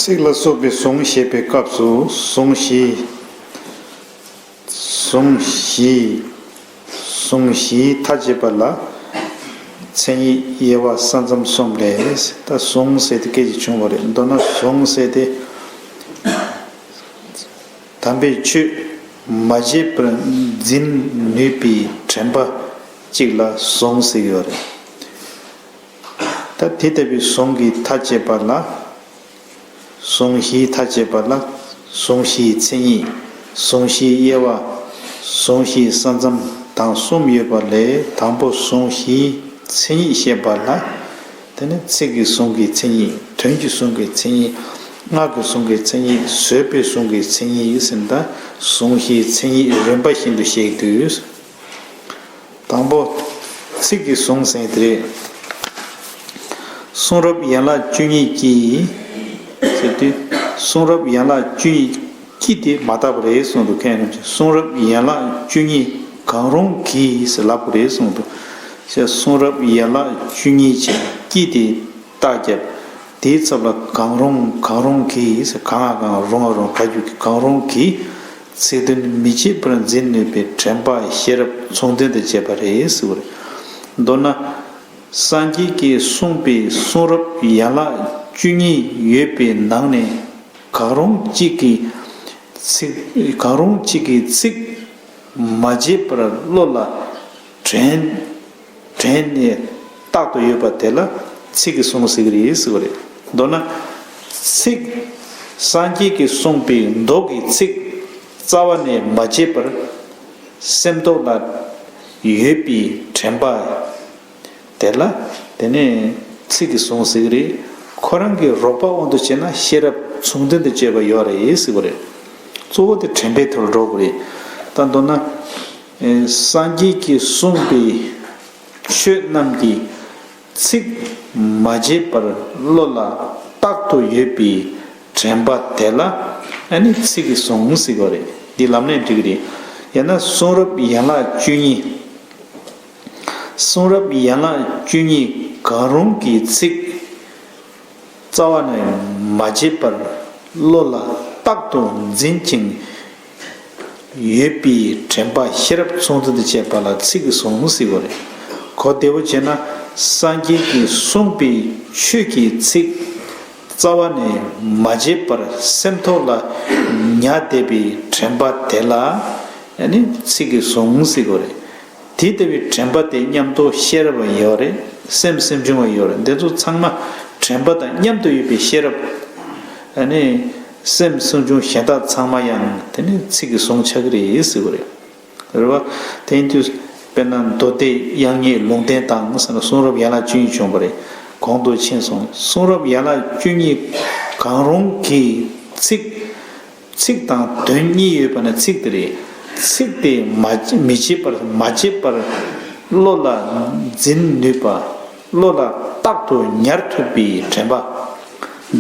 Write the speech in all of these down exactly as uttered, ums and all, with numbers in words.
ཚིག་ལ་སོགས་པའི་གཟུངས་བཞེས་པའི་སྐབས་སུ་གཟུངས་བཞིའི། གཟུངས་བཞིའི། གཟུངས་བཞིའི་མཐའ་བཅད་པ་ལ་མཚན་ཉིད་དབྱེ་བ་ས་མཚམས་གསུམ་ལས། ད་གཟུངས་ཟེར་དེ་སྐད་ཅིག་བྱུང་བ་རེད། མདོར་ན་གཟུངས་ཟེར་དེ། དམ་པའི་ཆོས་མ་བརྗེད་པར་འཛིན་ནུས་པའི་དྲན་པ་གཅིག་ལ་གཟུངས་ཟེར་གྱི་ཡོད་རེད། ད་དེ་ལྟ་བུའི་གཟུངས་ཀྱི་མཐའ་བཅད་པ་ལ། གཟུངས་བཞིའི་མཐའ་བཅད་པ་ལ། གཟུངས་བཞིའི་མཚན་ཉིད། གཟུངས་བཞིའི་དབྱེ་བ། གཟུངས་བཞིའི་ས་མཚམས་དང་གསུམ་ཡོད་པ་ལས། དང་པོ་གཟུངས་བཞིའི་མཚན་ཉིད་བཤད་པ་ལ། དེ་ནི་ཚིག་གི་གཟུངས་ཀྱི་མཚན་ཉིད། དོན་གྱི་གཟུངས་ཀྱི་མཚན་ཉིད། སྔགས་ཀྱི་གཟུངས་ཀྱི་མཚན་ཉིད། བཟོད་པའི་གཟུངས་ཀྱི་མཚན་ཉིད་ཟེར་ན། ད་གཟུངས་བཞིའི་མཚན་ཉིད་རིམ་པ་བཞིན་དུ་བཤད་དུས། དང་པོ། ཚིག་གི་གཟུངས་ཟེར་དེ་རེད། གསུང་རབ་ཡན་ལག་བཅུ་གཉིས་ཀྱི། ཟེར་དུས། གསུང་རབ་ཡན་ལག་བཅུ་གཉིས་ཀྱི་དེ་མ་བཏགས་པ་རེད་གསུངས་འདུག་མཁན་རིན་པོ་ཆེ། གསུང་རབ་ཡན་ལག་བཅུ་གཉིས་གང་རུང་གིས་ཟེར་ལབ་པ་རེད་གསུངས་འདུག་ཞེས། གསུང་རབ་ཡན་ལག་བཅུ་གཉིས་ཀྱི་དེ་རྟགས་བརྒྱབ། དེའི་ཚབ་ལ་གང་རུང་གང་རུང་གིས་ཟེར། གང་ང་གང་རུང་ང་རུང་ག་རྒྱུ་གི་གང་རུང་གིས། ཚིག་དོན་མི་བརྗེད་པར་འཛིན་ནུས་པའི་དྲན་པ་ཤེས་རབ་མཚུངས་ལྡན་དུ་བྱེད་པ་རེད་ཟེར་བ་རེད། མདོར་ན། སངས་རྒྱས་ཀྱིས་གསུངས་པའི་གསུང་རབ་ཡན་ལག་བཅུ་གཉིས་ཡོད་པའི་ནང་ནས་གང་རུང་གཅིག་གི་ཚིག་གང་རུང་གཅིག་གི་ཚིག་མ་བརྗེད་པར་བློ་ལ་དྲན། དྲན་ནས་རྟག་ཏུ་ཡོད་པ་དེ་ལ་ཚིག་གི་གཟུངས་ཟེར་གྱི་རེད་ཟེར་བ་རེད། མདོར་ན། ཚིག་སངས་རྒྱས་ཀྱིས་གསུངས་པའི་མདོ་གི་ཚིག་རྩ་བ་ནས་མ་བརྗེད་པར་སེམས་ཐོག་ལ་ཡོད་པའི་དྲན་པ་དེ་ལ། དེ་ནས་ཚིག་གི་གཟུངས་ཟེར་གྱི་རེད། ཁོ་རང་གི་རོགས་པ་དབང་དུ་བྱས་ན་ཤེས་རབ་མཚུངས་ལྡན་དུ་བྱེད་པ་ཡོད་རེད་ཟེར་བ་རེད། གཙོ་བོ་དེ་དྲན་པའི་ཐོག་ལ་འགྲོ་དགོས་རེད། ད་མདོར་ན། སངས་རྒྱས་ཀྱིས་གསུངས་པའི་ཆོས་རྣམས་ཀྱི་ཚིག་མ་བརྗེད་པར་བློ་ལ་རྟག་ཏུ་ཡོད་པའི་དྲན་པ་དེ་ལ་ཨ་ནི་ཚིག་གི་གཟུངས་ཟེར་གྱི་རེད། འདི་ལམ་ལས་འགྲིག་གི་རེད། ཡང་ན་གསུང་རབ་ཡན་ལག་བཅུ་གཉིས། གསུང་རབ་ཡན་ལག་བཅུ་གཉིས་གང་རུང་གི་ཚིག་རྩ་བ་ནས་མ་བརྗེད་པར་བློ་ལ་རྟག་ཏུ་འཛིན་ཅིང་ཡོད་པའི་དྲན་པ་ཤེས་རབ་མཚུངས་ལྡན་དུ་བྱེད་པ་ལ་ཚིག་གི་གཟུངས་ཟེར་བ་རེད། གོ་བདེ་བོ་བྱས་ན་སངས་རྒྱས་ཀྱིས་གསུངས་པའི་ཆོས་ཀྱི་ཚིག་རྩ་བ་ནས་མ་བརྗེད་པར་སེམས་ཐོག་ལ་ཉར་བསྡད་པའི་དྲན་པ་དེ་ལ་ཨ་ནི་ཚིག་གི་གཟུངས་ཟེར་བ་རེད། དེ་ལྟ་བུའི་དྲན་པ་དེ་མཉམ་དུ་ཤེས་རབ་ཡོད་རེད། སེམས་སེམས་བྱུང་བ་ཡོད་རེད། འདི་ཚོ་ཚང་མ་དྲན་པ་དང་མཉམ་དུ་ཡོད་པའི་ཤེས་རབ། ཨ་ནི་སེམས་སེམས་བྱུང་གཞན་དག་ཚང་མ་ཡང་དེ་ནི་ཚིག་གི་གཟུངས་ཆགས་ཀྱི་རེད་ཟེར་བ་རེད། རེད་བ། དེ་ཡིན་དུས་དཔེར་ན་མདོ་སྡེ་དབྱངས་སྙན་ལུང་བསྟན་དང་ཟེར་ན་གསུང་རབ་ཡན་ལག་བཅུ་གཉིས་བྱུང་བ་རེད། གོང་དུ་ཕྱིན་སོང་། གསུང་རབ་ཡན་ལག་བཅུ་གཉིས་གང་རུང་གི་ཚིག་ཚིག་དང་དོན་གཉིས་ཡོད་པ་ནི་ཚིག་དེ་རེད། ཚིག་དེ་མ་མི་བརྗེད་པར་མ་བརྗེད་པར་བློ་ལ་འཛིན་ནུས་པ། བློ་ལ་རྟག་ཏུ་ཉར་ཐུབ་པའི་དྲན་པ།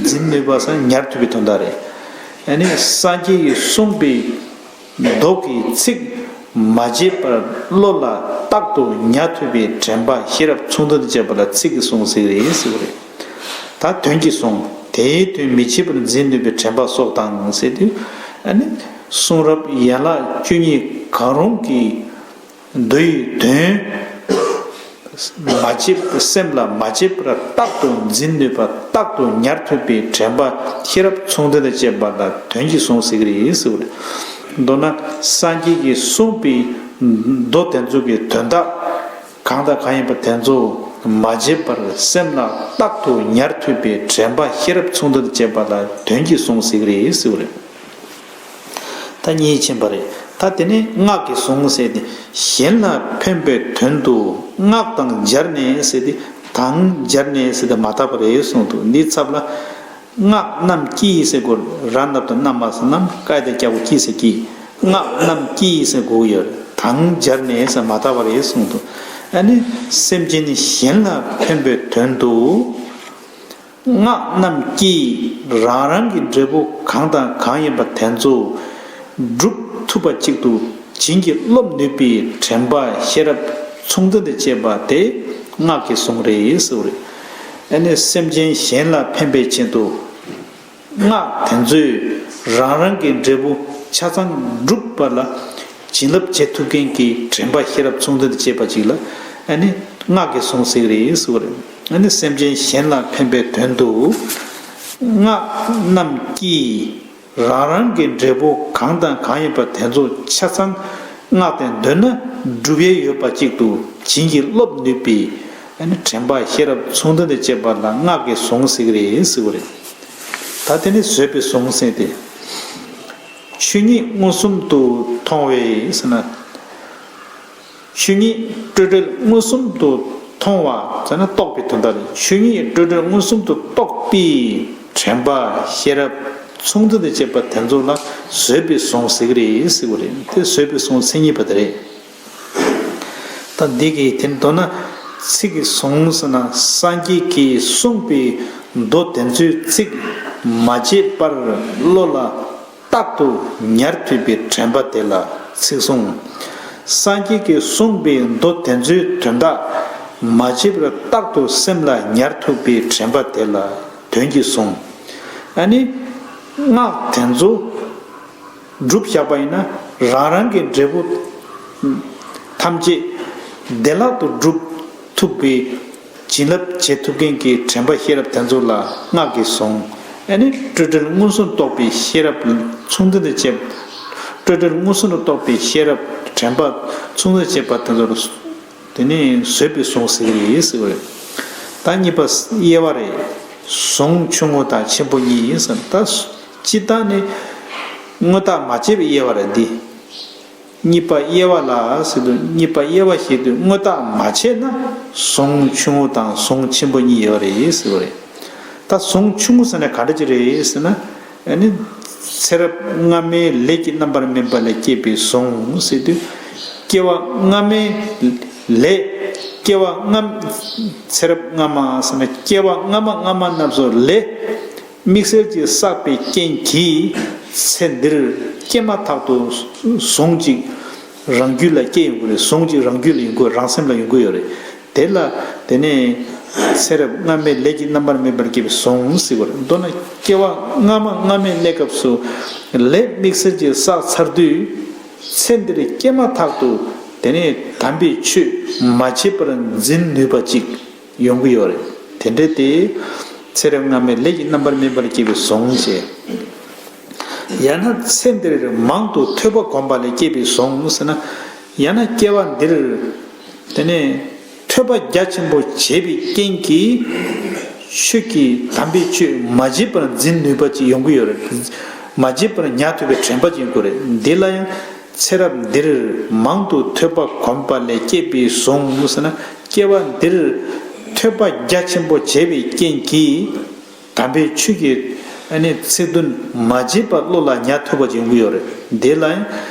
འཛིན་ནུས་པ་ཟེར་ན་ཉར་ཐུབ་པའི་དོན་དག་རེད། ཨ་ནི་སངས་རྒྱས་ཀྱིས་གསུངས་པའི་མདོ་གི་ཚིག་མ་བརྗེད་པར་བློ་ལ་རྟག་ཏུ་ཉར་ཐུབ་པའི་དྲན་པ་ཤེས་རབ་མཚུངས་ལྡན་དུ་བྱེད་པ་ལ་ཚིག་གི་གཟུངས་ཟེར་གྱི་རེད་ཟེར་བ་རེད། ད་དོན་གྱི་གཟུངས། དེའི་དོན་མི་ཕྱེད་པར་འཛིན་ནུས་པའི་དྲན་པ་སོགས་དང་ཟེར་དུས། ཨ་ནི་གསུང་རབ་ཡན་ལག་བཅུ་གཉིས་གང་རུང་གི་མདོའི་དོན་མ་བརྗེད་སེམས་ལ་མ་བརྗེད་པར་རྟག་ཏུ་འཛིན་ནུས་པ། རྟག་ཏུ་ཉར་ཐུབ་པའི་དྲན་པ་ཤེས་རབ་མཚུངས་ལྡན་དུ་བྱེད་པ་ལ་དོན་གྱི་གཟུངས་ཟེར་གྱི་རེད་ཟེར་བ་རེད། མདོར་ན་སངས་རྒྱས་ཀྱིས་གསུངས་པའི་མདོ་དེ་ཚོ་གི་དོན་དག་གང་དང་གང་ཡིན་པ་དེ་ཚོ་མ་བརྗེད་པར་སེམས་ལ་རྟག་ཏུ་ཉར་ཐུབ་པའི་དྲན་པ་ཤེས་རབ་མཚུངས་ལྡན་དུ་བྱེད་པ་ལ་དོན་གྱི་གཟུངས་ཟེར་གྱི་རེད་ཟེར་བ་རེད། ད་གཉིས་ཕྱིན་པ་རེད། ད་དེ་ནས་སྔགས་ཀྱི་གཟུངས་ཟེར་ཏེ། གཞན་ལ་ཕན་པའི་དོན་དུ་སྔགས་དང་སྦྱར་ནས་ཟེར་ཏེ། དང་སྦྱར་ནས་ཟེར་ཏེ་མ་བཏགས་པ་རེད་གསུངས་འདུག་འདིའི་ཚབ་ལ། སྔགས་རྣམས་ཀྱིས་ཟེར་དགོས། ར་ནབ་ཏུ་རྣམས་མ་ཟེར་རྣམས། ཀ་ཡ་བཏགས་སྐྱ་བོ་ཀྱིས་ཟེར་ཀྱིས། སྔགས་རྣམས་ཀྱིས་ཟེར་དགོས་ཡོད། དང་སྦྱར་ནས་ཟེར་མ་བཏགས་པ་རེད་གསུངས་འདུག་ཨ་ནི་སེམས་ཅན་གཞན་ལ་ཕན་པའི་དོན་དུ། སྔགས་རྣམས་ཀྱིས་རང་རང་གི་འབྲས་བུ་གང་དང་གང་ཡིན་པ་དེ་ཚོ་སྒྲུབ་ཐུབ་པ་ཅིག་ཏུ་བྱིན་གྱིས་རློབ་ནུས་པའི་དྲན་པ་ཤེས་རབ་མཚུངས་ལྡན་དུ་བྱེད་པ་དེ་སྔགས་ཀྱི་གཟུངས་རེད་ཟེར་བ་རེད། ཨ་ནི་སེམས་ཅན་གཞན་ལ་ཕན་པའི་ཆེད་དུ། སྔགས་དེ་ཚོས་རང་རང་གི་འབྲས་བུ་ཆ་ཚང་སྒྲུབ་པ་ལ་བྱིན་རླབས་བྱེད་ཐུབ་མཁན་གྱི་དྲན་པ་ཤེས་རབ་མཚུངས་ལྡན་དུ་བྱེད་པ་ཅིག་ལ་ཨ་ནི་སྔགས་ཀྱི་གཟུངས་ཟེར་གྱི་རེད་ཟེར་བ་རེད། ཨ་ནི་སེམས་ཅན་གཞན་ལ་ཕན་པའི་དོན་དུ་སྔགས་རྣམས་ཀྱིས་རང་རང་གི་འབྲས་བུ་གང་དང་གང་ཡིན་པ་དེ་ཚོ་ཆ་ཚང་སྔགས་དེ་འདོན་ན་འགྲུབ་ཡས་ཡོད་པ་གཅིག་ཏུ་བྱིན་གྱིས་རློབ་ནུས་པའི་ཨ་ནི་དྲན་པ་ཤེས་རབ་མཚུངས་ལྡན་དུ་བྱེད་པ་ལ་སྔགས་ཀྱི་གཟུངས་ཟེར་གྱི་རེད་ཟེར་བ་རེད། ད་དེ་ནི་བཟོད་པའི་གཟུངས་ཟེར་ཏེ། ཆོས་ཉིད་མངོན་སུམ་དུ་མཐོང་བའི་ཟེར་ན། ཆོས་ཉིད་སྤྲོས་བྲལ་མངོན་སུམ་དུ་མཐོང་བ་ཟེར་ན་རྟོགས་པའི་དོན་དག་རེད། ཆོས་ཉིད་སྤྲོས་བྲལ་མངོན་སུམ་དུ་རྟོགས་པའི་དྲན་པ་ཤེས་རབ་མཚུངས་ལྡན་དུ་བྱེད་པ་དེ་ཚོ་ལ་བཟོད་པའི་གཟུངས་ཟེར་གྱི་རེད་ཟེར་བ་རེད། དེ་བཟོད་པའི་གཟུངས་མཚན་ཉིད་པ་དེ་རེད། ད་འདི་གི་དེ་མདོར་ན་ཚིག་གི་གཟུངས་ཟེར་ན་སངས་རྒྱས་ཀྱིས་གསུངས་པའི་མདོ་དེ་ཚོའི་ཚིག་མ་བརྗེད་པར་བློ་ལ་རྟག་ཏུ་ཉར་ཐུབ་པའི་དྲན་པ་དེ་ལ་ཚིག་གཟུངས། སངས་རྒྱས་ཀྱིས་གསུངས་པའི་མདོ་དེ་ཚོའི་དོན་དག་མ་བརྗེད་པར་རྟག་ཏུ་སེམས་ལ་ཉར་ཐུབ་པའི་དྲན་པ་དེ་ལ་དོན་གྱི་གཟུངས། ཨ་ནི་སྔགས་དེ་ཚོ་སྒྲུབ་བཞག་པ་ཡིན་ན་རང་རང་གི་འབྲས་བུ་ཐམས་ཅད་བདེ་བླག་ཏུ་སྒྲུབ་ཐུབ་པའི་བྱིན་རླབས་བྱེད་ཐུབ་མཁན་གྱི་དྲན་པ་ཤེས་རབ་དེ་ཚོ་ལ་སྔགས་ཀྱི་གཟུངས། ཨ་ནི་སྤྲོས་བྲལ་མངོན་སུམ་རྟོགས་པའི་ཤེས་རབ་མཚུངས་ལྡན་དུ་བྱེད། སྤྲོས་བྲལ་མངོན་སུམ་དུ་རྟོགས་པའི་ཤེས་རབ་དྲན་པ་མཚུངས་ལྡན་བྱེད་པ་དེ་ཚོར་དེ་ནི་བཟོད་པའི་གཟུངས་ཟེར་གྱི་རེད་ཟེར་བ་རེད། ད་གཉིས་པ་དབྱེ་བ་རེད། གཟུངས་ཆུང་ངུ་དང་ཆེན་པོ་གཉིས་ཟེར། ད་སྤྱིར་བཏང་ནི་དངོས་བཏགས་མ་བྱས་པའི་དབྱེ་བ་རེད་འདི། གཉིས་པ་དབྱེ་བ་ལ་ཟེར་དུས་གཉིས་པ་དབྱེ་བ་བཤད་དུས་དངོས་བཏགས་མ་བྱས་ན་གཟུངས་ཆུང་ངུ་དང་གཟུངས་ཆེན་པོ་གཉིས་ཡོད་རེད་ཟེར་བ་རེད། ད་གཟུངས་ཆུང་ངུ་ཟེར་ན་ག་འདྲ་ཅིག་རེད་ཟེར་ན། ཨ་ནི་ཚེ་རབས་སྔ་མའི་ལས་ཀྱི་རྣམ་པར་སྨིན་པ་ལས་སྐྱེས་པའི་གཟུངས་ཟེར་དུས། སྐྱེ་བ་སྔ་མའི་ལས། སྐྱེ་བ་སྔ་ཚེ་རབས་སྔ་མ་ཟེར་ན་སྐྱེ་བ་སྔ་མ་སྔ་མ་རྣམས་སུ་ལས། དམིགས་བསལ་གྱིས་བསགས་པའི་རྐྱེན་གྱིས་ཚེ་འདིར་སྐྱེས་མ་ཐག་ཏུ་གཟུངས་གཅིག་རང་རྒྱུད་ལ་སྐྱེ་ཡོང་གི་རེད། གཟུངས་གཅིག་རང་རྒྱུད་ལ་ཡོང་གི་རང་སེམས་ལ་ཡོང་གི་ཡོད་རེད། དེ་ལ་དེ་ནས་ཚེ་རབས་སྔ་མའི་ལས་ཀྱི་རྣམ་པར་སྨིན་པར་སྐྱེས་པའི་གཟུངས་ཟེར་བ་རེད། མདོར་ན་སྐྱེ་བ་སྔ་མ་སྔ་མའི་གནས་སྐབས་སུ་ལས་དམིགས་བསལ་གྱིས་བསགས་ཚར་དུས་ཚེ་འདིར་སྐྱེས་མ་ཐག་ཏུ་དེ་ནས་དམ་པའི་ཆོས་མ་བརྗེད་པར་འཛིན་ནུས་པ་ཅིག་ཡོང་གི་ཡོད་རེད། དེ་འདྲ་སྟེ། ཚེ་རབས་སྔ་མའི་ལས་ཀྱི་རྣམ་པར་སྨིན་པར་སྐྱེས་པའི་གཟུངས་བཅས། ཡང་ན་ཚེ་འདིར་མང་དུ་ཐོས་པ་བསྒོམས་པ་ལས་སྐྱེས་པའི་གཟུངས་ཟེར་ན། ཡང་ན་སྐྱེ་བ་འདིར། དེ་ནས་ཐོས་པ་རྒྱ་ཆེན་པོ་བྱས་པའི་རྐྱེན་གྱིས། ཆོས་ཀྱི་དམ་པའི་ཆོས་མ་བརྗེད་པར་འཛིན་ནུས་པ་ཅིག་ཡོང་གི་ཡོད་རེད། མ་བརྗེད་པར་ཉར་ཐུབ་པའི་དྲན་པ་ཅིག་ཡོང་གི་རེད། འདི་ལ་ཡང་། ཚེ་རབས་འདིར་མང་དུ་ཐོས་པ་བསྒོམས་པ་ལས་སྐྱེས་པའི་གཟུངས་ཟེར་ན། སྐྱེ་བ་འདིར་ཐོས་པ་རྒྱ་ཆེན་པོ་བྱས་པའི་རྐྱེན་གྱིས། དམ་པའི་ཆོས་ཀྱི་ཨ་ནི་ཚིག་དོན་མ་བརྗེད་པ་བློ་ལ་ཉར་ཐུབ་པ་ཅིག་ཡོང་གི་ཡོད་རེད། འདི་ལ་ཡང་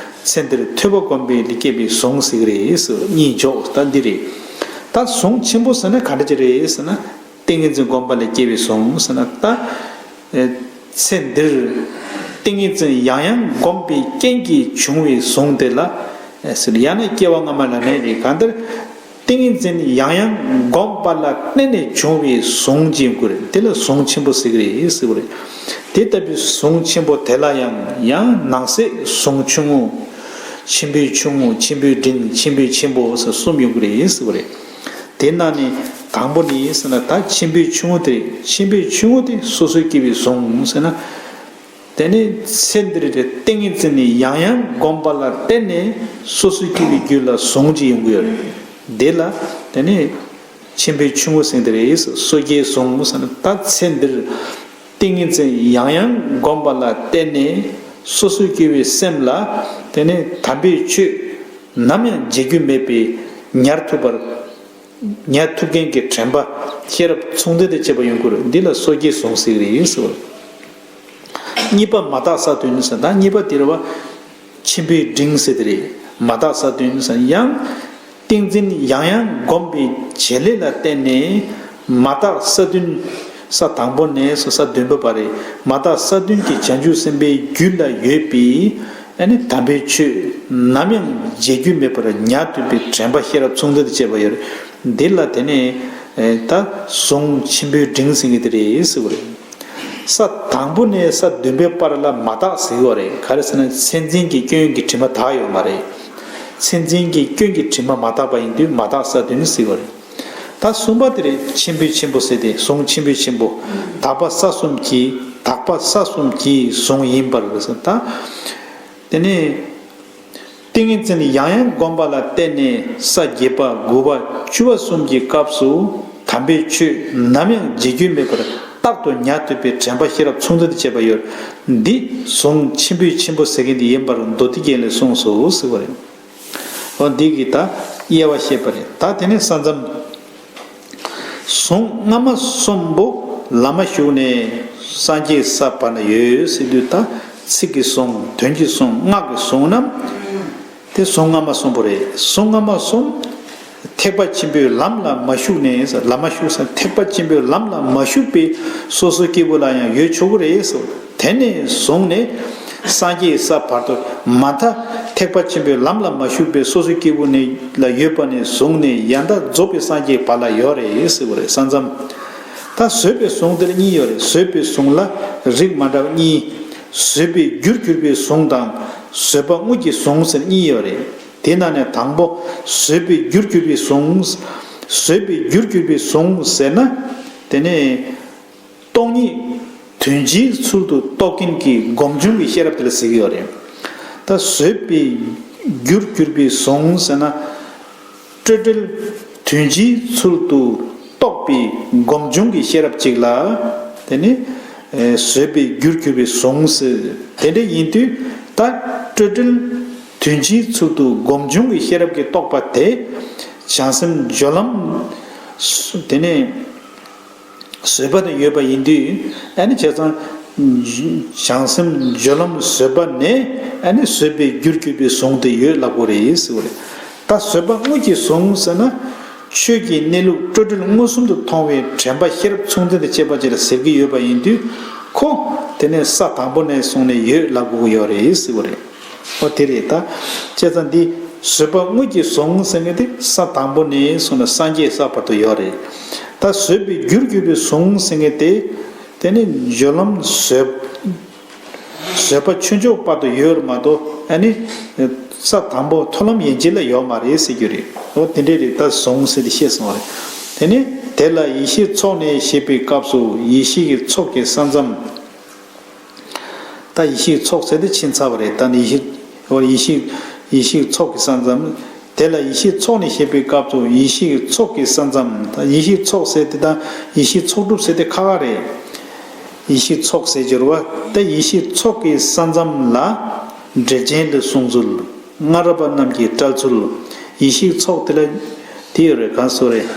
ཚེ་འདིར་ཐོས་པ་བསྒོམས་པའི་ལས་སྐྱེས་པའི་གཟུངས་ཟེར་གྱི་རེད་ཟེར། གཉིས་འཇོག་ད་འདི་རེད། ད་གཟུངས་ཆེན་པོ་ཟེར་ན་ག་འདྲ་ཅིག་རེད་ཟེར་ན། ཏིང་ངེ་འཛིན་བསྒོམས་པ་ལས་སྐྱེས་པའི་གཟུངས་ཟེར་ན་ད། ཨེ། ཚེ་འདིར་ཏིང་ངེ་འཛིན་ཡང་ཡང་བསྒོམས་པའི་རྐྱེན་གྱིས་བྱུང་བའི་གཟུངས་དེ་ལ། ཨེ། ཟེར་ཡང་ན་སྐྱེ་བ་སྔ་མ་ལ་ནི་རེད། གང་ལྟར་ཏིང་ངེ་འཛིན་ཡང་ཡང་བསྒོམས་པ་ལ་བརྟེན་ནས་བྱུང་བའི་གཟུངས་ཅིག་ཡོང་གི་རེད། དེ་ལ་གཟུངས་ཆེན་པོ་ཟེར་གྱི་རེད་ཟེར་བ་རེད། དེ་ལྟ་བུའི་གཟུངས་ཆེན་པོ་དེ་ལ་ཡང་ཡང་ནང་གསེས་གཟུངས་ཆུང་ངུ། ཆེན་པོའི་ཆུང་ངུ། ཆེན་པོའི་འབྲིང་། ཆེན་པོའི་ཆེན་པོ་ཟེར་གསུམ་ཡོང་གི་རེད་ཟེར་བ་རེད། དེ་ནང་ནས་དང་པོ་ནི་ཟེར་ན་ད་ཆེན་པོའི་ཆུང་ངུ་དེ་རེད། ཆེན་པོའི་ཆུང་ངུ་དེ་སོ་སོའི་སྐྱེ་བོའི་གཟུངས་ཟེར་ན། དེ་ནས་ཚེ་འདིར་ཏིང་ངེ་འཛིན་ནི་ཡང་ཡང་བསྒོམས་པ་ལ་བརྟེན་ནས་སོ་སོའི་སྐྱེ་བོའི་རྒྱུད་ལ་གཟུངས་ཅིག་ཡོང་གི་ཡོད་རེད། དེ་ལ་དེ་ནས་ཆེན་པོའི་ཆུང་ངུ་ཟེར་དེ་རེད། སོ་སྐྱེའི་གཟུངས་ཟེར་ན་ད་ཚེ་འདིར་ཏིང་ངེ་འཛིན་ཡང་ཡང་བསྒོམས་པ་ལ་བརྟེན་ནས་སོ་སོའི་སྐྱེ་བོའི་སེམས་ལ་དེ་ནས་དམ་པའི་ཆོས་ནམ་ཡང་བརྗེད་རྒྱུ་མེད་པའི་ཉར་ཐུབ་པར། ཉར་ཐུབ་མཁན་གྱི་དྲན་པ་ཤེས་རབ་མཚུངས་ལྡན་དུ་བྱེད་པ་ཡོང་གི་རེད། འདི་ལ་སོ་སྐྱེའི་གཟུངས་ཟེར་གྱི་རེད་ཟེར་བ། གཉིས་པ་མ་དག་ས་བདུན་ཟེར། ད་གཉིས་པ་དེ་རེད་བ། ཆེན་པོའི་འབྲིང་ཟེར་དེ་རེད། མ་དག་ས་བདུན་ཟེར་ཡང་། ཏིང་འཛིན་ཡང་ཡང་བསྒོམས་པའི་བྱེད་ལས་ལ་བརྟེན་ནས་མ་དག་ས་བདུན། ས་དང་པོ་ནས་སོ་ས་བདུན་པ་བར་རེད། མ་དག་ས་བདུན་གྱི་བྱང་ཆུབ་སེམས་དཔའི་རྒྱུད་ལ་ཡོད་པའི། ཨ་ནི་དམ་པའི་ཆོས་ནམ་ཡང་བརྗེད་རྒྱུ་མེད་པར་ཉར་ཐུབ་པའི་དྲན་པ་ཤེས་རབ་མཚུངས་ལྡན་དུ་བྱེད་པ་ཡོད་རེད། འདི་ལ་དེ་ནས་ད་གཟུངས་ཆེན་པོའི་འབྲིང་ཟེར་གྱི་དེ་རེད་ཟེར་བ་རེད། ས་དང་པོ་ནས་ས་བདུན་པའི་བར་ལ་མ་དག་ཟེར་གྱི་ཡོད་རེད། ག་རེ་ཟེར་ན་མཚན་འཛིན་གྱི་སྐྱོན་གྱི་དྲི་མ་དག་ཡོད་མ་རེད། མཚན་འཛིན་གྱི་སྐྱོན་གྱི་དྲི་མ་མ་དག་པ་ཡིན་དུས་མ་དག་ས་བདུན་ཟེར་གྱི་ཡོད་རེད། ད་གསུམ་པ་དེ་རེད། ཆེན་པོའི་ཆེན་པོ་ཟེར་ཏེ་གཟུངས་ཆེན་པོའི་ཆེན་པོ། དག་པ་ས་གསུམ་གྱི་དག་པ་ས་གསུམ་གྱི་གཟུངས་ཡིན་པར་ཟེར། ད་དེ་ནས། ཏིང་ངེ་འཛིན་ཡང་ཡང་བསྒོམ་པ་ལ་བརྟེན་ནས་ས་བརྒྱད་པ་དགུ་པ་བཅུ་པ་གསུམ་གྱི་སྐབས་སུ་དམ་པའི་ཆོས་ནམ་ཡང་བརྗེད་རྒྱུ་མེད་པར་རྟག་ཏུ་ཉར་ཐུབ་པའི་དྲན་པ་ཤེས་རབ་མཚུངས་ལྡན་དུ་བྱེད་པ་ཡོད། འདི་གཟུངས་ཆེན་པོའི་ཆེན་པོ་ཟེར་མཁན་འདི་ཡིན་པར་མདོ་སྡེ་རྒྱན་ལས་གསུངས་སོ་ཟེར་བ་རེད། འོ་འདི་གིས་ད་དབྱེ་བ་བཤད་པ་རེད། ད་དེ་ནས་ས་མཚམས། གཟུངས་སྔ་མ་གསུམ་པོ་ལ་མ་ཞུགས་ནས་སངས་རྒྱས་ས་བར་ན་ཡོད་ཟེར་དུས། ད་ཚིག་གི་གཟུངས། དོན་གྱི་གཟུངས། སྔགས་ཀྱི་གཟུངས་རྣམས་དེ་གཟུངས་སྔ་མ་གསུམ་པོ་རེད། གཟུངས་སྔ་མ་གསུམ་ཐེག་པ་ཆེན་པོའི་ལམ་ལ་མ་ཞུགས་ནས། ལ་མ་ཞུགས་ས། ཐེག་པ་ཆེན་པོའི་ལམ་ལ་མ་ཞུགས་པའི་སོ་སོའི་སྐྱེ་བོ་ལ་ཡང་ཡོད་ཆོག་གི་རེད་ཟེར། དེ་ནས་བཟུང་ནས་སངས་རྒྱས་ས་བར་དུ། མ་མཐའ་ཐེག་པ་ཆེན་པོའི་ལམ་ལ་མ་ཞུགས་པའི་སོ་སོའི་སྐྱེ་བོ་ནས་ལ་ཡོད་པ་ནས་བཟུང་ནས་ཡང་དག་རྫོགས་པའི་སངས་རྒྱས་བར་ལ་ཡོད་རེད་ཟེར་བ་རེད། ས་མཚམས། ད་བཟོད་པའི་གཟུངས་དེར་གཉིས་ཡོད་རེད། བཟོད་པའི་གཟུངས་ལ་རིགས་མ་འདྲ་བ་གཉིས། བཟོད་པའི་རྒྱུར་གྱུར་པའི་གཟུངས་དང་། བཟོད་པ་དངོས་ཀྱི་གཟུངས་ཟེར་གཉིས་ཡོད་རེད། དེ་ནང་ནས་དང་པོ་བཟོད་པའི་རྒྱུར་གྱུར་པའི་གཟུངས། བཟོད་པའི་རྒྱུར་གྱུར་པའི་གཟུངས་ཟེར་ན། དེ་ནས། སྟོང་ཉིད་དོན་སྤྱིའི་ཚུལ་དུ་རྟོགས་མཁན་གྱི་སྒོམ་བྱུང་གི་ཤེས་རབ་དེ་ལ་ཟེར་གྱི་ཡོད་རེད། ད་བཟོད་པའི་རྒྱུར་གྱུར་པའི་གཟུངས་ཟེར་ན། སྤྲོས་བྲལ་དོན་སྤྱིའི་ཚུལ་དུ་རྟོགས་པའི་སྒོམ་བྱུང་གི་ཤེས་རབ་ཅིག་ལ། དེ་ནི་བཟོད་པའི་རྒྱུར་གྱུར་པའི་གཟུངས་ཟེར། དེ་འདྲ་ཡིན་དུས་ད་སྤྲོས་བྲལ་དོན་སྤྱིའི་ཚུལ་དུ་སྒོམ་བྱུང་གི་ཤེས་རབ་ཀྱིས་རྟོགས་པ་དེ་བྱང་སེམས་སྦྱོར་ལམ། དེ་ནས། བཟོད་པ་དེ་ཡོད་པ་ཡིན་དུས། ཨ་ནི་བྱས་ཙང་། བྱང་སེམས་སྦྱོར་ལམ་བཟོད་པ་ནས། ཨ་ནི་བཟོད་པའི་རྒྱུར་གྱུར་པའི་གཟུངས་དེ་ཡོད་ལབ་དགོས་རེད་ཟེར་བ་རེད། ད་བཟོད་པ་དངོས་ཀྱི་གཟུངས་ཟེར་ན། ཆོས་ཀྱི་གནས་ལུགས་སྤྲོས་བྲལ་མངོན་སུམ་དུ་མཐོང་བའི་དྲན་པ་ཤེས་རབ་མཚུངས་ལྡན་དུ་བྱེད་པ་ཅིག་ལ་ཟེར་གྱི་ཡོད་པ་ཡིན་དུས། ཁོ་དེ་ནས་ས་དང་པོ་ནས་བཟུང་ནས་ཡོད་ལབ་དགོས་ཀྱི་ཡོད་རེད་ཟེར་བ་རེད། ཨོ་དེ་རེད་ད། བྱས་ཙང་འདི་བཟོད་པ་དངོས་ཀྱི་གཟུངས་ཟེར་མཁན་དེ་ས་དང་པོ་ནས་བཟུང་ནས་སངས་རྒྱས་ས་བར་དུ་ཡོད་རེད། ད་བཟོད་པའི་རྒྱུར་གྱུར་པའི་གཟུངས་ཟེར་མཁན་དེ། དེ་ནི་སྦྱོར་ལམ་བཟོད། བཟོད་པ་ཆོས་མཆོག་བར་དུ་ཡོད་རེད་མ་གཏོགས། ཨ་ནི་ས་དང་པོ་མཐོང་ལམ་ཡན་ཆད་ལ་ཡོད་མ་རེད་ཟེར་རྒྱུ་རེད། ཨོ་དེ་འདྲས་རེད། ད་གཟུངས་ཟེར་ཏེ་བཤད་སོང་བ་རེད། དེ་ནི་དེ་ལ་ཡེ་ཤེས་ཚོགས་ནས་ཞེས་པའི་སྐབས་སུ་ཡེ་ཤེས་ཀྱི་ཚོགས་ཀྱི་ས་མཚམས། ད་ཡེ་ཤེས་ཚོགས་ཟེར་དེ་ཕྱིན་ཚར་བ་རེད། ད་ནི་ཡེ་ཤེས། འོ་ཡེ་ཤེས། ཡེ་ཤེས་ཚོགས་ཀྱི་ས་མཚམས། དེ་ལ་ཡེ་ཤེས་ཚོགས་ནས་བཤད་པའི་སྐབས་སུ་ཡེ་ཤེས་ཀྱི་ཚོགས་ཀྱི་ས་མཚམས། ད་ཡེ་ཤེས་ཚོགས་ཟེར་དེ་དང་ཡེ་ཤེས་ཚོགས་སྒྲུབ་ཟེར་དེ་ཁ་ཁ་རེད། ཡེ་ཤེས་ཚོགས་ཟེར་སྦྱོར་བ་དེ་ཡེ་ཤེས་ཚོགས་ཀྱི་ས་མཚམས་ལ། འགྲེལ་ཆེན་ལས་གསུངས་ཚུལ། སྔ་རབས་པ་རྣམས་ཀྱིས་བཀྲལ་ཚུལ། ཡེ་ཤེས་ཚོགས་དེ་ལ་དེ་ཡོད་རེད། གང་སོ་རེད།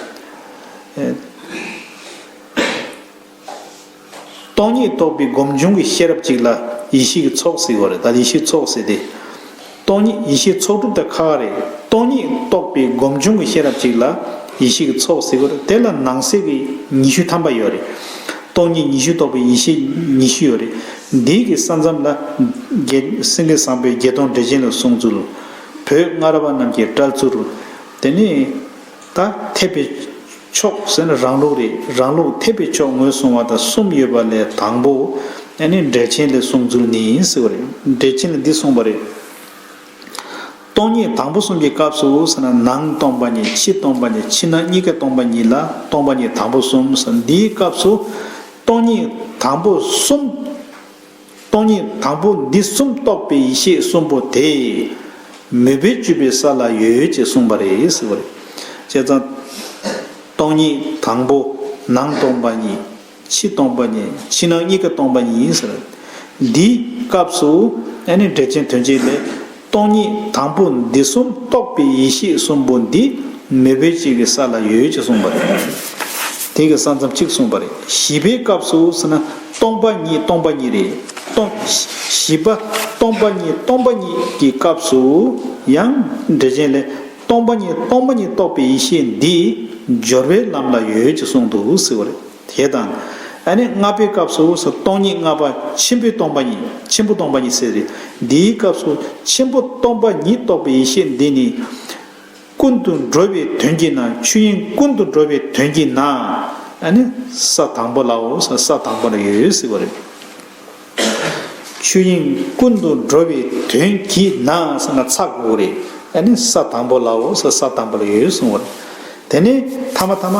སྟོང་ཉིད་རྟོགས་པའི་སྒོམ་བྱུང་གི་ཤེས་རབ་ཅིག་ལ་ཡེ་ཤེས་ཀྱི་ཚོགས་ཟེར་བ་རེད། ད་ཡེ་ཤེས་ཚོགས་ཟེར་ཏེ། སྟོང་ཉིད་ཡེ་ཤེས་ཚོགས་སྒྲུབ་དང་ཁ་ཁ་རེད། སྟོང་ཉིད་རྟོགས་པའི་སྒོམ་བྱུང་གི་ཤེས་རབ་ཅིག་ལ་ཡེ་ཤེས་ཀྱི་ཚོགས་ཟེར་བ་རེད། དེ་ལ་ནང་གསེས་ཀྱི་ཉི་ཤུ་ཐམ་པ་ཡོད་རེད། སྟོང་ཉིད་ཉི་ཤུ་རྟོགས་པའི་ཡེ་ཤེས་ཉི་ཤུ་ཡོད་རེད། འདིའི་གི་ས་མཚམས་ལ། རྒྱལ་སེང་གེ་བཟང་པོའི་བརྒྱད་སྟོང་འགྲེལ་ཆེན་ལ་གསུངས་ཚུལ། བོད་སྔ་རབས་པ་རྣམས་ཀྱིས་བཀྲལ་ཚུལ། དེ་ནི། ད་འཐད་པའི་ཕྱོགས་ཟེར་ན་རང་ལུགས་རེད། རང་ལུགས་འཐད་པའི་ཕྱོགས་ངོས་བཟུང་བ་དང་གསུམ་ཡོད་པ་ལས་དང་པོ། ཨ་ནི་འགྲེལ་ཆེན་ལས་གསུངས་ཚུལ་ནི་ཟེར་བ་རེད། འགྲེལ་ཆེན་ལ་འདི་གསུངས་པ་རེད། སྟོང་ཉིད་དང་པོ་གསུམ་གྱི་སྐབས་སུ་ཟེར་ན་ནང་སྟོང་པ་ཉིད། ཕྱི་སྟོང་པ་ཉིད། ཕྱི་ནང་གཉིས་ཀ་སྟོང་པ་ཉིད་ལ་སྟོང་པ་ཉིད་དང་པོ་གསུམ་ཟེར། འདིའི་སྐབས་སུ་སྟོང་ཉིད་དང་པོ་གསུམ། སྟོང་ཉིད་དང་པོ་འདི་གསུམ་རྟོགས་པའི་ཡེ་ཤེས་གསུམ་པོ་དེ། མོས་པས་གཅོད་པའི་ས་ལ་ཡོད་ཅེས་གསུངས་པ་རེད་ཟེར་བ་རེད། བྱས་ཙང་། སྟོང་ཉིད་དང་པོ་ནང་སྟོང་པ་ཉིད། ཕྱི་སྟོང་པ་ཉིད། ཕྱི་ནང་གཉིས་ཀ་སྟོང་པ་ཉིད་ཟེར། འདིའི་སྐབས་སུ་ཨ་ནི་འགྲེལ་ཆེན་དོན་རྒྱན་ལས། སྟོང་ཉིད་དང་པོ་འདི་གསུམ་རྟོགས་པའི་ཡེ་ཤེས་གསུམ་པོ་འདི་མོས་པས་གཅོད་པའི་ས་ལ་ཡོད་ཅེས་གསུངས་པ་རེད། དེ་གི་ས་མཚམས་གཅིག་གསུངས་པ་རེད། བཞི་པའི་སྐབས་སུ་ཟེར་ན་སྟོང་པ་ཉིད་སྟོང་པ་ཉིད་རེད། སྟོང་། བཞི་པ་སྟོང་པ་ཉིད་སྟོང་པ་ཉིད་ཀྱི་སྐབས་སུ་ཡང་འགྲེལ་ཆེན་ལས། སྟོང་པ་ཉིད་སྟོང་པ་ཉིད་རྟོགས་པའི་ཡེ་ཤེས་འདི་སྦྱོར་བའི་ལམ་ལ་ཡོད་ཅེས་གསུངས་འདུག་ཟེར་བ་རེད། དེ་དང་། ཨ་ནི་ལྔ་པའི་སྐབས་སུ་སྟོང་ཉིད་ལྔ་པ་ཆེན་པོའི་སྟོང་པ་ཉིད། ཆེན་པོ་སྟོང་པ་ཉིད་ཟེར་རེད། འདིའི་སྐབས་སུ་ཆེན་པོ་སྟོང་པ་ཉིད་རྟོགས་པའི་ཡེ་ཤེས་འདི་ནི། ཀུན་ཏུ་འགྲོ་བའི་དོན་གྱིས་ན། ཆོས་དབྱིངས་ཀུན་ཏུ་འགྲོ་བའི་དོན་གྱིས་ན། ཨ་ནི་ས་དང་པོ་ལའོ་ས་ས་དང་པོ་ལ་ཡོད་ཟེར་བ་རེད། ཆོས་དབྱིངས་ཀུན་ཏུ་འགྲོ་བའི་དོན་གྱིས་ན་ཟེར་ན་ཚ་དགོས་རེད། ཨ་ནི་ས་དང་པོ་ལའོ་ས་ས་དང་པོ་ལ་ཡོད་གསུངས་པ་རེད། དེ་ནས་ཐ་མ་ཐ་མ།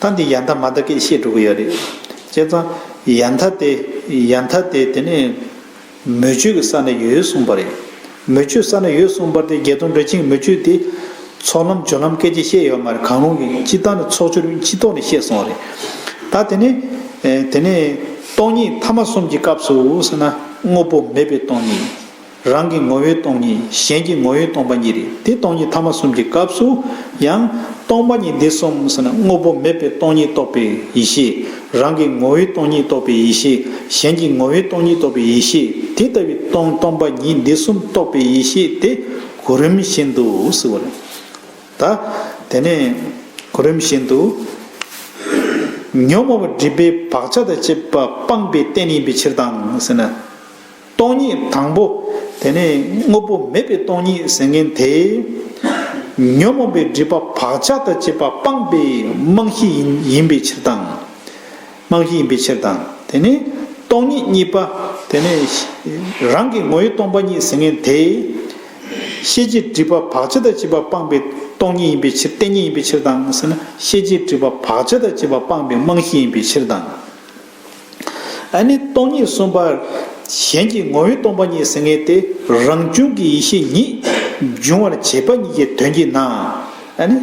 ད་འདི་ཡ་མཐའ་མ་མཐའ་སྐད་བཤད་འགྲོ་གི་ཡོད་རེད། བྱས་ཙང་ཡ་མཐའ་དེ་ཡ་མཐའ་དེ་དེ་ནས་མོས་སྤྱོད་ཀྱི་ས་ན་ཡོད་གསུངས་པ་རེད། མོས་སྤྱོད་ས་ན་ཡོད་གསུངས་པ་དེ་བརྒྱད་སྟོང་འགྲེལ་ཆེན་གྱི་མོས་སྤྱོད་དེ་ཚོགས་ལམ་སྦྱོར་ལམ་སྐད་ཆ་བཤད་ཡོད་མ་རེད། གང་རུང་གི་སྤྱི་བཏང་ནས་ཚོགས་སྦྱོར་སྤྱི་ཐོག་ནས་བཤད་སོང་རེད། ད་དེ་ནས་དེ་ནས་སྟོང་ཉིད་ཐ་མ་གསུམ་གྱི་སྐབས་སུ་ཟེར་ན་དངོས་པོ་མེད་པའི་སྟོང་ཉིད། རང་གི་ངོ་བོའི་སྟོང་ཉིད། གཞན་གྱི་ངོ་བོའི་སྟོང་པ་ཉིད་རེད། དེ་སྟོང་ཉིད་ཐ་མ་གསུམ་གྱི་སྐབས་སུ་ཡང་སྟོང་པ་ཉིད་འདི་གསུམ་ཟེར་ན་དངོས་པོ་མེད་པའི་སྟོང་ཉིད་རྟོགས་པའི་ཡེ་ཤེས། རང་གི་ངོ་བོའི་སྟོང་ཉིད་རྟོགས་པའི་ཡེ་ཤེས། གཞན་གྱི་ངོ་བོའི་སྟོང་ཉིད་རྟོགས་པའི་ཡེ་ཤེས། དེ་ལྟ་བུའི་སྟོང་སྟོང་པ་ཉིད་འདི་གསུམ་རྟོགས་པའི་ཡེ་ཤེས་དེ་གོ་རིམ་བཞིན་དུ་ཟེར་བ་རེད། ད་དེ་ནས་གོ་རིམ་བཞིན་དུ་ཉོན་མོངས་པའི་སྒྲིབ་པའི་བག་ཆགས་དང་བཅས་པ་སྤངས་པའི་རྟེན་ཡིན་པའི་ཕྱིར་དང་ཟེར་ན། སྟོང་ཉིད་དང་པོ། དེ་ནས་དངོས་པོ་མེད་པའི་སྟོང་ཉིད་ཟེར་མཁན་དེ། ཉོན་མོངས་པའི་སྒྲིབ་པ་བག་ཆགས་དང་བཅས་པ་སྤངས་པའི་རྨང་གཞི་ཡིན་ཡིན་པའི་ཕྱིར་དང་། རྨང་གཞི་ཡིན་པའི་ཕྱིར་དང་། དེ་ནས་སྟོང་ཉིད་གཉིས་པ། དེ་ནས་རང་གི་ངོ་བོའི་སྟོང་པ་ཉིད་ཟེར་མཁན་དེ། ཤེས་བྱའི་སྒྲིབ་པ་བག་ཆགས་དང་བཅས་པ་སྤངས་པའི་སྟོང་ཉིད་ཡིན་པའི་ཕྱིར་རྟེན་ཉིད་ཡིན་པའི་ཕྱིར་དང་ཟེར་ན། ཤེས་བྱའི་སྒྲིབ་པ་བག་ཆགས་དང་བཅས་པ་སྤངས་པའི་རྨང་གཞི་ཡིན་པའི་ཕྱིར་དང་། ཨ་ནི་སྟོང་ཉིད་གསུམ་པ། གཞན་གྱི་ངོ་བོའི་སྟོང་པ་ཉིད་ཟེར་མཁན་དེ་རང་བྱུང་གི་ཡེ་ཤེས་ཉིད་འབྱུང་བར་བྱེད་པ་ཉིད་ཀྱི་དོན་གྱིས་ན། ཨ་ནི་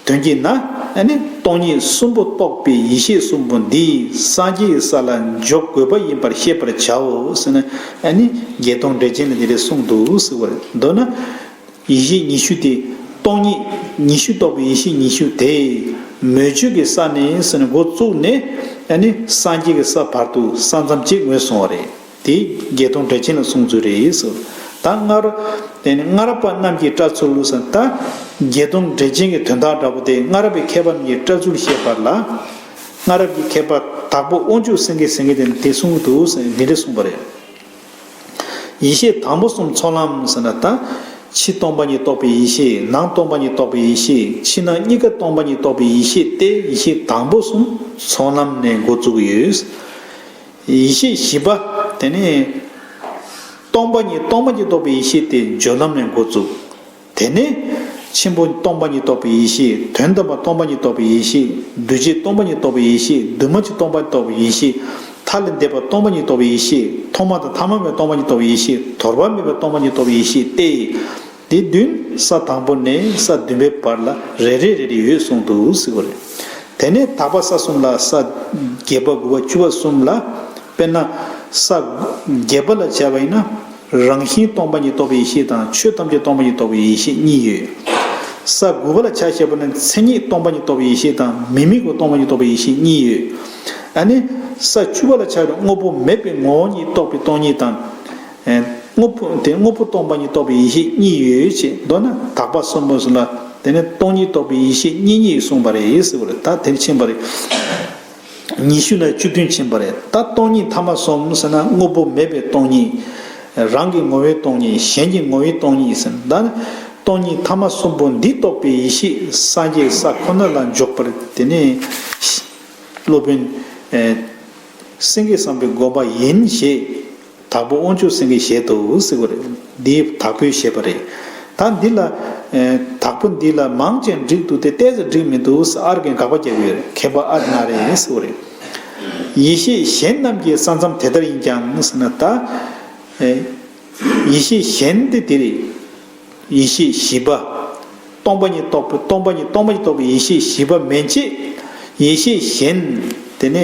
དོན་གྱིས་ན། ཨ་ནི་སྟོང་ཉིད་གསུམ་པོ་རྟོགས་པའི་ཡེ་ཤེས་གསུམ་པོ་འདི་སངས་རྒྱས་ཀྱི་ས་ལ་འཇོག་དགོས་པ་ཡིན་པར་ཤེས་པར་བྱའོ་ཟེར་ན། ཨ་ནི་བརྒྱད་སྟོང་འགྲེལ་ཆེན་ལ་འདི་འདྲ་གསུངས་འདུག་ཟེར་བ་རེད། མདོར་ན། ཡེ་ཤེས་ཉི་ཤུ་དེ། སྟོང་ཉིད་ཉི་ཤུ་རྟོགས་པའི་ཡེ་ཤེས་ཉི་ཤུ་དེ། མོས་སྤྱོད་ཀྱི་ས་ནས་ཟེར་ནས་འགོ་བཙུགས་ནས། ཨ་ནི་སངས་རྒྱས་ཀྱི་ས་བར་དུ་ས་མཚམས་གཅིག་ངོས་བཟུང་བ་རེད། དེ་བརྒྱད་སྟོང་འགྲེལ་ཆེན་ལ་གསུངས་ཚུལ་རེད་ཟེར། ད་སྔར། དེ་ནི་སྔ་རབས་པ་རྣམས་ཀྱི་སྐྲ་ཚུལ་ཟེར། ད་བརྒྱད་སྟོང་འགྲེལ་ཆེན་གྱི་དོན་དག་འདྲ་པོ་དེ་སྔ་རབས་པའི་མཁས་པ་རྣམས་ཀྱི་སྐྲ་ཚུལ་བཤད་པ་ལ། སྔ་རབས་ཀྱི་མཁས་པ་དྭགས་པོ་དབང་ཕྱུག་སེང་གེ་ཟེར་མཁན་དེ་ནི་དེ་གསུངས་འདུག་ཟེར་འདི་འདྲ་གསུངས་པ་རེད། ཡེ་ཤེས་དང་པོ་གསུམ་ཚོགས་ལམ་ཟེར་ན། ད་ཕྱི་སྟོང་པ་ཉིད་རྟོགས་པའི་ཡེ་ཤེས། ནང་སྟོང་པ་ཉིད་རྟོགས་པའི་ཡེ་ཤེས། ཕྱི་ནང་གཉིས་ཀ་སྟོང་པ་ཉིད་རྟོགས་པའི་ཡེ་ཤེས་དེ་ཡེ་ཤེས་དང་པོ་གསུམ་ཚོགས་ལམ་ནས་འགོ་བཙུགས་ཡོད། ཡེ་ཤེས་བཞི་པ་དེ་ནི་སྟོང་པ་ཉིད་སྟོང་པ་ཉིད་རྟོགས་པའི་ཡེ་ཤེས་དེ་སྦྱོར་ལམ་ནས་འགོ་བཙུགས། དེ་ནས་ཆེན་པོ་སྟོང་པ་ཉིད་རྟོགས་པའི་ཡེ་ཤེས། དོན་དམ་པ་སྟོང་པ་ཉིད་རྟོགས་པའི་ཡེ་ཤེས། འདུས་བྱས་སྟོང་པ་ཉིད་རྟོགས་པའི་ཡེ་ཤེས། འདུས་མ་བྱས་སྟོང་པ་ཉིད་རྟོགས་པའི་ཡེ་ཤེས། མཐའ་ལས་འདས་པ་སྟོང་པ་ཉིད་རྟོགས་པའི་ཡེ་ཤེས། ཐོག་མ་དང་ཐ་མ་མེད་པ་སྟོང་པ་ཉིད་རྟོགས་པའི་ཡེ་ཤེས། དོར་བ་མེད་པ་སྟོང་པ་ཉིད་རྟོགས་པའི་ཡེ་ཤེས་ཏེ། དེ་བདུན་ས་དང་པོ་ནས་ས་བདུན་པའི་བར་ལ་རེ་རེ་རེ་རེ་ཡོད་གསུངས་འདུག་ཟེར་བ་རེད། དེ་ནས་དག་པ་ས་གསུམ་ལ། ས་བརྒྱད་པ་དགུ་པ་བཅུ་པ་གསུམ་ལ། དཔེར་ན་ས་བརྒྱད་པ་ལ་བྱས་པ་ཡིན་ན། རང་བཞིན་སྟོང་པ་ཉིད་རྟོགས་པའི་ཡེ་ཤེས་དང་ཆོས་ཐམས་ཅད་སྟོང་པ་ཉིད་རྟོགས་པའི་ཡེ་ཤེས་གཉིས་ཡོད། ས་དགུ་པ་ལ་ཆ་བཞག་པ་ན་མཚན་ཉིད་སྟོང་པ་ཉིད་རྟོགས་པའི་ཡེ་ཤེས་དང་མི་དམིགས་པ་སྟོང་པ་ཉིད་རྟོགས་པའི་ཡེ་ཤེས་གཉིས་ཡོད། ཨ་ནི་ས་བཅུ་པ་ལ་ཆ་བཞག་དངོས་པོ་མེད་པའི་ངོ་བོ་ཉིད་རྟོགས་པའི་སྟོང་ཉིད་དང་། དངོས་པོ་དེ་དངོས་པོ་སྟོང་པ་ཉིད་རྟོགས་པའི་ཡེ་ཤེས་གཉིས་ཡོད་ཅེས། མདོར་ན་དག་པ་གསུམ་པོ་ཟེར་ལ། དེ་ནས་སྟོང་ཉིད་རྟོགས་པའི་ཡེ་ཤེས་གཉིས་གཉིས་གསུངས་པ་རེད་ཟེར་བ་རེད། ད་དེར་ཕྱིན་པ་རེད། ཉི་ཤུ་ནས་བཅུ་བདུན་ཕྱིན་པ་རེད། ད་སྟོང་ཉིད་ཐ་མ་གསུམ་ཟེར་ན་དངོས་པོ་མེད་པའི་སྟོང་ཉིད། རང་གི་ངོ་བོའི་སྟོང་ཉིད། གཞན་གྱི་ངོ་བོའི་སྟོང་ཉིད་ཟེར་ན། ད་སྟོང་ཉིད་ཐ་མ་གསུམ་པོ་འདི་རྟོགས་པའི་ཡེ་ཤེས་སངས་རྒྱས་ས་ཁོ་ན་ལ་འཇོག་པར། དེ་ནས་སློབ་དཔོན་སེང་གེ་བཟང་པོའི་དགོངས་པ་ཡིན་ཞེས། དྭགས་པོ་དབང་ཕྱུག་སེང་གེས་བཞེད་དོ་ཟེར་བ་རེད། འདི་དྭགས་པོས་བཞེད་པ་རེད། ད་འདི་ལ། ཨེ། དྭགས་པོ་འདི་ལ་མང་ཆེ་འགྲིག་འདུག་སྟེ་ཏོག་ཙམ་འགྲིག་མི་འདུག་ཟེར་ཨར་གན་དགག་པ་རྒྱག་གི་ཡོད་རེད། མཁས་པ་ཨར་ན་རེད་ཟེར་བ་རེད། ཡེ་ཤེས་གཞན་རྣམས་ཀྱི་ས་མཚམས་དེ་ལྟར་ཡིན་ཀྱང་ཟེར་ན། ད། ཨེ། ཡེ་ཤེས་གཞན་དེ་འདི་རེད། ཡེ་ཤེས་བཞི་པ། སྟོང་པ་ཉིད་རྟོགས་པའི་སྟོང་པ་ཉིད་སྟོང་པ་ཉིད་རྟོགས་པའི་ཡེ་ཤེས་བཞི་པ་མན་ཆད། ཡེ་ཤེས་གཞན། དེ་ནས།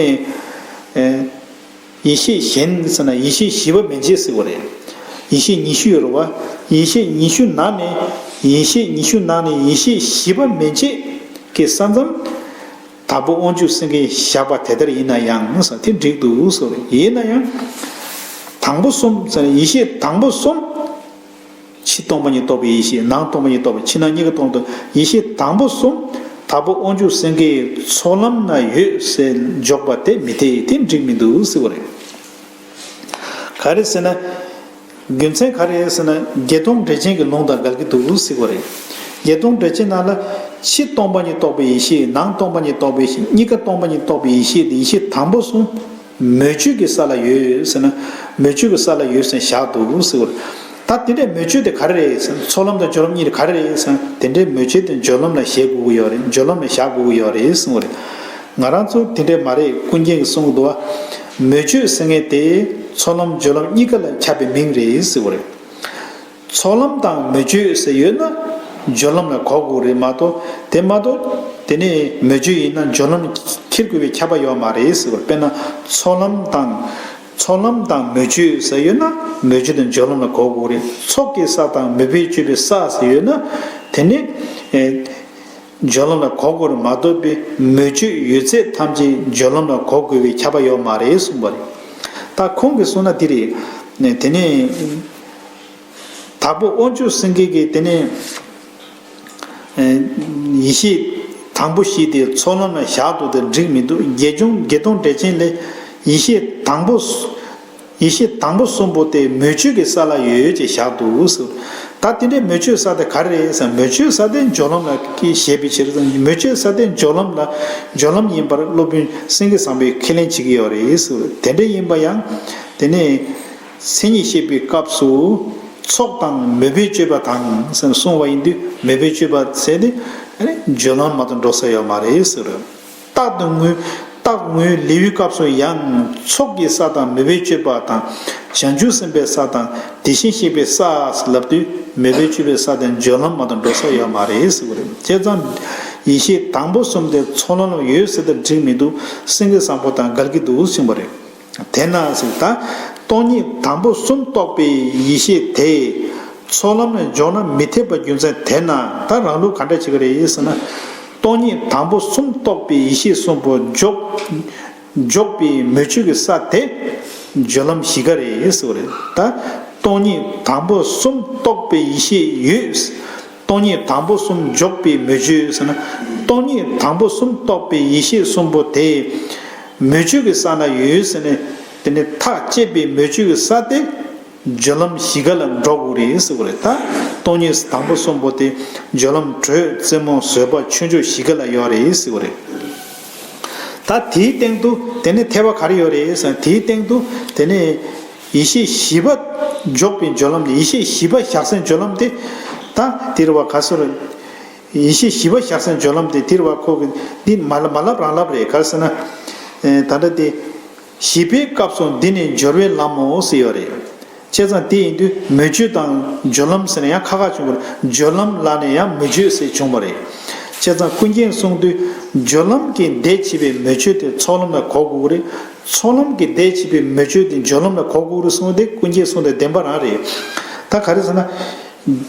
ཨེ། ཡེ་ཤེས་གཞན་ཟེར་ན་ཡེ་ཤེས་བཞི་པ་མན་ཆད་ཟེར་བ་རེད། ཡེ་ཤེས་ཉི་ཤུ་ཡོད་རེད་བ། ཡེ་ཤེས་ཉི་ཤུ་ནང་ནས། ཡེ་ཤེས་ཉི་ཤུ་ནང་ནས་ཡེ་ཤེས་བཞི་པ་མན་ཆད་ཀྱི་ས་མཚམས། དྭགས་པོ་དབང་ཕྱུག་སེང་གེས་བཞག་པ་དེ་ལྟར་ཡིན་ན་ཡང་ཟེར། དེ་འགྲིག་འདུག་ཟེར་བ་རེད། ཡིན་ན་ཡང་། དང་པོ་གསུམ་ཟེར་ན་ཡེ་ཤེས་དང་པོ་གསུམ། ཕྱི་སྟོང་པ་ཉིད་རྟོགས་པའི་ཡེ་ཤེས། ནང་སྟོང་པ་ཉིད་རྟོགས་པའི། ཕྱི་ནང་གཉིས་ཀ་སྟོང་པ་ཉིད་རྟོགས། ཡེ་ཤེས་དང་པོ་གསུམ་དྭགས་པོ་དབང་ཕྱུག་སེང་གེའི་ཚོགས་ལམ་ན་ཡོད་ཟེར་འཇོག་པ་དེ་མི་འཐད། དེ་འགྲིག་མི་འདུག་ཟེར་བ་རེད། ག་རེ་ཟེར་ན། རྒྱུ་མཚན་ག་རེ་ཟེར་ན་བརྒྱད་སྟོང་འགྲེལ་ཆེན་གྱི་ལུང་དང་འགལ་གྱི་འདུག་ཟེར་བ་རེད། བརྒྱད་སྟོང་འགྲེལ་ཆེན་ནང་ལ། ཕྱི་སྟོང་པ་ཉིད་རྟོགས་པའི་ཡེ་ཤེས། ནང་སྟོང་པ་ཉིད་རྟོགས་པའི་ཡེ་ཤེས། གཉིས་ཀ་སྟོང་པ་ཉིད་རྟོགས་པའི་ཡེ་ཤེས་དེ། ཡེ་ཤེས་དང་པོ་གསུམ་མོས་སྤྱོད་ཀྱི་ས་ལ་ཡོད་ཟེར་ན། མོས་སྤྱོད་ཀྱི་ས་ལ་ཡོད་ཟེར་བཞག་འདུག་ཟེར་བ་རེད། ད་དེ་འདྲའི་མོས་སྤྱོད་དེ་ག་རེ་རེད་ཟེར་ན། ཚོགས་ལམ་དང་སྦྱོར་ལམ་གཉིས་དེ་ག་རེ་རེད་ཟེར་ན། དེ་འདྲའི་མོས་སྤྱོད་དེ་སྦྱོར་ལམ་ལ་བཞག་དགོས་ཀྱི་ཡོད་རེད། སྦྱོར་ལམ་ལ་བཞག་དགོས་ཀྱི་ཡོད་རེད་གསུངས་པ་རེད། ང་རང་ཚོ་དེ་འདྲའི་མ་རེད། ཀུན་མཁྱེན་གྱིས་གསུངས་འདུག་བ། མོས་སྤྱོད་ཟེར་མཁན་དེ་ཚོགས་ལམ་སྦྱོར་ལམ་གཉིས་ཀ་ལ་ཁྱབ་པའི་མིང་རེད་ཟེར་བ་རེད། ཚོགས་ལམ་དང་མོས་སྤྱོད་ཟེར་ཡོད་ན་སྦྱོར་ལམ་ལ་གོ་དགོས་རེད་མ་གཏོགས། དེ་མ་གཏོགས་དེ་ནས་མོས་སྤྱོད་ཡིན་ན་སྦྱོར་ལམ་འཁྱེར་དགོས་པའི་ཁྱབ་པ་ཡོད་མ་རེད་ཟེར་བ། དཔེར་ན་ཚོགས་ལམ་དང་། ཚོགས་ལམ་དང་མོས་སྤྱོད་ཟེར་ཡོད་ན་མོས་སྤྱོད་དང་སྦྱོར་ལམ་ལ་གོ་དགོས་རེད། ཚོགས་ཀྱི་ས་དང་མོས་པས་སྤྱོད་པའི་ས་ཟེར་ཡོད་ན་དེ་ནི། ཨེ། སྦྱོར་ལམ་ལ་གོ་དགོས་རེད་མ་གཏོགས་པའི་མོས་སྤྱོད་ཡོད་ཚད་ཐམས་ཅད་སྦྱོར་ལམ་ལ་གོ་དགོས་པའི་ཁྱབ་པ་ཡོད་མ་རེད་གསུངས་པ་རེད། ད་ཁོང་གིས་གསུངས་ན་དེ་རེད། དེ་ནས་དྭགས་པོ་དབང་ཕྱུག་སེང་གེ་གིས་དེ་ནས་ཡེ་ཤེས་དང་པོ་བཞི་དེ་ཚོགས་ལམ་ལ་བཞག་འདུག་དེ་འགྲིག་མི་འདུག་བརྒྱད་སྟོང་བརྒྱད་སྟོང་འགྲེལ་ཆེན་ལས་ཡེ་ཤེས་དང་པོ། ཡེ་ཤེས་དང་པོ་གསུམ་པོ་དེ་མོས་སྤྱོད་ཀྱི་ས་ལ་ཡོད་ཅེས་བཞག་འདུག་ཟེར། ད་དེ་འདྲའི་མོས་སྤྱོད་ས་དེ་ག་རེ་རེད་ཟེར་ན། མོས་སྤྱོད་ས་དེ་སྦྱོར་ལམ་ལ་བཞག་པའི་ཕྱིར་དང་། མོས་སྤྱོད་ས་དེ་སྦྱོར་ལམ་ལ། སྦྱོར་ལམ་ཡིན་པར་སློབ་དཔོན་སེང་གེ་བཟང་པོས་ཁས་ལེན་བྱེད་ཀྱི་ཡོད་རེད་ཟེར། དེ་འདྲ་ཡིན་པ་ཡང་དེ་ནས་མཚན་ཉིད་བཤད་པའི་སྐབས་སུ་ཚོགས་དང་མོས་པས་སྤྱོད་པ་དང་ཟེར་གསུངས་པ་ཡིན་དུས། མོས་པས་སྤྱོད་པ་ཟེར་དེ་སྦྱོར་ལམ་མ་གཏོགས་འགྲོ་ས་ཡོད་མ་རེད་ཟེར། རྟག་ཏུ་ངུ། རྟག་ངུའི་ལེའུའི་སྐབས་སུ་ཡང་ཚོགས་ཀྱི་ས་དང་མོས་པས་སྤྱོད་པ་དང་། བྱང་ཆུབ་སེམས་དཔའི་ས་དང་དེ་བཞིན་གཤེགས་པའི་ས་ལབ་དུས་མོས་པས་སྤྱོད་པའི་ས་དེ་སྦྱོར་ལམ་མ་གཏོགས་འགྲོ་ས་ཡོད་མ་རེད་ཟེར་བ་རེད། བྱས་ཙང་ཡེ་ཤེས་དང་པོ་གསུམ་དེ་ཚོགས་ལམ་ལ་ཡོད་ཟེར་ཏེ་འགྲིག་མི་འདུག་སེང་གེ་བཟང་པོ་དང་འགལ་གྱི་འདུག་གསུངས་པ་རེད། དེས་ན་ཟེར། ད་སྟོང་ཉིད་དང་པོ་གསུམ་རྟོགས་པའི་ཡེ་ཤེས་དེ་ཚོགས་ལམ་ལ་འཇོག་ན་མི་འཐད་པ་རྒྱུ་མཚན་དེས་ན། ད་རང་ལུགས་ག་འདྲ་བྱེད་ཀྱི་རེད་ཟེར་ན། སྟོང་ཉིད་དང་པོ་གསུམ་རྟོགས་པའི་ཡེ་ཤེས་གསུམ་པོ་འཇོག་འཇོག་པའི་མོས་སྤྱོད་ཀྱི་ས་དེ་སྦྱོར་ལམ་བཞི་ཀ་རེད་ཟེར་བ་རེད། ད་སྟོང་ཉིད་དང་པོ་གསུམ་རྟོགས་པའི་ཡེ་ཤེས་ཡོད། སྟོང་ཉིད་དང་པོ་གསུམ་འཇོག་པའི་མོས་སྤྱོད་ཟེར་ན། སྟོང་ཉིད་དང་པོ་གསུམ་རྟོགས་པའི་ཡེ་ཤེས་གསུམ་པོ་དེ་མོས་སྤྱོད་ཀྱི་ས་ན་ཡོད་ཟེར་ནས། དེ་ནས་ཐག་བཅད་པའི་མོས་སྤྱོད་ཀྱི་ས་དེ་སྦྱོར་ལམ་བཞི་ཀ་ལ་འགྲོ་དགོས་རེད་ཟེར་བ་རེད། ད་སྟོང་ཉིད་དང་པོ་གསུམ་པོ་དེ་སྦྱོར་ལམ་དྲོད་རྩེ་མོ་བཟོད་པ་ཆོས་མཆོག་བཞི་ཀ་ལ་ཡོད་རེད་ཟེར་བ་རེད། ད་དེའི་སྟེང་དུ་དེ་ནས་འཐད་པ་ག་རེ་ཡོད་རེད་ཟེར་ན། དེའི་སྟེང་དུ་དེ་ནས་ཡེ་ཤེས་བཞི་པ་འཇོག་པའི་སྦྱོར་ལམ། ཡེ་ཤེས་བཞི་པ་བཞག་སའི་སྦྱོར་ལམ་དེ། ད་དེ་རེད་བ། ག་ཟེར། ཡེ་ཤེས་བཞི་པ་བཞག་སའི་སྦྱོར་ལམ་དེ་དེ་རེད་བ། ཁོ་གི་འདི་མ་ལབ་མ་ལབ་རང་ལབ་རེད། ག་རེ་ཟེར་ན། ཨེ། ད་ལྟ་དེ། བཞི་པའི་སྐབས་སུ་འདི་ནི་སྦྱོར་བའི་ལམ་མོ་ཟེར་ཡོད་རེད། བྱས་ཙང་དེ་ཡིན་དུས་མོས་སྤྱོད་དང་སྦྱོར་ལམ་ཟེར་ན་ཡང་ཁ་ཁ་བྱུང་བ་རེད། སྦྱོར་ལམ་ལ་ནས་ཡང་མོས་སྤྱོད་ཟེར་བྱུང་བ་རེད། བྱས་ཙང་ཀུན་མཁྱེན་གསུང་དུས་སྦྱོར་ལམ་གྱི་ཟླས་ཕྱེ་བའི་མོས་སྤྱོད་དེ་ཚོགས་ལམ་ལ་གོ་དགོས་ཀྱི་རེད། ཚོགས་ལམ་གྱི་ཟླས་ཕྱེ་བའི་མོས་སྤྱོད་དེ་སྦྱོར་ལམ་ལ་གོ་དགོས་ཀྱི་རེད་གསུངས་ཏེ། ཀུན་མཁྱེན་གསུང་དེ་བདེན་པ་རང་རེད། ད་ག་རེ་ཟེར་ན།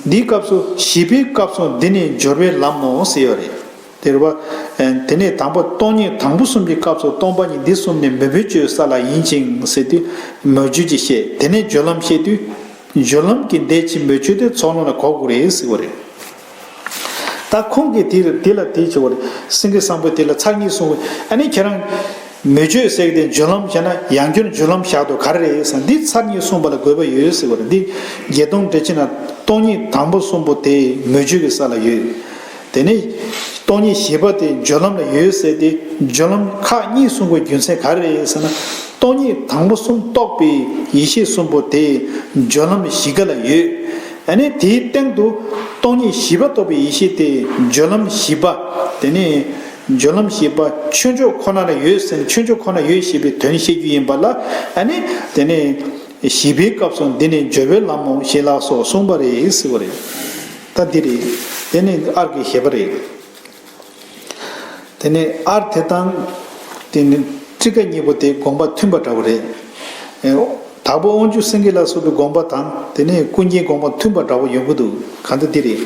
འདིའི་སྐབས་སུ། བཞི་པའི་སྐབས་སུ་འདི་ནི་སྦྱོར་བའི་ལམ་མོ་ཟེར་ཡོད་རེད། དེ་རེད་བ། དེ་ནས་དང་པོ་སྟོང་ཉིད་དང་པོ་གསུམ་གྱི་སྐབས་སུ་སྟོང་པ་ཉིད་འདི་གསུམ་ནི་མོས་པས་སྤྱོད་ས་ལ་ཡིན་ཅིང་ཟེར་དུས་མོས་སྤྱོད་ཀྱི་བཤད། དེ་ནས་སྦྱོར་ལམ་བཤད་དུས་སྦྱོར་ལམ་གྱི་ཟླས་ཕྱེ་མོས་སྤྱོད་དེ་ཚོགས་ལམ་ལ་གོ་དགོས་རེད་ཟེར་བ་རེད། ད་ཁོང་གིས་དེ་དེ་ལ་དེ་བྱེད་བ་རེད། སེང་གེ་བཟང་པོས་དེ་ལ་ཚར་གཉིས་གསུངས། ཨ་ནི་ཁྱེད་རང་མོས་སྤྱོད་ཟེར་གི་དེ་སྦྱོར་ལམ་བྱས་ན་ཡང་བསྐྱར་སྦྱོར་ལམ་བཞག་འདུག་ག་རེ་རེད་ཟེར་ན། འདི་ཚར་གཉིས་གསུངས་པ་ལ་དགོས་པ་ཡོད་ཟེར་བ་རེད། འདི་བརྒྱད་སྟོང་འགྲེལ་ཆེན་ན་སྟོང་ཉིད་དང་པོ་གསུམ་པོ་དེ་མོས་སྤྱོད་ཀྱི་ས་ལ་ཡོད། དེ་ནས་སྟོང་ཉིད་བཞི་པ་དེ་སྦྱོར་ལམ་ལ་ཡོད་ཟེར་ཏེ། སྦྱོར་ལམ་ཁག་གཉིས་གསུང་དགོས་རྒྱུ་མཚན་ག་རེ་རེད་ཟེར་ན། སྟོང་ཉིད་དང་པོ་གསུམ་རྟོགས་པའི་ཡེ་ཤེས་གསུམ་པོ་དེ་སྦྱོར་ལམ་བཞི་ཀ་ལ་ཡོད། ཨ་ནི་དེའི་སྟེང་དུ་སྟོང་ཉིད་བཞི་པ་རྟོགས་པའི་ཡེ་ཤེས་དེ་སྦྱོར་ལམ་བཞི་པ། དེ་ནས་སྦྱོར་ལམ་བཞི་པ་ཆོས་མཆོག་ཁོ་ན་ལ་ཡོད་ཟེར་ན། ཆོས་མཆོག་ཁོ་ན་ཡོད་ཞེས་པའི་དོན་བཤད་རྒྱུ་ཡིན་པ་ལ། ཨ་ནི་དེ་ནས་བཞི་པའི་སྐབས་སུ་འདི་ནི་སྦྱོར་བའི་ལམ་མོ་ཞེས་ལ་སོགས་གསུངས་པ་རེད་ཟེར་བ་རེད། ད་འདི་རེད། དེ་ནི་ཨར་གྱི་བཞི་པ་རེད། དེ་ནས་ཨར་དེ་དང་། དེ་ནི་ཊཱི་ཀ་གཉིས་པོ་དེ་དགོངས་པ་མཐུན་པ་འདྲ་བོ་རེད། ཨེ། དྭགས་པོ་དབང་ཕྱུག་སེང་གེ་ལ་སོགས་པའི་དགོངས་པ་དང་དེ་ནས་ཀུན་མཁྱེན་དགོངས་པ་མཐུན་པ་འདྲ་བོ་ཡོང་གི་འདུག་གང་ལྟར་འདི་རེད།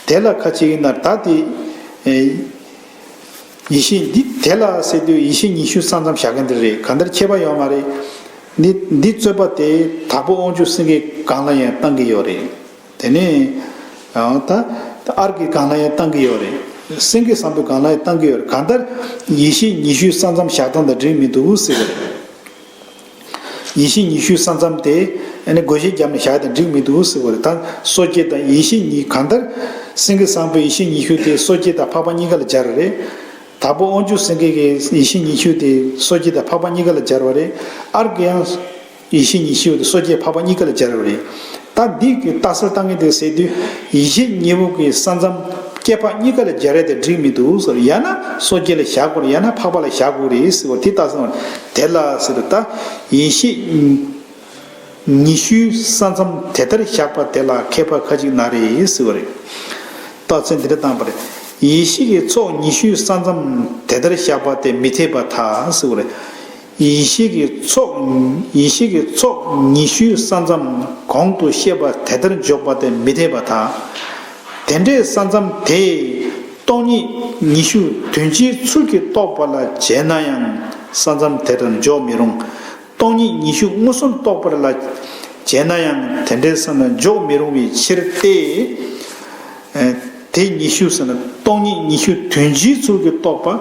དེ་ལ་ཁ་ཅིག་ཡིན་ན་ད་དེ། ཨེ། ཡེ་ཤེས་འདི་དེ་ལ་ཟེར་དུས་ཡེ་ཤེས་ཉི་ཤུ་རྩ་མཚམས་བཞག་མཁན་འདི་རེད། གང་ལྟར་ཁྱད་པར་ཡོད་མ་རེད། འདི་འདི་རྩོད་པ་དེ་དྭགས་པོ་དབང་ཕྱུག་སེང་གེ་སྒང་ལ་ཡང་བཏང་གི་ཡོད་རེད། དེ་ནས་ད་ཨར་གྱི་སྒང་ལ་ཡང་བཏང་གི་ཡོད་རེད། སེང་གེ་བཟང་པོའི་སྒང་ལ་ཡང་བཏང་གི་ཡོད་རེད། གང་ལྟར་ཡེ་ཤེས་ཉི་ཤུའི་ས་མཚམས་བཞག་སྟངས་དང་འགྲིག་མི་འདུག་ཟེར་བ་རེད། ཡེ་ཤེས་ཉི་ཤུའི་ས་མཚམས་དེ་ཨ་ནི་བགོ་བཤའ་བརྒྱབ་ནས་བཞག་དང་འགྲིག་མི་འདུག་ཟེར་བ་རེད། ད་སོ་སྐྱེ་དང་ཡེ་ཤེས་གཉིས་གང་ལྟར་ སེང་གེ་བཟང་པོའི་ཡེ་ཤེས་ཉི་ཤུ་དེ་སོ་སྐྱེ་དང་འཕགས་པ་གཉིས་ཀ་ལ་སྦྱར་བ་རེད། དྭགས་པོ་དབང་ཕྱུག་སེང་གེ་གི་ཡེ་ཤེས་ཉི་ཤུ་དེ་སོ་སྐྱེ་དང་འཕགས་པ་གཉིས་ཀ་ལ་སྦྱར་བ་རེད། ཨར་གི་ཡང་ཡེ་ཤེས་ཉི་ཤུ་དེ་སོ་སྐྱེ་འཕགས་པ་གཉིས་ཀ་ལ་སྦྱར་བ་རེད། ད་འདི་གི་རྟགས་གསལ་བཏང་མཁན་དེ་ཟེར་དུས་ཡེ་ཤེས་གཉིས་པོ་གི་ས་མཚམས་སྐྱེ་འཕགས་གཉིས་ཀ་ལ་སྦྱར་ཡ་དེ་འགྲིག་མི་འདུག་ཟེར། ཡང་ན་སོ་སྐྱེ་ལ་བཞག་དགོས་རེད། ཡང་ན་འཕགས་པ་ལ་བཞག་དགོས་རེད་ཟེར་བ་དེ་རྟགས་གསལ་བ་དེ་ལ་ཟེར། ད་ཡེ་ཤེས་ཉི་ཤུའི་ས་མཚམས་དེ་ལྟར་བཞག་པ་དེ་ལ་མཁས་པ་ཁ་ཅིག་ན་རེ་ཟེར་བ་རེད། རྟགས་མཚན་འདི་འདྲ་བཏང་པ་རེད། ཡེ་ཤེས་ཀྱི་ཚོགས་ཉི་ཤུའི་ས་མཚམས་དེ་ལྟར་བཞག་པ་དེ་མི་འཐད་པར་ཐལ་ཟེར་བ་རེད། ཡེ་ཤེས་ཀྱི་ཚོགས་ཡེ་ཤེས་ཀྱི་ཚོགས་ཉི་ཤུའི་ས་མཚམས་གོང་དུ་བཤད་པ་དེ་ལྟར་འཇོག་པ་དེ་མི་འཐད་པར་ཐལ། དེ་འདྲའི་ས་མཚམས་དེ་སྟོང་ཉིད་ཉི་ཤུ་དོན་སྤྱིའི་ཚུལ་གྱིས་རྟོགས་པ་ལ་བྱས་ན་ཡང་ས་མཚམས་དེ་ལྟར་འཇོག་མི་རུང་། སྟོང་ཉིད་ཉི་ཤུ་མངོན་སུམ་རྟོགས་པ་ལ་བྱས་ན་ཡང་དེ་འདྲའི་ས་མཚམས་འཇོག་མི་རུང་བའི་ཕྱིར་ཏེ། དེ་ཉི་ཤུ་ཟེར་ན་སྟོང་ཉིད་ཉི་ཤུ་དོན་སྤྱིའི་ཚུལ་གྱིས་རྟོགས་པ།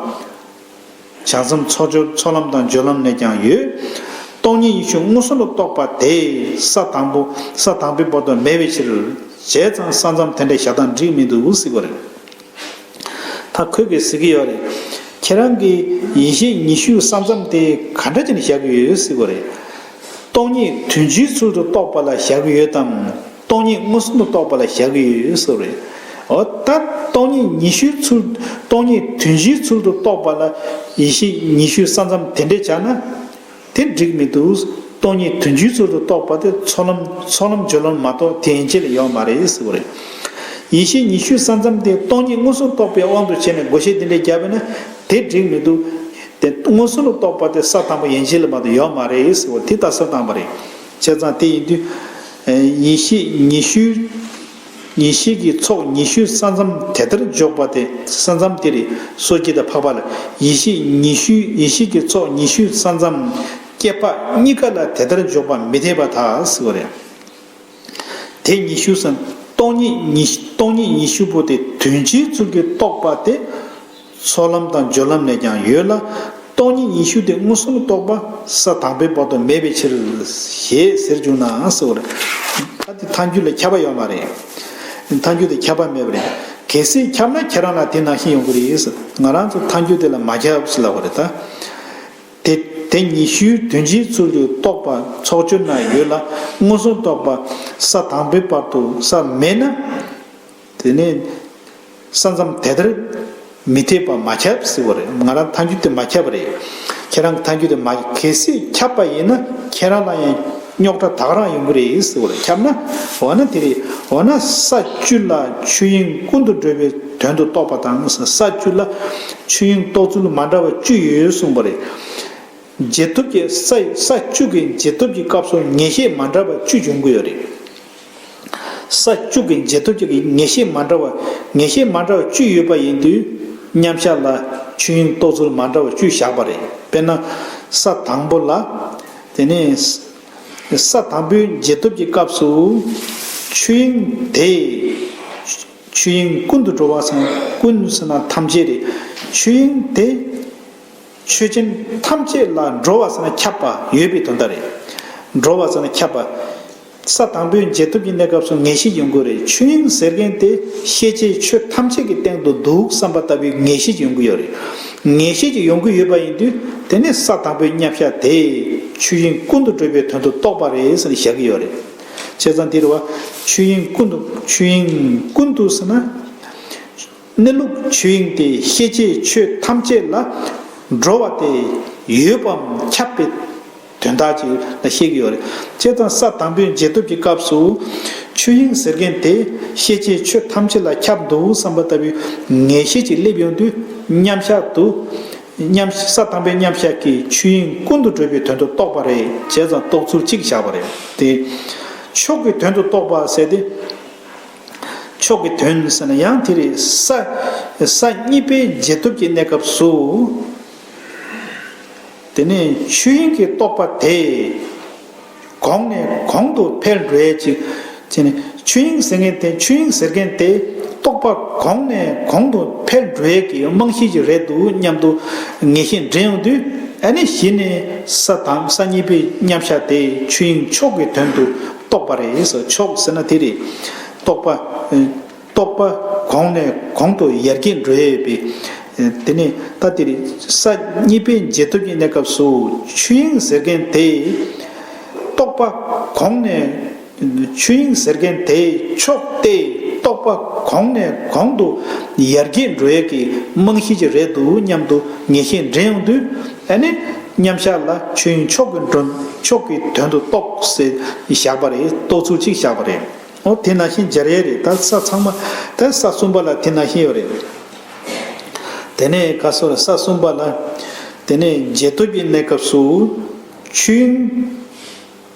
བྱང་སེམས་ཚོགས་སྦྱོར་ཚོགས་ལམ་དང་སྦྱོར་ལམ་ནས་ཀྱང་ཡོད། སྟོང་ཉིད་ཉི་ཤུ་མངོན་སུམ་དུ་རྟོགས་པ་དེ་ས་དང་པོ་ས་དང་པོའི་བར་དུ་མེད་པའི་ཕྱིར། བྱས་ཙང་ས་མཚམས་དེ་འདྲའི་བཞག་སྟངས་འགྲིག་མི་འདུག་ཟེར་བ་རེད། ད་ཁོས་གིས་ཟེར་གྱི་ཡོད་རེད། ཁྱེད་རང་གིས་ཡེ་ཤེས་ཉི་ཤུའི་ས་མཚམས་དེ་ག་འདྲ་བྱས་ནས་བཞག་གི་ཡོད་ཟེར་བ་རེད། སྟོང་ཉིད་དོན་སྤྱིའི་ཚུལ་དུ་རྟོགས་པ་ལ་བཞག་གི་ཡོད་དམ། སྟོང་ཉིད་མངོན་སུམ་དུ་རྟོགས་པ་ལ་བཞག་གི་ཡོད་ཟེར་བ་རེད། འོ་ད་སྟོང་ཉིད་ཉི་ཤུའི་ཚུལ་སྟོང་ཉིད་དོན་སྤྱིའི་ཚུལ་དུ་རྟོགས་པ་ལ་ཡེ་ཤེས་ཉི་ཤུའི་ས་མཚམས་དེ་འདྲས་བྱས་ན། དེ་འགྲིག་མི་འདུག་སྟོང་ཉིད་དོན་སྤྱིའི་ཚུལ་དུ་རྟོགས་པ་དེ་ཚོགས་ལམ་ཚོགས་ལམ་སྦྱོར་ལམ་མ་གཏོགས་དེ་ཡན་ཆད་ལ་ཡོད་མ་རེད་ཟེར་བ་རེད། ཡེ་ཤེས་ཉི་ཤུའི་ས་མཚམས་དེ་སྟོང་ཉིད་མངོན་སུམ་རྟོགས་པའི་དབང་དུ་བྱས་ནས་བགོ་བཤའ་དེ་འདྲ་བརྒྱབ་པ་ན་དེ་འགྲིག་མི་འདུག་དེ་མངོན་སུམ་དུ་རྟོགས་པ་དེ་ས་དང་པོ་ཡན་ཆད་ལ་མ་གཏོགས་ཡོད་མ་རེད་ཟེར་བ་དེ་ལྟ་ས་བཏང་བ་རེད། བྱས་ཙང་དེ་ཡིན་དུས། ཡེ་ཤེས་ཉི་ཤུའི། ཡེ་ཤེས་ཀྱི་ཚོགས་ཉི་ཤུའི་ས་མཚམས་དེ་ལྟར་འཇོག་པ་དེ་ས་མཚམས་དེ་རེད། སོ་སྐྱེ་དང་འཕགས་པ་ལ་ཡེ་ཤེས་ཉི་ཤུའི་ཡེ་ཤེས་ཀྱི་ཚོགས་ཉི་ཤུའི་ས་མཚམས་སྐྱེ་འཕགས་གཉིས་ཀ་ལ་དེ་ལྟར་འཇོག་པ་མི་འཐད་པར་ཐལ་ཟེར་བ་རེད། དེ་ཉི་ཤུ་ས་སྟོང་ཉིད་ཉི་སྟོང་ཉིད་ཉི་ཤུ་པོ་དེ་དོན་སྤྱིའི་ཚུལ་གྱིས་རྟོགས་པ་དེ། ཚོགས་ལམ་དང་སྦྱོར་ལམ་ནས་ཀྱང་ཡོད་ལ། སྟོང་ཉིད་ཉི་ཤུ་དེ་མངོན་སུམ་རྟོགས་པ་ས་དང་པོའི་བར་དུ་མེད་པའི་ཕྱིར། ཞེས་ཟེར་བྱུང་ན་ཟེར་བ་རེད། ད་དེ་ཐལ་འགྱུར་ལ་ཁྱབ་པ་ཡོད་མ་རེད། ཐལ་འགྱུར་དེ་ཁྱབ་པ་མེད་པ་རེད། གལ་སྲིད་ཁྱབ་ན་ཁྱེད་རང་ལ་དེ་ནང་བཞིན་ཡོང་གི་རེད་ཟེར། ང་རང་ཚོ་ཐལ་འགྱུར་དེ་ལ་མ་ཁྱབ་ཟེར་ལབ་པ་རེད་ད། དེ་དེ་ཉི་ཤུའི་དོན་སྤྱིའི་ཚུལ་དུ་རྟོགས་པ་ཚོགས་སྦྱོར་ན་ཡོད་ལ་མངོན་སུམ་རྟོགས་པ་ས་དང་པོའི་བར་དུ་ས་མེད་ན། དེ་ནས་ས་མཚམས་དེ་ལྟར་མི་འཐད་པ་མ་ཁྱབ་ཟེར་བ་རེད། ང་རང་ཐལ་འགྱུར་དེ་མ་ཁྱབ་པ་རེད། ཁྱེད་རང་གི་ཐལ་འགྱུར་དེ་མ་གལ་སྲིད་ཁྱབ་པ་ཡིན་ན་ཁྱེད་རང་ལ་ཡང་རྙོག་དྲ་ད་ག་རང་ཡོང་གི་རེད་ཟེར་བ་རེད། ཁྱབ་ན་འོ་ན་དེ་རེད། འོ་ན་ས་བཅུ་ལ་ཆོས་དབྱིངས་ཀུན་ཏུ་གྲོལ་བའི་དོན་དུ་རྟོགས་པ་དང་ས་བཅུ་ལ་ཆོས་དབྱིངས་རྟོགས་ཚུལ་མ་འདྲ་བ་བཅུ་ཡོད་གསུངས་པ་རེད། རྗེས་ཐོབ་ཀྱི་ས་ས་བཅུ་གི་རྗེས་ཐོབ་ཀྱི་སྐབས་སུ་ངེས་ཤེས་མ་འདྲ་བ་བཅུ་འབྱུང་གི་ཡོད་རེད། ས་བཅུ་གི་རྗེས་ཐོབ་ཀྱི་ངེས་ཤེས་མ་འདྲ་བ་ངེས་ཤེས་མ་འདྲ་བ་བཅུ་ཡོད་པ་ཡིན་དུས་མཉམ་གཞག་ལ་ཆོས་དབྱིངས་རྟོགས་ཚུལ་མ་འདྲ་བ་བཅུ་བཞག་པ་རེད། དཔེར་ན་ས་དང་པོ་ལ་དེ་ནས་ས་དང་པོའི་རྗེས་ཐོབ་ཀྱི་སྐབས་སུ་ཆོས་དབྱིངས་དེ་ཆོས་དབྱིངས་ཀུན་ཏུ་གྲོལ་བ་ཟེར་ན་ཀུན་ཟེར་ན་ཐམས་ཅད་རེད། ཆོས་དབྱིངས་དེ། ཆོས་ཅན་ཐམས་ཅད་ལ་གྲོལ་བ་ཟེར་ན་ཁྱབ་པ་ཡོད་པའི་དོན་དག་རེད། གྲོལ་བ་ཟེར་ན་ཁྱབ་པ། ས་དང་པོའི་རྗེས་ཐོབ་ཀྱི་གནས་སྐབས་སུ་ངེས་ཤེས་ཡོང་གི་རེད། ཆོས་དབྱིངས་ཟེར་མཁན་དེ་ཤེས་བྱའི་ཆོས་ཐམས་ཅད་ཀྱི་སྟེང་དུ་འདུག་བསམ་པ་ལྟ་བུའི་ངེས་ཤེས་ཀྱི་ཡོང་གི་ཡོད་རེད། ངེས་ཤེས་ཀྱི་ཡོང་གི་ཡོད་པ་ཡིན་དུས་དེ་ནི་ས་དང་པོའི་མཉམ་གཞག་དེ་ཆོས་དབྱིངས་ཀུན་ཏུ་གྲོལ་བའི་དོན་དུ་རྟོགས་པ་རེད་ཟེར་ནས་བཞག་གི་ཡོད་རེད། བྱས་ཙང་འདིར་བ་ཆོས་དབྱིངས་ཀུན་ཏུ་ཆོས་དབྱིངས་ཀུན་ཏུ་ཟེར་ན། གནས་ལུགས་ཆོས་དབྱིངས་དེ་ཤེས་བྱའི་ཆོས་ཐམས་ཅད་ལ་གྲོལ་བ་དེ་ཡོད་པའམ་ཁྱབ་པའི་དོན་དག་ཅིག་ལ་བཤད་ཀྱི་ཡོད་རེད། བྱས་ཙང་ས་དང་པོའི་རྗེས་ཐོབ་ཀྱི་སྐབས་སུ་ཆོས་དབྱིངས་ཟེར་མཁན་དེ་ཤེས་བྱའི་ཆོས་ཐམས་ཅད་ལ་ཁྱབ་འདུག་བསམ་པ་ལྟ་བུའི་ངེས་ཤེས་ཅིག་སླེབས་ཡོང་དུས་མཉམ་གཞག་ཏུ་མཉམ་ས་དང་པོའི་མཉམ་གཞག་གིས་ཆོས་དབྱིངས་ཀུན་ཏུ་གྲོལ་བའི་དོན་དུ་རྟོགས་པ་རེད། བྱས་ཙང་རྟོགས་ཚུལ་གཅིག་བཞག་པ་རེད་དེ། མཆོག་གི་དོན་དུ་རྟོགས་པ་ཟེར་ཏེ། མཆོག་གི་དོན་ཟེར་ན་ཡང་དེ་རེད། ས་ས་གཉིས་པའི་རྗེས་ཐོབ་ཀྱི་གནས་སྐབས་སུ། དེ་ནས་ཆོས་དབྱིངས་ཀྱི་རྟོགས་པ་དེ་གོང་ནས་གོང་དུ་འཕེལ་འགྲོ་ཡས་ཅིག་བྱས་ནས་ཆོས་དབྱིངས་ཟེར་མཁན་དེ་ཆོས་དབྱིངས་ཟེར་མཁན་དེ་རྟོགས་པ་གོང་ནས་གོང་དུ་འཕེལ་འགྲོ་ཡས་ཀྱི་རྨང་གཞི་ཅིག་རེད་འདུག་སྙམ་དུ་ངེས་ཤེས་འདྲེན་ཡོང་དུས་ཨ་ནི་གཞི་ནས་ས་དང་ས་གཉིས་པའི་མཉམ་གཞག་དེ་ཆོས་དབྱིངས་མཆོག་གི་དོན་དུ་རྟོགས་པ་རེད་ཟེར། མཆོག་ཟེར་ན་དེ་རེད། རྟོགས་པ། རྟོགས་པ་ གོང་ནས་གོང་དུ་ཡར་རྒྱས་འགྲོ་ཡས་པའི། དེ་ནས་ད་དེ་རེད། ས་གཉིས་པའི་འབྱེད་སྟོབས་ཀྱི་གནས་སྐབས་སུ་ཆོས་དབྱིངས་ཟེར་མཁན་དེ། རྟོག་པ་གོང་ནས། ཆོས་དབྱིངས་ཟེར་མཁན་དེའི་ཕྱོགས་དེ་རྟོག་པ་གོང་ནས་གོང་དུ་ཡར་རྒྱས་འགྲོ་ཡས་ཀྱི་རྨང་གཞི་ཅིག་རེད་འདུག་སྙམ་དུ་ངེས་ཤེས་འདྲེན་ཡོང་དུས། ཨ་ནི་མཉམ་གཞག་ལ་ཆོས་དབྱིངས་མཆོག་གི་དོན། མཆོག་གི་དོན་དུ་རྟོགས་ཟེར་བཞག་པ་རེད། རྟོགས་ཚུལ་གཅིག་བཞག་པ་རེད། འོ་དེ་ནང་བཞིན་སྦྱར་ཡས་རེད། ད་ས་ཚང་མ་ད་ས་གསུམ་པ་ལ་དེ་ནང་བཞིན་ཡོད་རེད། དེ་ནས་ག་སོ་རེད། ས་གསུམ་པ་ལ། དེ་ནས་འབྱེད་སྟོབས་ཀྱི་གནས་སྐབས་སུ་ཆོས་དབྱིངས་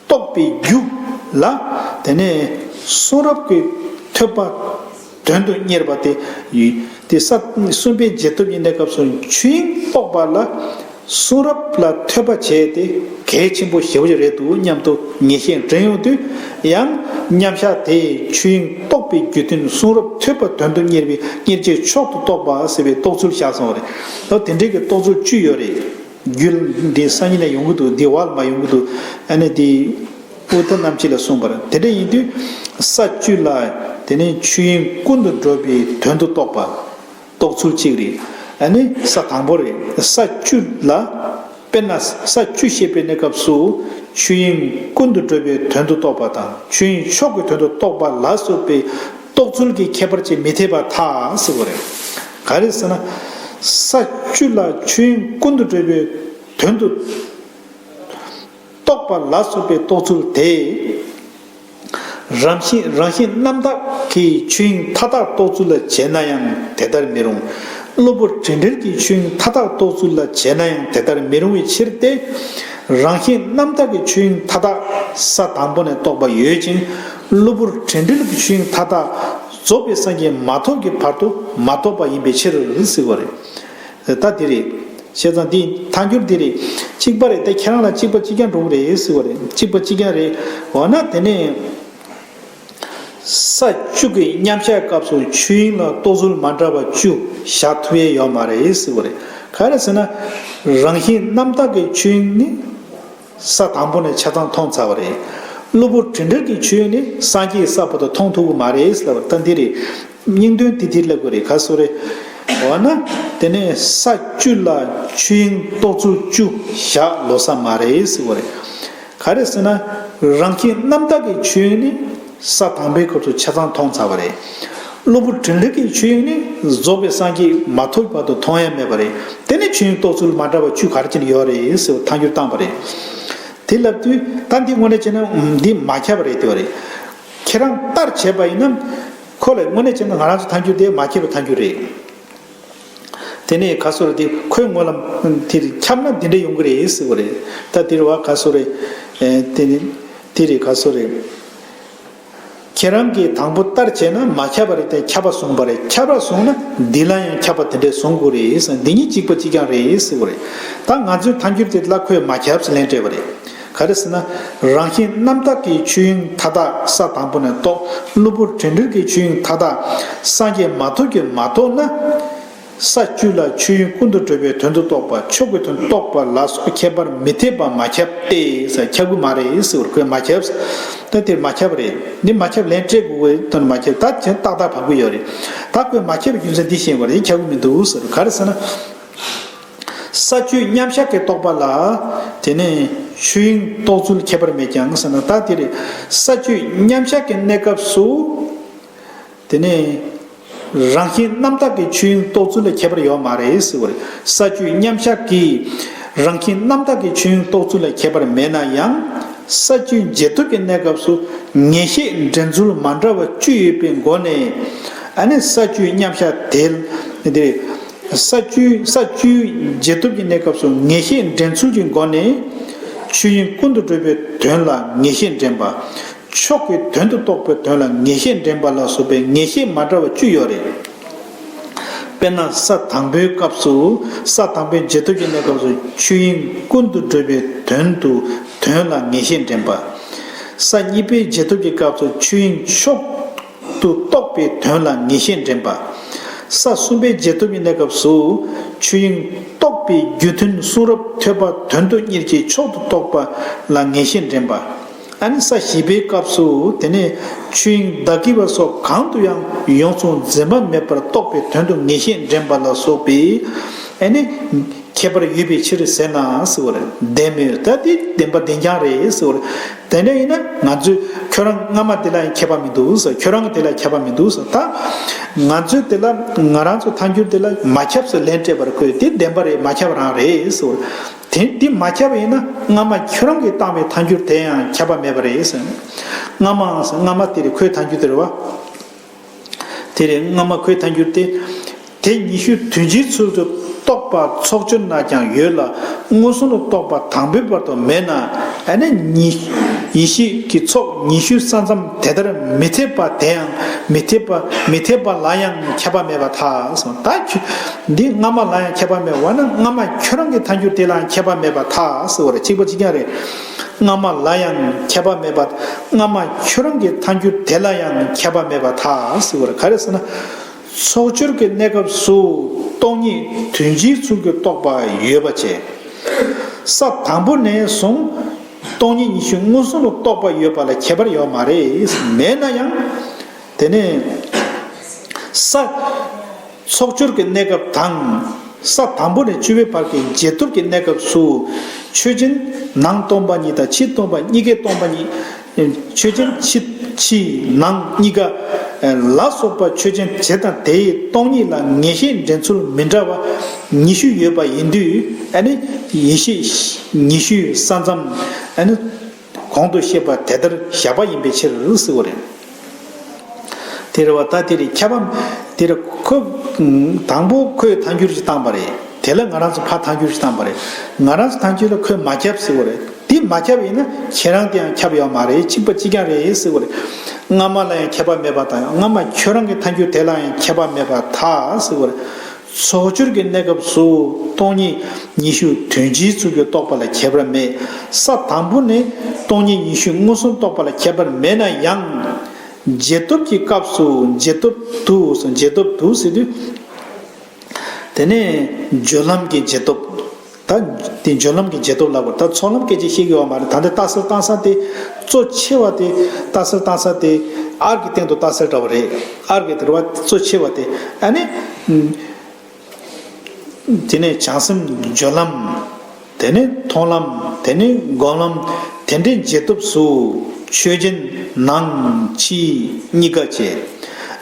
རྟོགས་པའི་རྒྱུ་ལ། དེ་ནས་གསུང་རབ་ཀྱི་ཐོས་པ་དོན་དུ་གཉེར་བ་དེ་ཡོད། དེ་ས་གསུམ་པའི་འབྱེད་སྟོབས་ཀྱི་གནས་སྐབས་སུ་ཆོས་དབྱིངས་རྟོགས་པ་ལ། གསུང་རབ་ལ་ཐོས་པ་བྱས་ཏེ་གལ་ཆེན་པོ་ཞེ་པོ་ཅིག་རེད་འདུག་སྙམ་དུ་ངེས་ཤེས་འདྲེན་ཡོང་དུས། ཡང་མཉམ་གཞག་དེས་ཆོས་དབྱིངས་རྟོགས་པའི་རྒྱུ་མཐུན་གསུང་རབ་ཐོས་པ་དོན་དུ་གཉེར་བའི་གཉེར་བྱའི་མཆོག་ཏུ་རྟོགས་པ་ཟེར་བའི་རྟོགས་ཚུལ་བཞག་སོང་བ་རེད། ད་དེ་འདྲའི་གི་རྟོགས་ཚུལ་བཅུ་ཡོད་རེད། རྒྱུད་འདི་སང་ཉིན་ནས་ཡོང་གི་འདུག་འདི་བར་ལ་མ་ཡོང་གི་འདུག་ཨ་ནི་འདི་ཨུ་ཏ་རྣམ་བསྐྱེད་ལ་གསུངས་པ་རེད། དེ་འདྲ་ཡིན་དུས་ས་བཅུ་ལ། དེ་ནི་ཆོས་དབྱིངས་ཀུན་ཏུ་སྒྲོལ་བའི་དོན་དུ་རྟོགས་པ། རྟོགས་ཚུལ་གཅིག་རེད། ཨ་ནི་ས་དང་པོ་རེད། ས་བཅུ་ལ། དཔེར་ན་ས་བཅུ་བཤད་པའི་གནས་སྐབས་སུ་ཆོས་དབྱིངས་ཀུན་ཏུ་སྒྲོལ་བའི་དོན་དུ་རྟོགས་པ་དང་ཆོས་དབྱིངས་མཆོག་གི་དོན་དུ་རྟོགས་པ་ལ་སོགས་པའི་རྟོགས་ཚུལ་གྱི་ཁྱད་པར་གྱིས་མི་འཐད་པར་ཐལ་ཟེར་བ་རེད། ག་རེ་ཟེར་ན། ས་བཅུ་ལ་ཆོས་དབྱིངས་ཀུན་ཏུ་སྒྲོལ་བའི་དོན་དུ་རྟོགས་པ་ལ་སོགས་པའི་རྟོགས་ཚུལ་དེ། རང་བཞིན་རང་བཞིན་རྣམ་དག་གི་ཆོས་དབྱིངས་མཐའ་དག་རྟོགས་ཚུལ་ལ་བྱས་ན་ཡང་དེ་ལྟར་མི་རུང་། གློ་བུར་དྲན་འབྲེལ་གྱི་ཆོས་དབྱིངས་མཐའ་དག་རྟོགས་ཚུལ་ལ་བྱས་ན་ཡང་དེ་ལྟར་མི་རུང་བའི་ཕྱིར་ཏེ། རང་བཞིན་རྣམ་དག་གི་ཆོས་དབྱིངས་མཐའ་དག་ས་དང་པོ་ནས་རྟོགས་པ་ཡོད་ཅིང་། གློ་བུར་དྲན་འབྲེལ་གྱི་ཆོས་དབྱིངས་མཐའ་དག་རྫོགས་པའི་སངས་རྒྱས་མ་ཐོབ་ཀྱི་བར་དུ་མ་རྟོགས་པ་ཡིན་པའི་ཕྱིར་ཟེར་བ་རེད། ད་འདི་རེད། བྱས་ཙང་འདི་ཐལ་འགྱུར་འདི་རེད། གཅིག་པ་རེད། ད་ཁྱེད་རང་ལ་གཅིག་པ་གཅིག་རྐྱང་འགྲོ་གི་རེད་ཟེར་བ་རེད། གཅིག་པ་གཅིག་རྐྱང་རེད། འོ་ན་དེ་ནས་ས་བཅུ་གི་མཉམ་གཞག་སྐབས་སུ་ཆོས་དབྱིངས་ལ་རྟོགས་ཚུལ་མ་འདྲ་བ་བཅུ་བཞག་ཐུབ་ཡས་ཡོད་མ་རེད་ཟེར་བ་རེད། ག་རེ་ཟེར་ན། རང་བཞིན་རྣམ་དག་གི་ཆོས་དབྱིངས་ནི། ས་དང་པོ་ནས་ཆ་ཚང་མཐོང་ཚར་བ་རེད། གློ་བུར་དྲན་འབྲེལ་གྱི་ཆོས་ནི་སངས་རྒྱས་ས་བར་དུ་མཐོང་ཐུབ་ཀྱི་མ་རེད་ཟེར་བ་ད་འདི་རེད། སྙིང་དོན་དེ་འདི་ལབ་དགོས་རེད། ག་སོ་རེད། འོ་ན། དེ་ནས་ས་བཅུ་ལ་ཆོས་དབྱིངས་རྟོགས་ཚུལ་བཅུ་བཞག་ལོ་ས་མ་རེད་ཟེར་བ་རེད། ག་རེ་ཟེར་ན། རང་བཞིན་རྣམ་དག་གི་ཆོས་དབྱིངས་ནི། ས་དང་པོའི་སྐབས་སུ་ཆ་ཚང་མཐོང་ཚར་བ་རེད། གློ་བུར་དྲན་འབྲེལ་གྱི་ཆོས་དབྱིངས་ནི་རྫོགས་པའི་སངས་རྒྱས་མ་ཐོབ་བར་དུ་མཐོང་ཡ་མེད་པ་རེད། དེ་ནི་ཆོས་དབྱིངས་རྟོགས་ཚུལ་མ་འདྲ་བ་བཅུ་ག་རེ་བྱས་ནས་ཡོད་རེད་ཟེར་བ་ཐལ་འགྱུར་བཏང་བ་རེད། དེ་ལབ་དུས་ད་འདི་དངོས་གནས་བྱས་ན་འདི་མ་ཁྱབ་པ་རེད་ཟེར་བ་རེད། ཁྱེད་རང་ལྟར་བྱས་པ་ཡིན་ན། ཁོ་ལ་དངོས་གནས་བྱས་ན་ང་རང་ཚོ་ཐལ་འགྱུར་དེ་མ་ཁྱབ་པའི་ཐལ་འགྱུར་རེད། དེ་ནས་ག་སོ་རེད། དེ་ཁོའི་ངོ་ལ་དེ་ཁྱབ་ན་འདི་འདྲ་ཡོང་གི་རེད་ཟེར་བ་རེད། ད་དེ་རེད་བ་ག་སོ་རེད། དེ་ནི་དེ་རེད་ག་སོ་རེད། ཁྱེད་རང་གིས་དང་པོ་ལྟར་བྱས་ན་མ་ཁྱབ་པ་རེད་དེ་ཁྱབ་པ་བཟུང་བ་རེད། ཁྱབ་པ་བཟུང་ན་འདི་ལ་ཡང་ཁྱབ་པ་དེ་འདྲས་བཟུང་དགོས་རེད་ཟེར། འདི་གཉིས་གཅིག་པ་གཅིག་རྐྱང་རེད་ཟེར་བ་རེད། ད་ང་ཚོའི་ཐལ་འགྱུར་དེ་ལ་ཁོས་མ་ཁྱབ་ཟེར་ལན་སྤྲད་པ་རེད། ག་རེ་ཟེར་ན། རང་བཞིན་རྣམ་དག་གི་ཆོས་དབྱིངས་མཐའ་དག་ས་དང་པོ་ནས་རྟོགས། གློ་བུར་དྲན་འབྲེལ་གྱི་ཆོས་དབྱིངས་མཐའ་དག་སངས་རྒྱས་མ་ཐོབ་ཀྱིས་མ་རྟོགས་ན། ས་བཅུ་ལ་ཆོས་དབྱིངས་ཀུན་ཏུ་སྒྲོལ་བའི་དོན་དུ་རྟོགས་པ་མཆོག་གི་དོན་རྟོགས་པ་ལ་སོགས་ཁྱད་པར་མི་འཐད་པ་མ་ཁྱབ་སྟེ་ཟེར། ཁྱབ་ཀྱི་མ་རེད་ཟེར་བར་ཁོས་མ་ཁྱབ། ད་དེར་མ་ཁྱབ་རེད། འདི་མ་ཁྱབ་ལན་སྤྲད་དགོས་ཀྱི་དོན་མ་ཁྱབ། ད་གཞན་ཏག་ཏག་བབས་ཀྱི་ཡོད་རེད། ད་ཁོས་མ་ཁྱབ་པའི་རྒྱུ་མཚན་འདི་ཤེས་དགོས་རེད། ཁྱབ་ཀྱི་མི་འདུག་ཟེར། ག་རེ་ཟེར་ན། ས་བཅུའི་མཉམ་གཞག་གི་རྟོགས་པ་ལ། དེ་ནས་ཆོས་དབྱིངས་རྟོགས་ཚུལ་ཁྱད་པར་མེད་ཀྱང་ཟེར་ན། ད་དེ་རེད། ས་བཅུའི་མཉམ་གཞག་གི་གནས་སྐབས་སུ། དེ་ནས་རང་བཞིན་རྣམ་དག་གི་ཆོས་དབྱིངས་རྟོགས་ཚུལ་ལ་ཁྱད་པར་ཡོད་མ་རེད་ཟེར་བ་རེད། ས་བཅུའི་མཉམ་གཞག་གི་རང་བཞིན་རྣམ་དག་གི་ཆོས་དབྱིངས་རྟོགས་ཚུལ་ལ་ཁྱད་པར་མེད་ན་ཡང་། ས་བཅུའི་འབྱེད་སྟོབས་ཀྱི་གནས་སྐབས་སུ་ངེས་ཤེས་འདྲེན་ཚུལ་མ་འདྲ་བ་བཅུ་ཡོད་པའི་སྒོ་ནས། ཨ་ནི་ས་བཅུའི་མཉམ་གཞག་དེ་དེ་རེད། ས་བཅུའི་ས་བཅུའི་འབྱེད་སྟོབས་ཀྱི་གནས་སྐབས་སུ་ངེས་ཤེས་འདྲེན་ཚུལ་གྱི་སྒོ་ནས། ཆོས་དབྱིངས་ཀུན་ཏུ་སྒྲོལ་བའི་དོན་ལ་ངེས་ཤེས་འདྲེན་པ། མཆོག་གི་དོན་དུ་རྟོགས་པའི་དོན་ལ་ངེས་ཤེས་འདྲེན་པ་ལ་སོགས་པའི་ངེས་ཤེས་མ་འདྲ་བ་བཅུ་ཡོད་རེད། དཔེར་ན་ས་དང་པོའི་སྐབས་སུ། ས་དང་པོའི་འབྱེད་སྟོབས་ཀྱི་གནས་སྐབས་སུ་ཆོས་དབྱིངས་ཀུན་ཏུ་སྒྲོལ་བའི་དོན་དུ་དོན་ལ་ངེས་ཤེས་འདྲེན་པ། ས་གཉིས་པའི་འབྱེད་སྟོབས་ཀྱི་སྐབས་སུ་ཆོས་དབྱིངས་མཆོག་ཏུ་རྟོགས་པའི་དོན་ལ་ངེས་ཤེས་འདྲེན་པ། ས་གསུམ་པའི་འབྱེད་སྟོབས་ཀྱི་གནས་སྐབས་སུ་ཆོས་དབྱིངས་རྟོགས་པའི་རྒྱུ་མཐུན་གསུང་རབ་ཐོས་པ་དོན་དུ་གཉེར་གྱི་མཆོག་ཏུ་རྟོགས་པ་ལ་ངེས་ཤེས་འདྲེན་པ། ཨ་ནི་ས་བཞི་པའི་སྐབས་སུ་དེ་ནས་ཆོས་དབྱིངས་བདག་གི་བ་སོགས་གང་དུ་ཡང་ཡོངས་སུ་འཛིན་པ་མེད་པར་རྟོགས་པའི་དོན་དུ་ངེས་ཤེས་འདྲེན་པ་ལ་སོགས་པའི་ཨ་ནི་ཁྱད་པར་ཡོད་པའི་ཕྱིར་ཟེར་ན་ཟེར་བ་རེད། བདེན་མོད། ད་དེ་བདེན་པ་བདེན་རྐྱང་རེད་ཟེར་བ་རེད། དེ་འདྲ་ཡིན་ན་ང་ཚོས་ཁྱོད་རང་སྔ་མ་དེ་ལ་ཡང་ཁྱད་པར་མི་འདུག་ཟེར། ཁྱོད་རང་གི་དེ་ལ་ཁྱད་པར་མི་འདུག་ཟེར། ད་ང་ཚོས་དེ་ལ་ང་རང་ཚོ་ཐལ་འགྱུར་དེ་ལ་མ་ཁྱབ་ཟེར་ལན་སྤྲད་པར་ཁོས་དེ་བདེན་པ་རེད། མ་ཁྱབ་རང་རེད་ཟེར་བ་རེད། དེ་འདི་མ་ཁྱབ་ཡིན་ན་སྔ་མ་ཁྱོད་རང་གིས་བཏང་བའི་ཐལ་འགྱུར་དེ་ཡང་ཁྱབ་པ་མེད་པ་རེད་ཟེར། སྔ་མ་སྔ་མ་དེ་རེད། ཁོའི་ཐལ་འགྱུར་དེ་རེད་བ། དེ་རེད། སྔ་མ་ཁོའི་ཐལ་འགྱུར་དེ། དེ་ཉི་ཤུ་དོན་སྤྱིའི་ཚུལ་དུ་རྟོགས་པ་ཚོགས་སྦྱོར་ན་ཀྱང་ཡོད་ལ་མངོན་སུམ་དུ་རྟོགས་པ་དང་པོའི་བར་དུ་མེད་ན། ཨ་ནི་ཉི་ཡེ་ཤེས་ཀྱི་ཚོགས་ཉི་ཤུའི་ས་མཚམས་དེ་ལྟར་མི་འཐད་པ་དེ་ཡང་མི་འཐད་པ་མི་འཐད་པ་ལ་ཡང་ཁྱད་པར་མེད་པར་ཐལ་གསུངས། ད་ཁྱོད་འདི་སྔ་མ་ལ་ཡང་ཁྱད་པར་མེད་པ་ན་སྔ་མ་ཁྱོད་རང་གི་ཐལ་འགྱུར་དེ་ལའང་ཁྱད་པར་མེད་པར་ཐལ་ཟེར་བ་རེད། གཅིག་པ་གཅིག་རྐྱང་རེད། སྔ་མ་ལ་ཡང་ཁྱད་པར་མེད་པ། སྔ་མ་ཁྱོད་རང་གི་ཐལ་འགྱུར་དེ་ལ་ཡང་ཁྱད་པར་མེད་པར་ཐལ་ཟེར་བ་རེད། ག་རེ་ཟེར་ན། ཚོགས་སྦྱོར་གྱི་གནས་སྐབས་སུ་སྟོང་ཉིད་དོན་སྤྱིའི་ཚུལ་གྱིས་རྟོགས་པ་ཡོད་པ་བྱས། ས་དང་པོ་ནས་བཟུང་སྟོང་ཉིད་ཉི་ཤུ་མངོན་སུམ་དུ་རྟོགས་པ་ཡོད་པ་ལ་ཁྱད་པར་ཡོད་མ་རེད། མེད་ན་ཡང་དེ་ནས་ས། ཚོགས་སྦྱོར་གྱི་གནས་སྐབས་དང་། ས་དང་པོ་ནས་བཅུ་པའི་བར་གྱི་རྗེས་ཐོབ་ཀྱི་གནས་སྐབས་སུ། ཆོས་ཅན་ནང་སྟོང་པ་ཉིད་དང་ཕྱིར་སྟོང་པ་གཉིས་ཀས་སྟོང་པ་ཉིད། ཆོས་ཅན་ཕྱི་ཕྱི་ནང་གཉིས་ཀ་ལ་སོགས་པ་ཆོས་ཅན་དེ་དང་དེའི་སྟོང་ཉིད་ལ་ངེས་ཤེས་འདྲེན་ཚུལ་མི་འདྲ་བ་ཉི་ཤུ་ཡོད་པ་ཡིན་དུས། ཨ་ནི་ཡེ་ཤེས་ཉི་ཤུའི་ས་མཚམས་ཨ་ནི། གོང་དུ་བཤད་པ་དེ་ལྟར་བཞག་པ་ཡིན་པའི་ཕྱིར་ཟེར་བ་རེད། དེ་རེད་བ། ད་དེ་རེད། ཁྱབ་པ་དེ་རེད། ཁོ་དང་པོ་ཁོས་ཐལ་འགྱུར་ཞིག་བཏང་པ་རེད། དེ་ལ་ང་རང་ཚོ་ཕར་ཐལ་འགྱུར་ཞིག་བཏང་པ་རེད། ང་རང་ཚོ་ཐལ་འགྱུར་ལ་ཁོས་མ་ཁྱབ་ཟེར་བ་རེད། དེ་མ་ཁྱབ་ཡིན་ན་ཁྱེད་རང་དེ་ཡང་ཁྱབ་ཡོད་མ་རེད། གཅིག་པ་གཅིག་རྐྱང་རེད་ཟེར་བ་རེད། སྔ་མ་ལ་ཡང་ཁྱད་པར་མེད་པ་དང་། སྔ་མ་ཁྱོད་རང་གི་ཐལ་འགྱུར་དེ་ལ་ཡང་ཁྱད་པར་མེད་པར་ཐལ་ཟེར་བ་རེད། ཚོགས་སྦྱོར་གྱི་གནས་སྐབས་སུ་སྟོང་ཉིད་ཉི་ཤུ་དོན་སྤྱིའི་ཚུལ་གྱིས་རྟོགས་པ་ལ་ཁྱད་པར་མེད། ས་དང་པོ་ནས་སྟོང་ཉིད་ཉི་ཤུ་མངོན་སུམ་རྟོགས་པ་ལ་ཁྱད་པར་མེད་ན་ཡང་། རྗེས་ཐོབ་ཀྱི་སྐབས་སུ་རྗེས་ཐོབ་ཏུ་རྗེས་ཐོབ་ཏུ་ཟེར་དུས། དེ་ནས་སྦྱོར་ལམ་གྱི་རྗེས་ཐོབ། ད་དེ་སྦྱོར་ལམ་གྱི་རྗེས་ཐོབ་ལབ་པ། ད་ཚོགས་ལམ་སྐད་ཆ་བཤད་ཀྱི་ཡོད་མ་རེད། ད་ལྟ་རྟགས་གསལ་བཏང་ས་དེ། གཙོ་ཆེ་བ་དེ་རྟགས་གསལ་བཏང་ས་དེ་ཨར་གྱི་སྟེང་དུ་རྟགས་གསལ་འདྲ་བ་རེད། ཨར་གྱི་དེ་རེད་བ། གཙོ་ཆེ་བ་དེ། ཨ་ནི། དེ་ནས་བྱང་སེམས་སྦྱོར་ལམ། དེ་ནས་མཐོང་ལམ། དེ་ནས་སྒོམ་ལམ། དེ་འདྲའི་རྗེས་ཐོབ་སུ་ཆོས་ཅན་ནང་ཕྱི་གཉིས་ཀ་བྱས།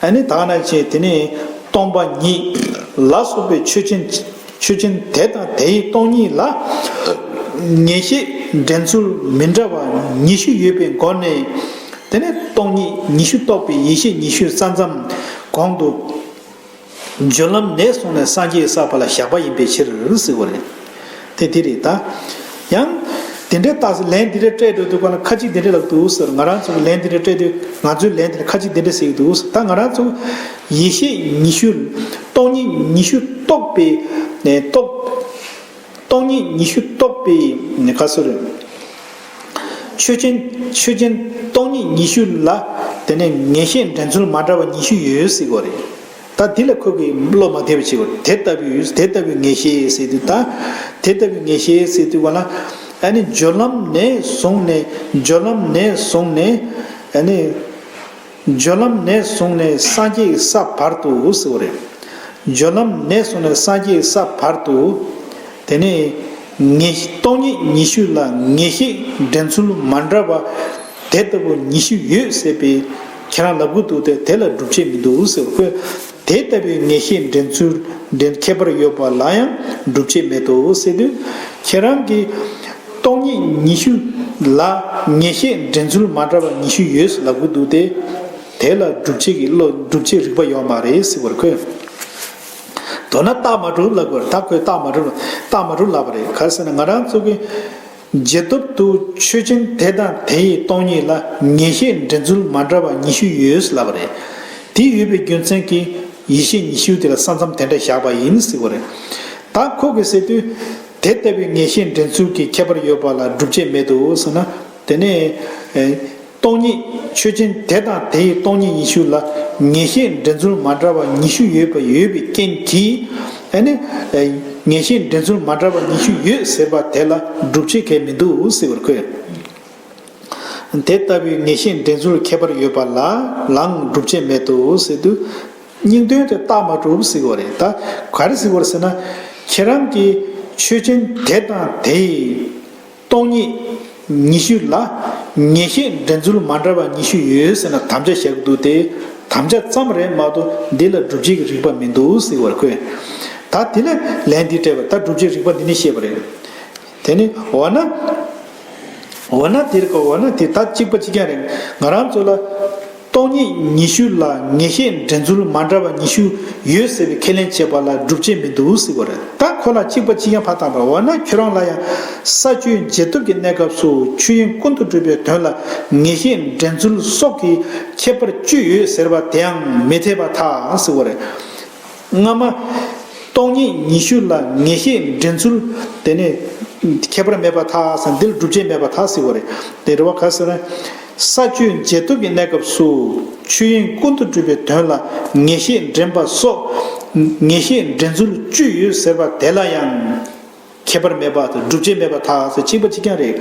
ཨ་ནི་ད་ག་ནང་བྱས། དེ་ནས་སྟོང་པ་ཉིད་ལ་སོགས་པའི་ཆོས་ཅན། ཆོས་ཅན་དེ་དང་དེའི་སྟོང་ཉིད་ལ་ངེས་ཤེས་འདྲེན་ཚུལ་མི་འདྲ་བ་ཉི་ཤུ་ཡོད་པའི་སྒོ་ནས། དེ་ནས་སྟོང་ཉིད་ཉི་ཤུ་རྟོགས་པའི་ཡེ་ཤེས་ཉི་ཤུའི་ས་མཚམས་གོང་དུ་སྦྱོར་ལམ་ནས་བཟུང་ནས་སངས་རྒྱས་བསགས་པ་ལ་བཞག་པ་ཡིན་པའི་ཕྱིར་ཟེར་བ་རེད། དེ་དེ་རེད་ད། ཡང་དེ་འདྲའི་རྟགས་ལན་དེ་འདྲ་སྤྲད་འགྲོ་དུས་ག་ལ་ཁ་ཅིག་དེ་འདྲ་ལབ་འདུག་ཟེར། ང་རང་ཚོ་གི་ལན་དེ་འདྲ་སྤྲད་དུས། ང་ཚོའི་ལན་དེ་འདྲ་ཁ་ཅིག་དེ་འདྲ་ཟེར་གྱི་འདུག་ཟེར། ད་ང་རང་ཚོ་ཡེ་ཤེས་ཉི་ཤུ། སྟོང་ཉིད་ཉི་ཤུ་རྟོགས་པའི་ནས་རྟོགས། སྟོང་ཉིད་ཉི་ཤུ་རྟོགས་པའི་ནས་ག་ཟེར། ཆོས་ཅན། ཆོས་ཅན་སྟོང་ཉིད་ཉི་ཤུ་ལ་དེ་ནས་ངེས་ཤེས་འདྲེན་ཚུལ་མ་འདྲ་བ་ཉི་ཤུ་ཡོད་ཟེར་གྱི་ཡོད་རེད། ད་འདི་ལ་ཁོ་གིས་བློ་མ་བདེ་བ་བྱེད་དགོས། དེ་ལྟ་བུའི། དེ་ལྟ་བུའི་ངེས་ཤེས་ཟེར་དུས། ད་དེ་ལྟ་བུའི་ངེས་ཤེས་ཟེར་དུས་ག་ལ། ཨ་ནི་སྦྱོར་ལམ་ནས་བཟུང་ནས། སྦྱོར་ལམ་ནས་བཟུང་ནས། ཨ་ནི་སྦྱོར་ལམ་ནས་བཟུང་ནས་སངས་རྒྱས་ས་བར་དུ་ཟེར་བ་རེད། སྦྱོར་ལམ་ནས་བཟུང་ནས་སངས་རྒྱས་ས་བར་དུ། དེ་ནས་ངེས། སྟོང་ཉིད་ཉི་ཤུ་ལ་ངེས་ཤེས་འདྲེན་ཚུལ་མ་འདྲ་བ་དེ་ལྟ་བུ་ཉི་ཤུ་ཡོད་ཟེར་བའི་ཁྱེད་རང་ལབ་གི་འདུག་སྟེ། དེ་ལ་སྒྲུབ་བྱེད་མི་འདུག་ཟེར་བ། ཁོས་དེ་ལྟ་བུའི་ངེས་ཤེས་འདྲེན་ཚུལ། འདྲེན་ཁྱད་པར་ཡོད་པ་ལ་ཡང་སྒྲུབ་བྱེད་མེད་དོ་ཟེར་དུས། ཁྱེད་རང་གིས་སྟོང་ཉིད་ཉི་ཤུ་ལ་ངེས་ཤེས་འདྲེན་ཚུལ་མ་འདྲ་བ་ཉི་ཤུ་ཡོད་ལབ་གི་འདུག་སྟེ། དེ་ལ་སྒྲུབ་བྱེད་ཀྱི་བློ། སྒྲུབ་བྱེད་རིག་པ་ཡོད་མ་རེད་ཟེར་བར། ཁོས་མདོར་ན་རྟགས་མ་གྲུབ་ལབ་དགོས་རེད། ད་ཁོས་རྟགས་མ་གྲུབ། རྟགས་མ་གྲུབ་ལབ་པ་རེད། ག་རེ་ཟེར་ན། ང་རང་ཚོ་གི་རྗེས་ཐོབ་ཏུ་ཆོས་ཅན་དེ་དང་དེའི་སྟོང་ཉིད་ལ་ངེས་ཤེས་འདྲེན་ཚུལ་མ་འདྲ་བ་ཉི་ཤུ་ཡོད་ལབ་པ་རེད། དེ་ཡོད་པའི་རྒྱུ་མཚན་གྱིས་ཡེ་ཤེས་ཉི་ཤུ་དེ་ལ་ས་མཚམས་དེ་འདྲ་བཞག་པ་ཡིན་ཟེར་བ་རེད། ད་ཁོ་གིས་ཟེར་དུས། དེ་ལྟ་བུའི་ངེས་ཤེས་འདྲེན་ཚུལ་གྱི་ཁྱད་པར་ཡོད་པ་ལ་སྒྲུབ་བྱེད་མེད་དོ་ཟེར་ན། དེ་ནས་ཨེ། སྟོང་ཉིད། ཆོས་ཅན་དེ་དང་དེའི་སྟོང་ཉིད་ཉི་ཤུ་ལ་ངེས་ཤེས་འདྲེན་ཚུལ་མ་འདྲ་བ་ཉི་ཤུ་ཡོད་པ། ཡོད་པའི་རྐྱེན་གྱིས། ཨ་ནི་ངེས་ཤེས་འདྲེན་ཚུལ་མ་འདྲ་བ་ཉི་ཤུ་ཡོད་ཟེར་བ་དེ་ལ་སྒྲུབ་བྱེད་གང་ཡང་མི་འདུག་ཟེར་བར། ཁོས་ དེ་ལྟ་བུའི་ངེས་ཤེས་འདྲེན་ཚུལ་ཁྱད་པར་ཡོད་པ་ལ་ལའང་སྒྲུབ་བྱེད་མེད་དོ་ཟེར་དུས། སྙིང་དོན་དེ་རྟགས་མ་གྲུབ་ཟེར་བ་རེད། ད་ག་རེ་ཟེར་བ་རེད་ཟེར་ན། ཁྱེད་རང་གིས་ཆོས་ཅན་དེ་དང་དེའི་སྟོང་ཉིད་ཉི་ཤུ་ལ་ངེས་ཤེས་འདྲེན་ཚུལ་མ་འདྲ་བ་ཉི་ཤུ་ཡོད་ཟེར་ན་དམ་བཅའ་བཞག་གི་འདུག་སྟེ། དམ་བཅའ་ཙམ་རེད་མ་གཏོགས་འདི་ལ་སྒྲུབ་བྱེད་ཀྱི་རིགས་པ་མི་འདུག་ཟེར་བར་ཁོས། ད་དེ་ལ་ལན་འདི་སྤྲད་པ། ད་སྒྲུབ་བྱེད་རིགས་པ་འདི་ནི་བཤད་པ་རེད། དེ་ནི་འོ་ན། འོ་ན་དེར་གོ་འོ་ན་དེ་ད་གཅིག་པ་གཅིག་རྐྱང་རེད། ང་རང་ཚོ་ལ་སྟོང་ཉིད་ཉི་ཤུ་ལ་ངེས་ཤེས་འདྲེན་ཚུལ་མ་འདྲ་བ་ཉི་ཤུ་ཡོད་ཟེར་བའི་ཁས་ལེན་བྱེད་པ་ལ་སྒྲུབ་བྱེད་མི་འདུག་ཟེར་བ་རེད། ད་ཁོ་ལ་གཅིག་པ་གཅིག་རྐྱང་ཕར་བཏང་པ། འོ་ན་ཁྱོད་རང་ལ་ཡང་ས་བཅུའི་རྗེས་ཐོབ་ཀྱི་གནས་སྐབས་སུ་ཆོས་དབྱིངས་ཀུན་ཏུ་གྲུབ་པའི་དོན་ལ་ངེས་ཤེས་འདྲེན་ཚུལ་སོགས་ཀྱི་ཁྱད་པར་བཅུ་ཡོད་ཟེར་བ་དེའང་མི་འཐད་པར་ཐལ་ཟེར་བ་རེད། སྔ་མ། སྟོང་ཉིད་ཉི་ཤུ་ལ་ངེས་ཤེས་འདྲེན་ཚུལ་དེ་ནི་ཁྱད་པར་མེད་པར་ཐལ་ཟེར། འདིར་སྒྲུབ་བྱེད་མེད་པར་ཐལ་ཟེར་བ་རེད། དེ་རེད་བ། ག་ཟེར་ན། ས་བཅུའི་རྗེས་ཐོབ་ཀྱི་གནས་སྐབས་སུ་ཆོས་དབྱིངས་ཀུན་ཏུ་གྲུབ་པའི་དོན་ལ་ངེས་ཤེས་འདྲེན་པ་སོགས་ངེས་ཤེས་འདྲེན་ཚུལ་བཅུ་ཡོད་ཟེར་བ་དེ་ལ་ཡང་ཁྱད་པར་མེད་པ་དང་སྒྲུབ་བྱེད་མེད་པར་ཐལ་ཟེར། གཅིག་པ་གཅིག་རྐྱང་རེད།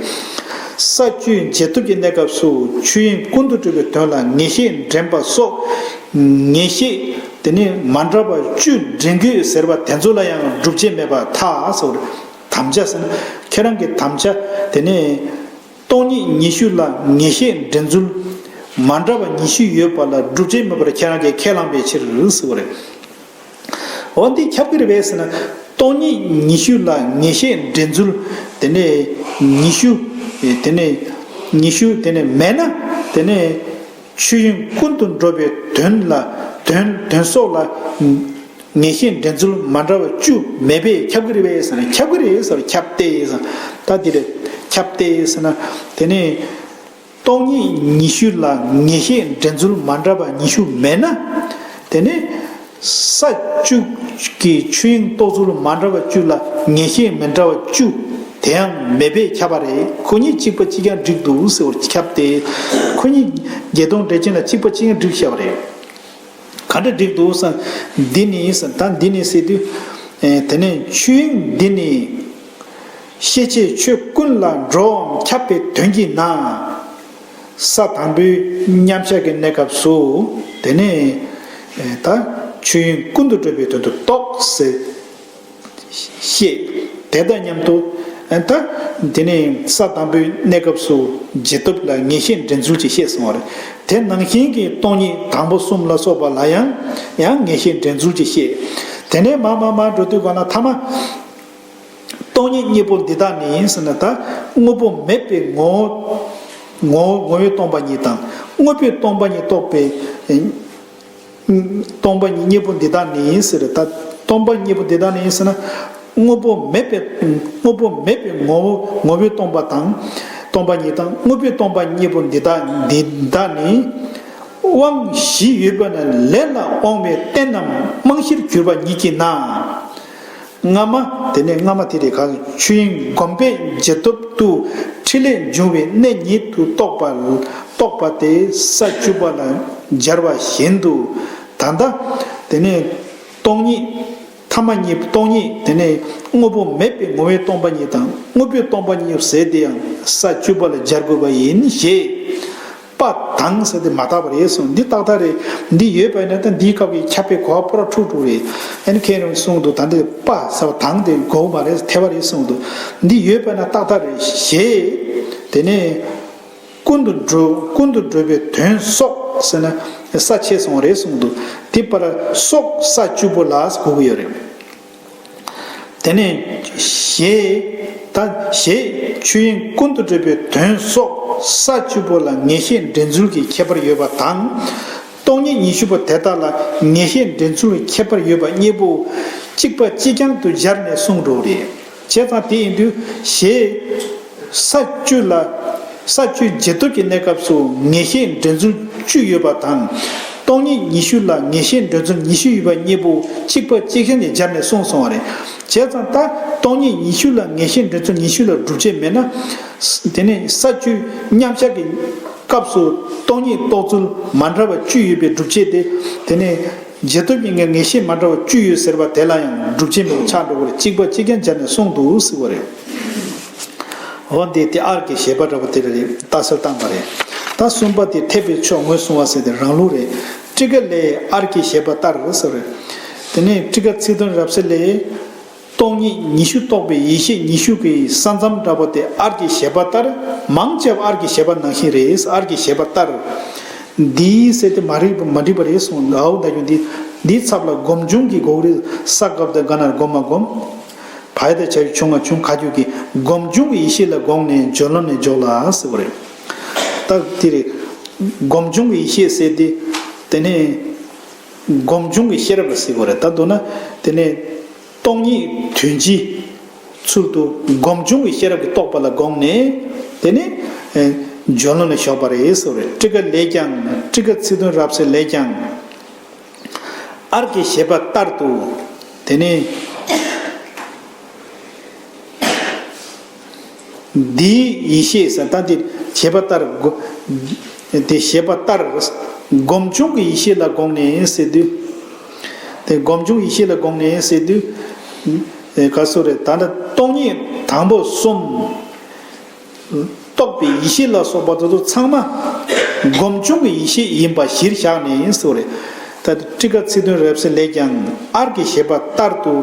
ས་བཅུའི་རྗེས་ཐོབ་ཀྱི་གནས་སྐབས་སུ་ཆོས་དབྱིངས་ཀུན་ཏུ་གྲུབ་པའི་དོན་ལ་ངེས་ཤེས་འདྲེན་པ་སོགས་ངེས་ཤེས་དེ་ནི་མ་འདྲ་བ་བཅུ་འདྲེན་དགོས་ཟེར་བ་དེ་ཚོ་ལ་ཡང་སྒྲུབ་བྱེད་མེད་པར་ཐལ་ཟེར། དམ་བཅའ་ཟེར་ན་ཁྱེད་རང་གི་དམ་བཅའ་དེ་ནི་སྟོང་ཉིད་ཉི་ཤུ་ལ་ངེས་ཤེས་འདྲེན་ཚུལ་མ་འདྲ་བ་ཉི་ཤུ་ཡོད་པ་ལ་སྒྲུབ་བྱེད་མེད་པར་ཁྱེད་རང་གིས་ཁས་བླངས་པའི་ཕྱིར་ཟེར་བ་རེད། འོ་འདི་ཁྱབ་ཀྱི་རེད་པས་ཟེར་ན། སྟོང་ཉིད་ཉི་ཤུ་ལ་ངེས་ཤེས་འདྲེན་ཚུལ་དེ་ནས་ཉི་ཤུ། དེ་ནས་ཉི་ཤུ་དེ་ནས་མེད་ན། དེ་ནས་ཆོས་དབྱིངས་ཀུན་ཏུ་འགྲོ་བའི་དོན་ལ་དོན་དོན་སོགས་ལ་ངེས་ཤེས་འདྲེན་ཚུལ་མ་འདྲ་བ་བཅུ་མེད་པས་ཁྱབ་ཀྱི་རེད་པས་ཟེར་ན། ཁྱབ་ཀྱི་རེད་ཟེར། ཁྱབ་སྟེ་ཟེར། ད་འདི་རེད། ཁྱབ་སྟེ་ཟེར་ན། དེ་ནས། སྟོང་ཉིད་ཉི་ཤུ་ལ་ངེས་ཤེས་འདྲེན་ཚུལ་མ་འདྲ་བ་ཉི་ཤུ་མེད་ན། དེ་ནི་ས་བཅུ་གི་ཆོས་དབྱིངས་རྟོགས་ཚུལ་མ་འདྲ་བ་བཅུ་ལ་ངེས་ཤེས་མི་འདྲ་བ་བཅུ་དེའང་མེད་པས་ཁྱབ་པ་རེད། ཁོ་གཉིས་གཅིག་པ་གཅིག་རྐྱང་འགྲིག་འདུག་ཟེར་བར་ཁྱབ་སྟེ། ཁོ་གཉིས་བརྒྱད་སྟོང་འགྲེལ་ཆེན་ལ་གཅིག་པ་གཅིག་རྐྱང་འགྲིག་བཤད་པ་རེད། ག་འདྲ་འགྲིག་འདུག་ཟེར། འདི་ནི་ཟེར། ད་འདི་ནི་ཟེར་དུས། ཨེ། དེ་ནས་ཆོས་དབྱིངས་འདི་ནི། ཤེས་བྱའི་ཆོས་ཀུན་ལ་འགྲོ་བའམ་ཁྱབ་པའི་དོན་གྱིས་ན། ས་དང་པོའི་མཉམ་གཞག་གི་གནས་སྐབས་སུ། དེ་ནས་ད་ཆོས་དབྱིངས་ཀུན་ཏུ་གྲུབ་པའི་དོན་དུ་རྟོགས་ཟེར་བཤད། དེ་དང་མཉམ་དུ་ད་དེ་ནས་ས་དང་པོའི་གནས་སྐབས་སུ་རྗེས་ཐོབ་ལ་ངེས་ཤེས་འདྲེན་ཚུལ་གྱིས་བཤད་སོང་བ་རེད། དེ་ནང་བཞིན་གྱི་སྟོང་ཉིད་དང་པོ་གསུམ་ལ་སོགས་པ་ལ་ཡང་ཡང་ངེས་ཤེས་འདྲེན་ཚུལ་གྱིས་བཤད། དེ་ནས་མར་མར་མར་འགྲོ་དུས་གང་ལ་ཐ་མ། སྟོང་ཉིད་གཉིས་པོ་འདི་དག་ནི་ཟེར་ན། ད་དངོས་པོ་མེད་པའི་ངོ་བོ། ངོ་བོ་ངོ་བོས་སྟོང་པ་ཉིད་དང་། དངོས་པོས་སྟོང་པ་ཉིད་རྟོགས་པའི་སྟོང་པ་ཉིད་གཉིས་པོ་འདི་དག་ནི་ཟེར། ད་སྟོང་པ་ཉིད་གཉིས་པོ་འདི་དག་ནི་ཟེར་ན། དངོས་པོ་མེད་པའི་དངོས་པོ་མེད་པའི་ངོ་བོ་ངོ་བོས་སྟོང་པ་དང་། སྟོང་པ་ཉིད་དང་། དངོས་པོས་སྟོང་པ་གཉིས་པོ་འདི་དག་འདི་དག་ནི། དབང་བཞི་ཡོད་པ་ན་ལས་ལ་དབང་བའི་རྟེན་རྣམས་རྨང་གཞིར་གྱུར་པ་ཉིད་ཀྱིས་ན། སྔ་མ། དེ་ནས་སྔ་མ་དེ་རེད། གང་ཆོས་དབྱིངས་བསྒོམས་པས་རྗེས་ཐོབ་ཏུ་ཕྲིན་ལས་འབྱུང་བའི་གནད་ཉིད་དུ་རྟོགས་པ་རྟོགས་པ་དེ་ས་བཅུ་པ་ལ་སྦྱར་བ་བཞིན་དུ། ད་ལྟ་དེ་ནས་སྟོང་ཉིད་ཐ་མ་གཉིས། སྟོང་ཉིད་དེ་ནས་དངོས་པོ་མེད་པའི་ངོ་བོས་སྟོང་པ་ཉིད་དང་། དངོས་པོས་སྟོང་པ་ཉིད་ཟེར་དེ་ཡང་ས་བཅུ་པ་ལ་སྦྱར་དགོས་པ་ཡིན་ཞེས། པ་དང་ཟེར་དེ་མ་དག་པ་རེད་གསུངས། འདི་ཏག་ཏག་རེད། འདི་ཡོད་པ་ཡིན་ན་ད་འདིའི་སྐབས་ཀྱི་ཁྱབ་པའི་གོ་བ་པོ་ར་འཁྲུག་འཁྲུག་རེད། ཨ་ནི་ཁྱེད་རང་གསུངས་འདུག། ད་འདི་པ་ཟེར་བ་དང་དེ་དགོས་མ་རེད། ཐལ་བ་རེད་གསུངས་འདུག། འདི་ཡོད་པ་ན་ཏག་ཏག་རེད་ཞེས། དེ་ནས་ཀུན་ཏུ་འགྲོ་ཀུན་ཏུ་འགྲོ་བའི་དོན་སོགས་ཟེར་ན་ས་ཆད་སོང་བ་རེད་གསུངས་འདུག། དེ་པར་སོགས་ས་བཅུ་པོ་ལ་གོ་གི་ཡོད་རེད། དེ་ནས་ཞེས། ད་ཞེས་ཆོས་དབྱིངས་ཀུན་ཏུ་གྲུབ་པའི་དོན་སོགས་ས་བཅུ་པོ་ལ་ངེས་ཤེས་འདྲེན་ཚུལ་གྱི་ཁྱད་པར་ཡོད་པ་དང་། སྟོང་ཉིད་ཉི་ཤུ་པོ་དེ་དག་ལ་ངེས་ཤེས་འདྲེན་ཚུལ་གྱི་ཁྱད་པར་ཡོད་པ་གཉིས་པོ་གཅིག་པ་གཅིག་རྐྱང་དུ་སྦྱར་ནས་གསུངས་འགྲོ་རེད། བྱས་ཙང་དེ་ཡིན་དུས་ཞེས། ས་བཅུ་ལ། ས་བཅུའི་རྗེས་ཐོབ་ཀྱི་གནས་སྐབས་སུ་ངེས་ཤེས་འདྲེན་ཚུལ་བཅུ་ཡོད་པ་དང་། སྟོང་ཉིད་ཉི་ཤུ་ལ་ངེས་ཤེས་འདྲེན་ཚུལ་ཉི་ཤུ་ཡོད་པ་གཉིས་པོ་གཅིག་པ་གཅིག་རྐྱང་གིས་སྦྱར་ནས་གསུངས་སོང་བ་རེད། བྱས་ཙང་ད་སྟོང་ཉིད་ཉི་ཤུ་ལ་ངེས་ཤེས་འདྲེན་ཚུལ་ཉི་ཤུ་ལ་སྒྲུབ་བྱེད་མེད་ན། དེ་ནས་ས་བཅུའི་མཉམ་གཞག་གི་སྐབས་སུ་སྟོང་ཉིད་རྟོགས་ཚུལ་མ་འདྲ་བ་བཅུ་ཡོད་པའི་སྒྲུབ་བྱེད་དེ། དེ་ནས། རྗེས་ཐོབ་ཀྱི་ངེས་ངེས་ཤེས་མ་འདྲ་བ་བཅུ་ཡོད་ཟེར་བ་དེ་ལ་ཡང་སྒྲུབ་བྱེད་མེད་པ་ཆགས་འགྲོ་གི་རེད། གཅིག་པ་གཅིག་རྐྱང་སྦྱར་ནས་གསུངས་འདུག་ཟེར་བ་རེད། འོ་འདི་དེ་ཨར་གྱི་བཞེད་པ་འདྲ་པོ་དེ་རེད། རྟགས་གསལ་བཏང་པ་རེད། ད་གསུམ་པ་དེ་འཐད་པའི་ཕྱོགས་ངོས་བཟུང་བ་ཟེར་དེ་རང་ལུགས་རེད། ཊཱི་ཀ་ལས་ཨར་གྱི་བཞེད་པ་ལྟར་ཟེར་རེད། དེ་ནས་ཊཱི་ཀ་ཚིག་དོན་རབ་གསལ་ལས། སྟོང་ཉིད་ཉི་ཤུ་རྟོགས་པའི་ཡེ་ཤེས་ཉི་ཤུ་གི་ས་མཚམས་འདྲ་པོ་དེ་ཨར་གྱི་བཞེད་པ་ལྟར། མང་ཆེ་བ་ཨར་གྱི་བཞེད་པ་ནང་བཞིན་རེད། ཨར་གྱི་བཞེད་པ་ལྟར། འདིའི་ཟེར་དེ་མ་རིག་མ་འགྲིག་པ་རེད་གསུངས། ཨའོ་ད་གྱོན་འདི། འདིའི་ཚབ་ལ་སྒོམ་བྱུང་གི་གོ་རིགས་ས་སྐབས་དང་ག་ན་སྒོམ་མ་སྒོམ། བ་ཡ་ད་བྱ་བྱུང་ང་བྱུང་ག་གྱོད་ཀྱི་སྒོམ་བྱུང་གི་ཡེ་ཤེས་ལ་དགོངས་ནས་སྦྱོར་ལམ་ནས་འཇོག་ལ་ཟེར་བ་རེད། ད་དེ་རེད། སྒོམ་བྱུང་གི་ཡེ་ཤེས་ཟེར་དེ། དེ་ནས་སྒོམ་བྱུང་གི་ཤེས་རབ་ལ་ཟེར་བ་རེད། ད་མདོར་ན་དེ་ནས་སྟོང་ཉིད་དོན་སྤྱི་ཚུལ་དུ་སྒོམ་བྱུང་གི་ཤེས་རབ་ཀྱིས་རྟོགས་པ་ལ་དགོངས་ནས། དེ་ནས་ཨེ་སྦྱོར་ལམ་ལ་ཞོག་པ་རེད་ཟེར་བ་རེད། ཊཱི་ཀ་ལས་ཀྱང་། ཊཱི་ཀ་ཚིག་དོན་རབ་གསལ་ལས་ཀྱང་། ཨར་གྱི་བཞེད་པ་ལྟར་དུ། དེ་ནས་འདིའི་ཡེ་ཤེས་ཟེར་ད་འདི་བཞེད་པ་ལྟར་སྒོ། དེ་བཞེད་པ་ལྟར་སྒོམ་བྱུང་གི་ཡེ་ཤེས་ལ་དགོངས་ནས་ཟེར་དུས། དེ་སྒོམ་བྱུང་ཡེ་ཤེས་ལ་དགོངས་ནས་ཟེར་དུས། ཨེ་ག་སོ་རེད། ད་ལྟ་སྟོང་ཉིད་དང་པོ་གསུམ། རྟོགས་པའི་ཡེ་ཤེས་ལ་སོགས་པ་དེ་ཚོ་ཚང་མ་སྒོམ་བྱུང་གི་ཡེ་ཤེས་ཡིན་པ་གཞིར་བཞག་ནས་ཟེར་བ་རེད། ད་ཊཱི་ཀ་ཚིག་དོན་རབ་གསལ་ལས་ཀྱང་ཨར་གྱི་བཞེད་པ་ལྟར་དུ།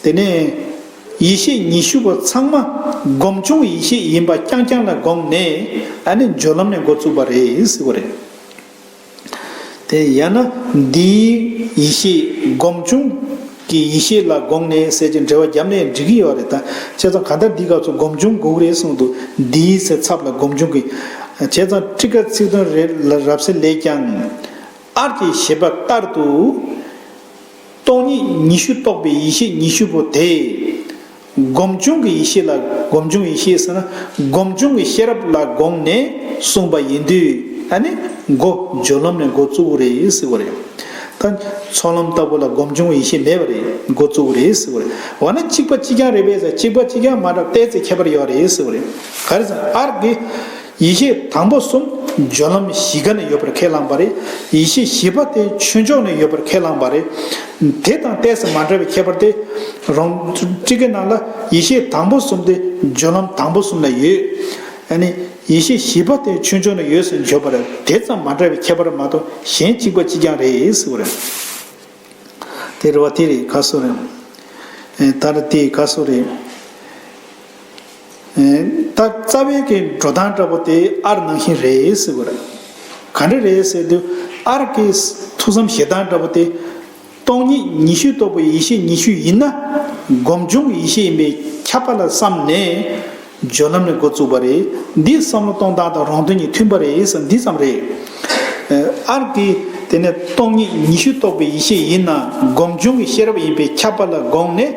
དེ་ནས་ཡེ་ཤེས་ཉི་ཤུ་པོ་ཚང་མ་སྒོམ་བྱུང་གི་ཡེ་ཤེས་ཡིན་པ་རྐྱང་རྐྱང་ལ་དགོངས་ནས། ཨ་ནི་སྦྱོར་ལམ་ནས་འགོ་བཙུགས་པ་རེད་ཟེར་བ་རེད། དེ་ཡང་ན་འདིའི་ཡེ་ཤེས་སྒོམ་བྱུང་གི་ཡེ་ཤེས་ལ་དགོངས་ནས་ཟེར་གྱི་འགྲེལ་བ་བརྒྱབ་ནས་འགྲིག་གི་ཡོད་རེད། ད་བྱས་ཙང་གང་ལྟར་འདིའི་སྐབས་སུ་སྒོམ་བྱུང་དགོས་ཀྱི་རེད་གསུངས་འདུག་འདིའི་ཟེར་ཚབ་ལ་སྒོམ་བྱུང་གི། བྱས་ཙང་ཊཱི་ཀ་ཚིག་དོན་རེ་ལ་རབ་གསལ་ལས་ཀྱང་། ཨར་གྱི་བཞེད་པ་ལྟར་དུ། སྟོང་ཉིད་ཉི་ཤུ་རྟོགས་པའི་ཡེ་ཤེས་ཉི་ཤུ་པོ་དེ། སྒོམ་བྱུང་གི་ཡེ་ཤེས་ལ། སྒོམ་བྱུང་ཡེ་ཤེས་ཟེར་ན། སྒོམ་བྱུང་གི་ཤེས་རབ་ལ་དགོངས་ནས་གསུངས་པ་ཡིན་དུས། ཨ་ནི་འགོ་སྦྱོར་ལམ་ནས་འགོ་བཙུགས་རེད་ཟེར་བ་རེད། ད་ཚོགས་ལམ་ལྟ་བུ་ལ་སྒོམ་བྱུང་ཡེ་ཤེས་མེད་པ་རེད། འགོ་བཙུགས་རེད་ཟེར་བ་རེད། འོ་ན་གཅིག་པ་གཅིག་རྐྱང་རེད་པས་ཟེར། གཅིག་པ་གཅིག་རྐྱང་མ་འདྲ་ཏོག་ཙམ་ཁྱད་པར་ཡོད་རེད་ཟེར་བ་རེད། ག་རེ་ཟེར་ན་ཨར་གྱི་ཡེ་ཤེས་དང་པོ་གསུམ་སྦྱོར་ལམ་བཞི་ཀ་ན་ཡོད་པར་ཁས་བླངས་པ་རེད། ཡེ་ཤེས་བཞི་པ་དེ་ཆོས་མཆོག་ནས་ཡོད་པར་ཁས་བླངས་པ་རེད། དེ་དང་ཏོག་ཙམ་མ་འདྲ་བའི་ཁྱད་པར་དེ། རང་ཊཱི་ཀའི་ནང་ལ་ཡེ་ཤེས་དང་པོ་གསུམ་དེ་སྦྱོར་ལམ་དང་པོ་གསུམ་ལ་ཡོད། ཨ་ནི་ཡེ་ཤེས་བཞི་པ་དེ་ཆོས་མཆོག་ནས་ཡོད་ཟེར་བརྗོད་པ་རེད། དེ་ཙམ་མ་འདྲ་བའི་ཁྱད་པར་མ་གཏོགས་གཞན་གཅིག་པ་གཅིག་རྐྱང་རེད་ཟེར་བ་རེད། དེ་རེད་བ། དེ་རེད། ག་སོ་རེད། ཨེ་ད་རེད། དེ་ག་སོ་རེད། ཨེ་ད་རྩ་བའི་གི་འགྲོ་སྟངས་འདྲ་པོ་དེ་ཨར་ནང་བཞིན་རེད་ཟེར་བ་རེད། ག་འདྲ་རེད་ཟེར་དུས། ཨར་གི་ཐུགས་བསམ་བཞེས་སྟངས་འདྲ་པོ་དེ། སྟོང་ཉིད་ཉི་ཤུ་རྟོགས་པའི་ཡེ་ཤེས་ཉི་ཤུ་ཡིན་ན། སྒོམ་བྱུང་གི་ཡེ་ཤེས་ཡིན་པས་ཁྱབ་པ་ལ་བསམ་ནས། སྦྱོར་ལམ་ནས་འགོ་བཙུགས་པ་རེད། འདིས་བསམ་བློ་གཏོང་སྟངས་དང་རང་དོན་གཉིས་མཐུན་པ་རེད་ཟེར། འདི་ཙམ་རེད། ཨར་གྱིས་དེ་ནས་སྟོང་ཉིད་ཉི་ཤུ་རྟོགས་པའི་ཡེ་ཤེས་ཡིན་ན། སྒོམ་བྱུང་གི་ཤེས་རབ་ཡིན་པས་ཁྱབ་པ་ལ་དགོངས་ནས་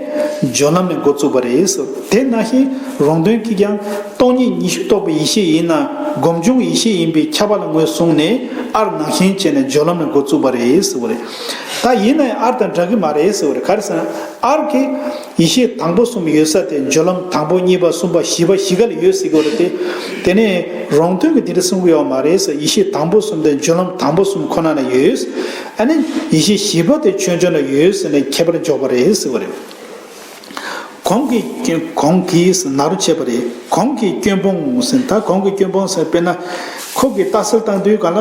སྦྱོར་ལམ་ནས་འགོ་བཙུགས་པ་རེད་ཟེར། དེ་ནང་བཞིན་རང་དོན་གྱིས་ཀྱང་སྟོང་ཉིད་ཉི་ཤུ་རྟོགས་པའི་ཡེ་ཤེས་ཡིན་ན། སྒོམ་བྱུང་ཡེ་ཤེས་ཡིན་པས་ཁྱབ་པ་ལ་ངོས་བཟུང་ནས་ཨར་ནང་བཞིན་བྱས་ནས་སྦྱོར་ལམ་ནས་འགོ་བཙུགས་པ་རེད་ཟེར་བ་རེད། ད་ཡིན་ན་ཡང་ཨར་དང་འདྲ་གི་མ་རེད་ཟེར་བ་རེད། ག་རེ་ཟེར་ན་ཨར་གྱིས། ཡེ་ཤེས་དང་པོ་གསུམ་ཡོད་ས་དེ་སྦྱོར་ལམ་དང་པོ་གཉིས་པ་གསུམ་པ་བཞི་པ་བཞི་ཀ་ལ་ཡོད་ཟེར་གྱི་ཡོད་རེད་དེ། དེ་ནས་རང་དོན་གྱི་དེ་འདྲ་གསུང་གི་ཡོད་མ་རེད་ཟེར། ཡེ་ཤེས་དང་པོ་གསུམ་དེ་སྦྱོར་ལམ་དང་པོ་གསུམ་ཁོ་ན་ན་ཡོད། ཨ་ནི་ཡེ་ཤེས་བཞི་པ་དེ་ཆོས་མཆོག་ན་ཡོད་ཟེར་ནས་ཁྱད་པར་འཇོག་པ་རེད་ཟེར་བ་རེད། གོང་གི་གོང་གིས་ན་རོ་བྱས་པ་རེད། གོང་གི་སྐྱོན་སྤོང་ཟེར། ད་གོང་གི་སྐྱོན་སྤོང་ཟེར་དཔེར་ན་ཁོ་གི་རྟགས་གསལ་བཏང་དུས་ག་ལ།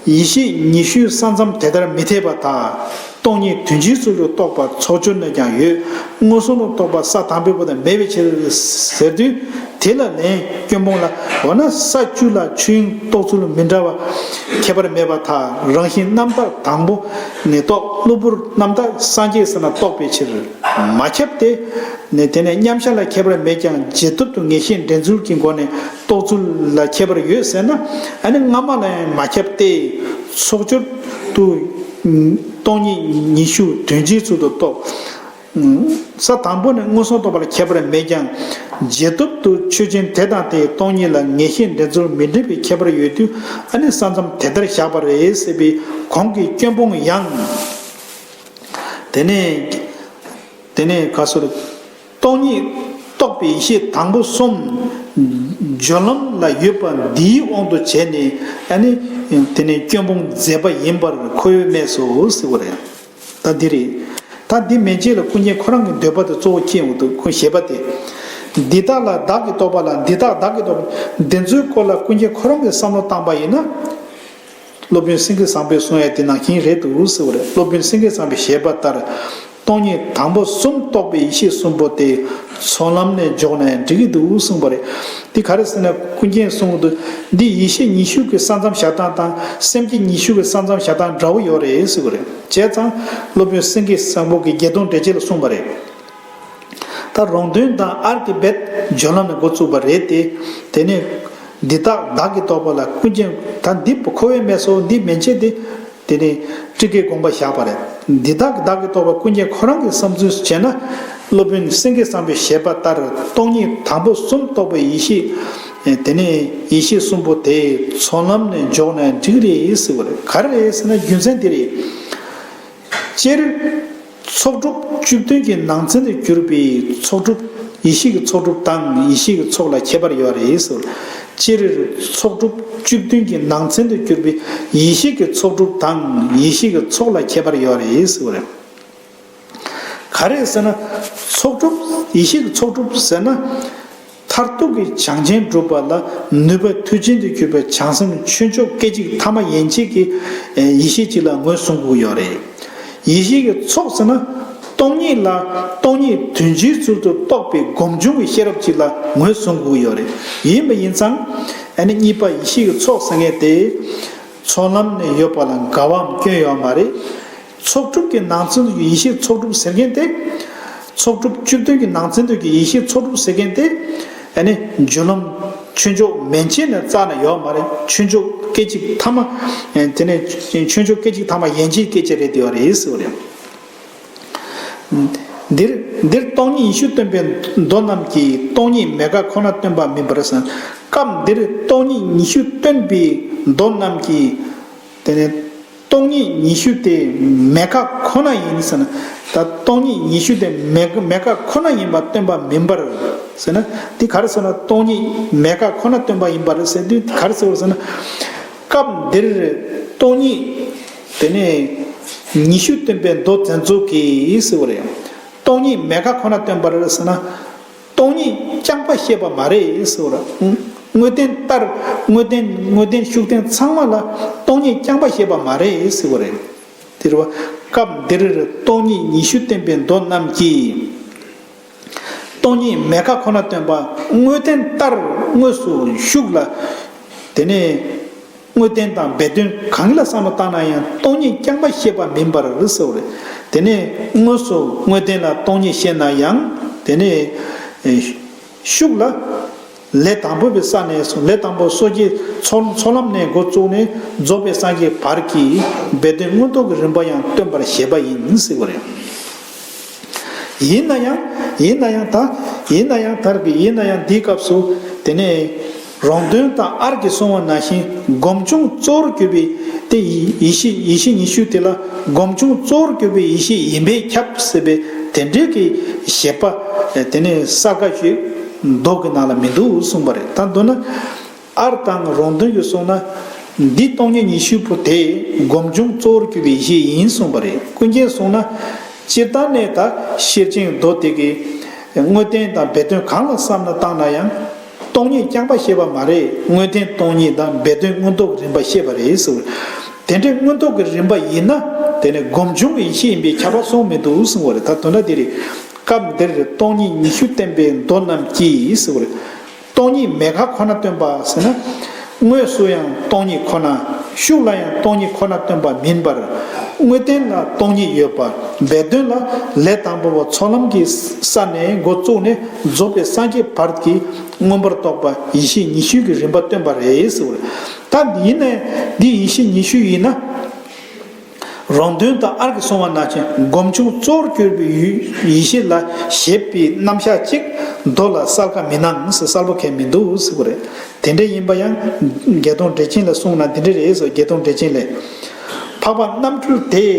ཡེ་ཤེས་ཉི་ཤུའི་ས་མཚམས་དེ་ལྟར་མི་འཐད་པར་ཐལ། སྟོང་ཉིད་དོན་སྤྱིའི་ཚུལ་དུ་རྟོགས་པ་ཚོགས་སྦྱོར་ནས་ཀྱང་ཡོད། མངོན་སུམ་དུ་རྟོགས་པ་ས་དང་པོའི་བར་དུ་མེད་པའི་ཕྱིར་ཟེར་དུས། དེ་ལ་ལན་སྐྱོན་སྤོང་ལ། འོ་ན་ས་བཅུ་ལ་ཆོས་དབྱིངས་རྟོགས་ཚུལ་མི་འདྲ་བ་ཁྱད་པར་མེད་པར་ཐལ། རང་བཞིན་རྣམ་དག་དང་པོ་ནས་རྟོགས། གློ་བུར་རྣམ་དག་སངས་རྒྱས་ཟེར་ན་རྟོགས་པའི་ཕྱིར་མ་ཁྱབ་སྟེ། ནས་དེ་ནས་མཉམ་གཞག་ལ་ཁྱད་པར་མེད་ཀྱང་རྗེས་ཐོབ་ཏུ་ངེས་ཤེས་འདྲེན་ཚུལ་གྱི་སྒོ་ནས་རྟོགས་ཚུལ་ལ་ཁྱད་པར་ཡོད་ཟེར་ན། ཨ་ནི་སྔ་མ་ལ་ཡང་མ་ཁྱབ་སྟེ། ཚོགས་སྦྱོར་དུ་སྟོང་ཉིད་ཉི་ཤུ་དོན་སྤྱིའི་ཚུལ་དུ་རྟོགས། ས་དང་པོ་ནས་མངོན་སུམ་རྟོགས་པ་ལ་ཁྱད་པར་མེད་ཀྱང་རྗེས་ཐོབ་ཏུ་ཆོས་ཅན་དེ་དང་དེའི་སྟོང་ཉིད་ལ་ངེས་ཤེས་འདྲེན་ཚུལ་མི་འདྲ་བའི་ཁྱད་པར་ཡོད་དུས། ཨ་ནི་ས་མཚམས་དེ་ལྟར་བཞག་པ་རེད་ཟེར་བའི་གོང་གི་སྐྱོན་སྤོང་ཡང་། དེ་ནས་དེ་ནས་ག་སོ་རེད། སྟོང་ཉིད་རྟོགས་པའི་ཡེ་ཤེས་དང་པོ་གསུམ་སྦྱོར་ལམ་ལ་ཡོད་པ་འདིའི་དབང་དུ་བྱས་ནས། ཨ་ནི་དེ་ནས་སྐྱོན་སྤོང་མཛད་པ་ཡིན་པར་ཁོ་བོས་སྨྲས་སོ་ཟེར་བ་རེད། ད་འདི་རེད། ད་འདི་མན་ཆད་ལ་སྐུ་མཁྱེན་ཁོ་རང་གི་འདོད་པ་དེ་གཙོ་བོ་ཁྱེད་འོང་དུ་ཁོ་ཞེས་པ་དེ། འདི་དག་ལ་བདག་གིས་རྟོགས་པ་ལ། འདི་དག་བདག་གིས་རྟོགས་པ། འདི་ཚོའི་སྐོར་ལ་ཀུན་མཁྱེན་ཁོ་རང་གིས་བསམ་བློ་བཏང་པ་ཡིན་ན། སློབ་དཔོན་སེང་གེ་བཟང་པོས་གསུངས་ཡ་དེ་ནང་བཞིན་རེད་འདུག་ཟེར་བ་རེད། སློབ་དཔོན་སེང་གེ་བཟང་པོས་བཞེད་པ་ལྟར། སྟོང་ཉིད་དང་པོ་གསུམ་རྟོགས་པའི་ཡེ་ཤེས་གསུམ་པོ་དེ་ཚོགས་ལམ་ནས་འཇོག་ནའང་འགྲིག་གི་འདུག་གསུངས་པ་རེད། འདི་ག་རེ་ཟེར་ན། ཀུན་མཁྱེན་གསུངས་འདུག་འདི་ཡེ་ཤེས་ཉི་ཤུ་གི་ས་མཚམས་བཞག་སྟངས་དང་སེམས་བསྐྱེད་ཉི་ཤུ་གི་ས་མཚམས་བཞག་སྟངས་འདྲ་བོ་ཡོད་རེད་ཟེར་བ་རེད། བྱས་ཙང་སློབ་དཔོན་སེང་གེ་བཟང་པོ་གིས་བརྒྱད་སྟོང་འགྲེལ་བྱེད་ལ་གསུངས་པ་རེད། ད་རོང་སྟོན་དང་ཨར་གྱི་རྦད་སྦྱོར་ལམ་ནས་འགོ་བཙུགས་པ་རེད་དེ། དེ་ནས་འདི་དག་བདག་གིས་རྟོགས་པ་ལ། ཀུན་མཁྱེན་ད་འདི་ཁོ་བོས་སྨྲས་སོ། འདི་མན་ཆད་དེ། དེ་ནས་ཊཱི་ཀའི་དགོངས་པ་བཞག་པ་རེད། འདི་དག་བདག་གིས་རྟོགས་པ། ཀུན་མཁྱེན་ཁོ་རང་གིས་བསམ་ཚུལ་བྱས་ན། སློབ་དཔོན་སེང་གེ་བཟང་པོས་བཞེད་པ་ལྟར་སྟོང་ཉིད་དང་པོ་གསུམ་རྟོགས་པའི་ཡེ་ཤེས། དེ་ནས་ཡེ་ཤེས་གསུམ་པོ་དེ་ཚོགས་ལམ་ནས་འཇོག་ནའང་འགྲིག་རེད་ཟེར་བ་རེད། ག་རེ་རེད་ཟེར་ན། རྒྱུ་མཚན་འདི་རེད། སྤྱིར། ཚོགས་སྒྲུབ་བཅུ་བདུན་གྱི་ནང་ཚན་དུ་གྱུར་པའི་ཚོགས་སྒྲུབ། ཡེ་ཤེས་ཀྱི་ཚོགས་སྒྲུབ་དང་ཡེ་ཤེས་ཀྱི་ཚོགས་ལ་ཁྱད་པར་ཡོད་རེད་ཟེར། སྤྱིར་ཚོགས་སྒྲུབ་བཅུ་བདུན་གྱི་ནང་ཚན་དུ་གྱུར་པའི་ཡེ་ཤེས་ཀྱི་ཚོགས་སྒྲུབ་དང་ཡེ་ཤེས་ཀྱི་ཚོགས་ལ་ཁྱད་པར་ཡོད་རེད་ཟེར་བ་རེད། ག་རེ་ཟེར་ན། ཚོགས་སྒྲུབ། ཡེ་ཤེས་ཀྱི་ཚོགས་སྒྲུབ་ཟེར་ན། མཐར་ཐུག་གི་བྱང་ཆེན་སྒྲུབ་པ་ལ་ནུས་པ་མཐུ་ཅན་དུ་གྱུར་པའི་བྱང་སེམས་ཆོས་མཆོག་སྐད་ཅིག་ཐ་མ་ཡན་ཆད་ཀྱི་ཡེ་ཤེས་གཅིག་ལ་ངོས་བཟུང་དགོས་ཀྱི་ཡོད་རེད། ཡེ་ཤེས་ཀྱི་ཚོགས་ཟེར་ན། སྟོང་ཉིད་ལ་སྟོང་ཉིད་དོན་སྤྱིའི་ཚུལ་དུ་རྟོགས་པའི་སྒོམ་བྱུང་གི་ཤེས་རབ་ཅིག་ལ་ངོས་བཟུང་དགོས་ཀྱི་ཡོད་རེད། ཡིན་པ་ཡིན་ཙང་། ཨ་ནི་གཉིས་པ་ཡེ་ཤེས་ཀྱི་ཚོགས་ཟེར་མཁན་དེ། ཚོགས་ལམ་ནས་ཡོད་པ་ལ་འགལ་བའམ་སྐྱོན་ཡོད་མ་རེད། ཚོགས་སྒྲུབ་ཀྱི་ནང་ཚན་དུ་ཡེ་ཤེས་ཚོགས་སྒྲུབ་ཟེར་མཁན་དེ། ཚོགས་སྒྲུབ་བཅུ་བདུན་གྱི་ནང་ཚན་དུ་ཡེ་ཤེས་ཚོགས་སྒྲུབ་ཟེར་མཁན་དེ། ཨ་ནི་སྦྱོར་ལམ་ཆོས་མཆོག་མན་ཆད་ནས་རྩ་ནས་ཡོད་མ་རེད། ཆོས་མཆོག་སྐད་ཅིག་ཐ་མ། དེ་ནས་ཆོས་མཆོག་སྐད་ཅིག་ཐ་མ་ཡན་ཆད་སྐད་ཅིག་རེད་དེ་ཡོད་རེད་ཟེར་བ་རེད། འདིར་འདིར་སྟོང་ཉིད་ཉི་ཤུ་སྟོན་པའི་མདོ་རྣམས་ཀྱིས་སྟོང་ཉིད་མེད་དགག་ཁོ་ན་སྟོན་པ་མིན་པར་ཟེར། སྐབས་འདིར་སྟོང་ཉིད་ཉི་ཤུ་སྟོན་པའི་མདོ་རྣམས་ཀྱིས། དེ་ནས་སྟོང་ཉིད་ཉི་ཤུ་དེ་མེད་དགག་ཁོ་ན་ཡིན་ཟེར་ན། ད་སྟོང་ཉིད་ཉི་ཤུ་དེ་མེད་མེད་དགག་ཁོ་ན་ཡིན་པ་སྟོན་པ་མིན་པར་ཟེར་ན། འདི་ག་རེ་ཟེར་ན། སྟོང་ཉིད་མེད་དགག་ཁོ་ན་སྟོན་པ་ཡིན་པར་ཟེར་དུས་ག་རེ་ཟེར་བ་ཟེར་ན། སྐབས་འདིར་སྟོང་ཉིད་དེ་ནས་ཉི་ཤུ་སྟོན་པའི་མདོ་དེ་ཚོ་གིས་ཟེར་བ་རེད། སྟོང་ཉིད་མེད་དགག་ཁོ་ན་སྟོན་པར་ཟེར་ན། སྟོང་ཉིད་རྐྱང་པ་བཤད་པ་མ་རེད་ཟེར་བ་རེད། དངོས་བསྟན་ལྟར། དངོས་བསྟན་དངོས་བསྟན་ཤུགས་བསྟན་ཚང་མ་ལ་སྟོང་ཉིད་རྐྱང་པ་བཤད་པ་མ་རེད་ཟེར་བ་རེད། དེ་རེད་བ། སྐབས་འདིར་སྟོང་ཉིད་ཉི་ཤུ་སྟོན་པའི་མདོ་རྣམས་ཀྱིས། སྟོང་ཉིད་མེད་དགག་ཁོ་ན་སྟོན་པ་དངོས་བསྟན་ལྟར་དངོས་སུ་ཤུགས་ལ། དེ་ནས་དངོས་བསྟན་དང་སྦས་དོན་གང་ལ་བསམ་བློ་བཏང་ན་ཡང་སྟོང་ཉིད་རྐྱང་པ་བཤད་པ་མིན་པར་ཟེར་བ་རེད། དེ་ནས་དངོས་སུ་དངོས་བསྟན་ལ་སྟོང་ཉིད་བཤད་ན་ཡང་། དེ་ནས་ཤུགས་ལ། ལས་དང་པོ་པའི་ས་ནས་བཟུང་། ལས་དང་པོ་སོ་སྐྱེ་ཚོགས་ཚོགས་ལམ་ནས་འགོ་བཙུགས་ནས་རྫོགས་པའི་སངས་རྒྱས་བར་གྱི་སྦས་དོན་མངོན་རྟོགས་ཀྱི་རིམ་པ་ཡང་སྟོན་པར་བཞེད་པ་ཡིན་ཟེར་བ་རེད། ཡིན་ན་ཡང་། ཡིན་ན་ཡང་ད། ཡིན་ན་ཡང་ད་རེད་པས། ཡིན་ན་ཡང་འདིའི་སྐབས་སུ། དེ་ནས་རོང་སྟོན་དང་ཨར་གྱིས་གསུངས་པ་ནང་བཞིན་སྒོམ་བྱུང་གཙོ་བོར་གྱུར་པའི་དེ་ཡེ་ཡེ་ཤེས་ཡེ་ཤེས་ཉི་ཤུ་དེ་ལ་སྒོམ་བྱུང་གཙོ་བོར་གྱུར་པའི་ཡེ་ཤེས་ཡིན་པས་ཁྱབ་ཟེར་བའི་དེ་འདྲའི་གི་བཞེད་པ། དེ་ནས་གསལ་ཁ་ཞིག་མདོ་གི་ནང་ལ་མི་འདུག་གསུངས་པ་རེད། ད་མདོར་ན། ཨར་དང་རོང་སྟོན་གྱིས་གསུངས་ན། འདི་སྟོང་ཉིད་ཉི་ཤུ་པོ་དེ་སྒོམ་བྱུང་གཙོ་བོར་གྱུར་པའི་ཡེ་ཤེས་ཡིན་གསུངས་པ་རེད། ཀུན་མཁྱེན་གསུངས་ན། སྤྱིར་བཏང་ནས་ད་ཤེར་ཕྱིན་མདོ་དེ་གི་དངོས་བསྟན་དང་སྦས་དོན་གང་ལ་བསམ་བློ་བཏང་ན་ཡང་སྟོང་ཉིད་རྐྱང་པ་བཤད་པ་མ་རེད། དངོས་བསྟན་སྟོང་ཉིད་དང་སྦས་དོན་མངོན་རྟོགས་ཀྱི་རིམ་པ་བཤད་པ་རེད་ཟེར། དེ་འདྲའི་མངོན་རྟོགས་ཀྱི་རིམ་པ་ཡིན་ན། དེ་ནི་སྒོམ་བྱུང་གི་ཡེ་ཤེས་ཡིན་པས་ཁྱབ་པ་གསུངས་མི་འདུག་གསུངས་པ་རེད། ད་དོན་དག་འདི་རེད། སྐབས་འདིར་སྟོང་ཉིད་ཉི་ཤུ་བསྟན་པའི་མདོ་རྣམས་ཀྱིས་ཟེར་བ་རེད། སྟོང་ཉིད་མེད་དགག་ཁོ་ན་སྟོན་པ་ཟེར་ན། དངོས་སུ་ཡང་སྟོང་ཉིད་ཁོ་ན། ཤུགས་ལ་ཡང་སྟོང་ཉིད་ཁོ་ན་སྟོན་པ་མིན་པར། དངོས་བསྟན་ལ་སྟོང་ཉིད་ཡོད་པ། སྦས་དོན་ལ་ལས་དང་པོ་པ་ཚོགས་ལམ་གྱི་ས་ནས་འགོ་བཙུགས་ནས་རྫོགས་པའི་སངས་རྒྱས་བར་གྱི་མངོན་པར་རྟོགས་པ་ཡེ་ཤེས་ཉི་ཤུ་གི་རིམ་པ་སྟོན་པ་རེད་ཟེར་བ་རེད། ད་ཡིན་ནའི་འདི་ཡེ་ཤེས་ཉི་ཤུ་ཡིན་ན། རོང་སྟོན་དང་ཨར་གྱིས་གསུངས་པ་ནང་བཞིན་སྒོམ་བྱུང་གཙོ་བོར་གྱུར་པའི་ཡུལ་ཡེ་ཤེས་ལ་བཞེད་པའི་རྣམ་གཞག་ཅིག་མདོ་ལ་གསལ་ཁ་མི་སྣང་ཟེར། གསལ་པོ་གང་མི་འདུག་ཟེར་བ་རེད། དེ་འདྲ་ཡིན་པ་ཡང་བརྒྱད་སྟོང་འགྲེལ་ཆེན་ལ་གསུངས་ན་འདི་འདྲ་རེད་ཟེར། བརྒྱད་སྟོང་འགྲེལ་ཆེན་ལས། འཕགས་པ་རྣམ་འཕྲུལ་དེས་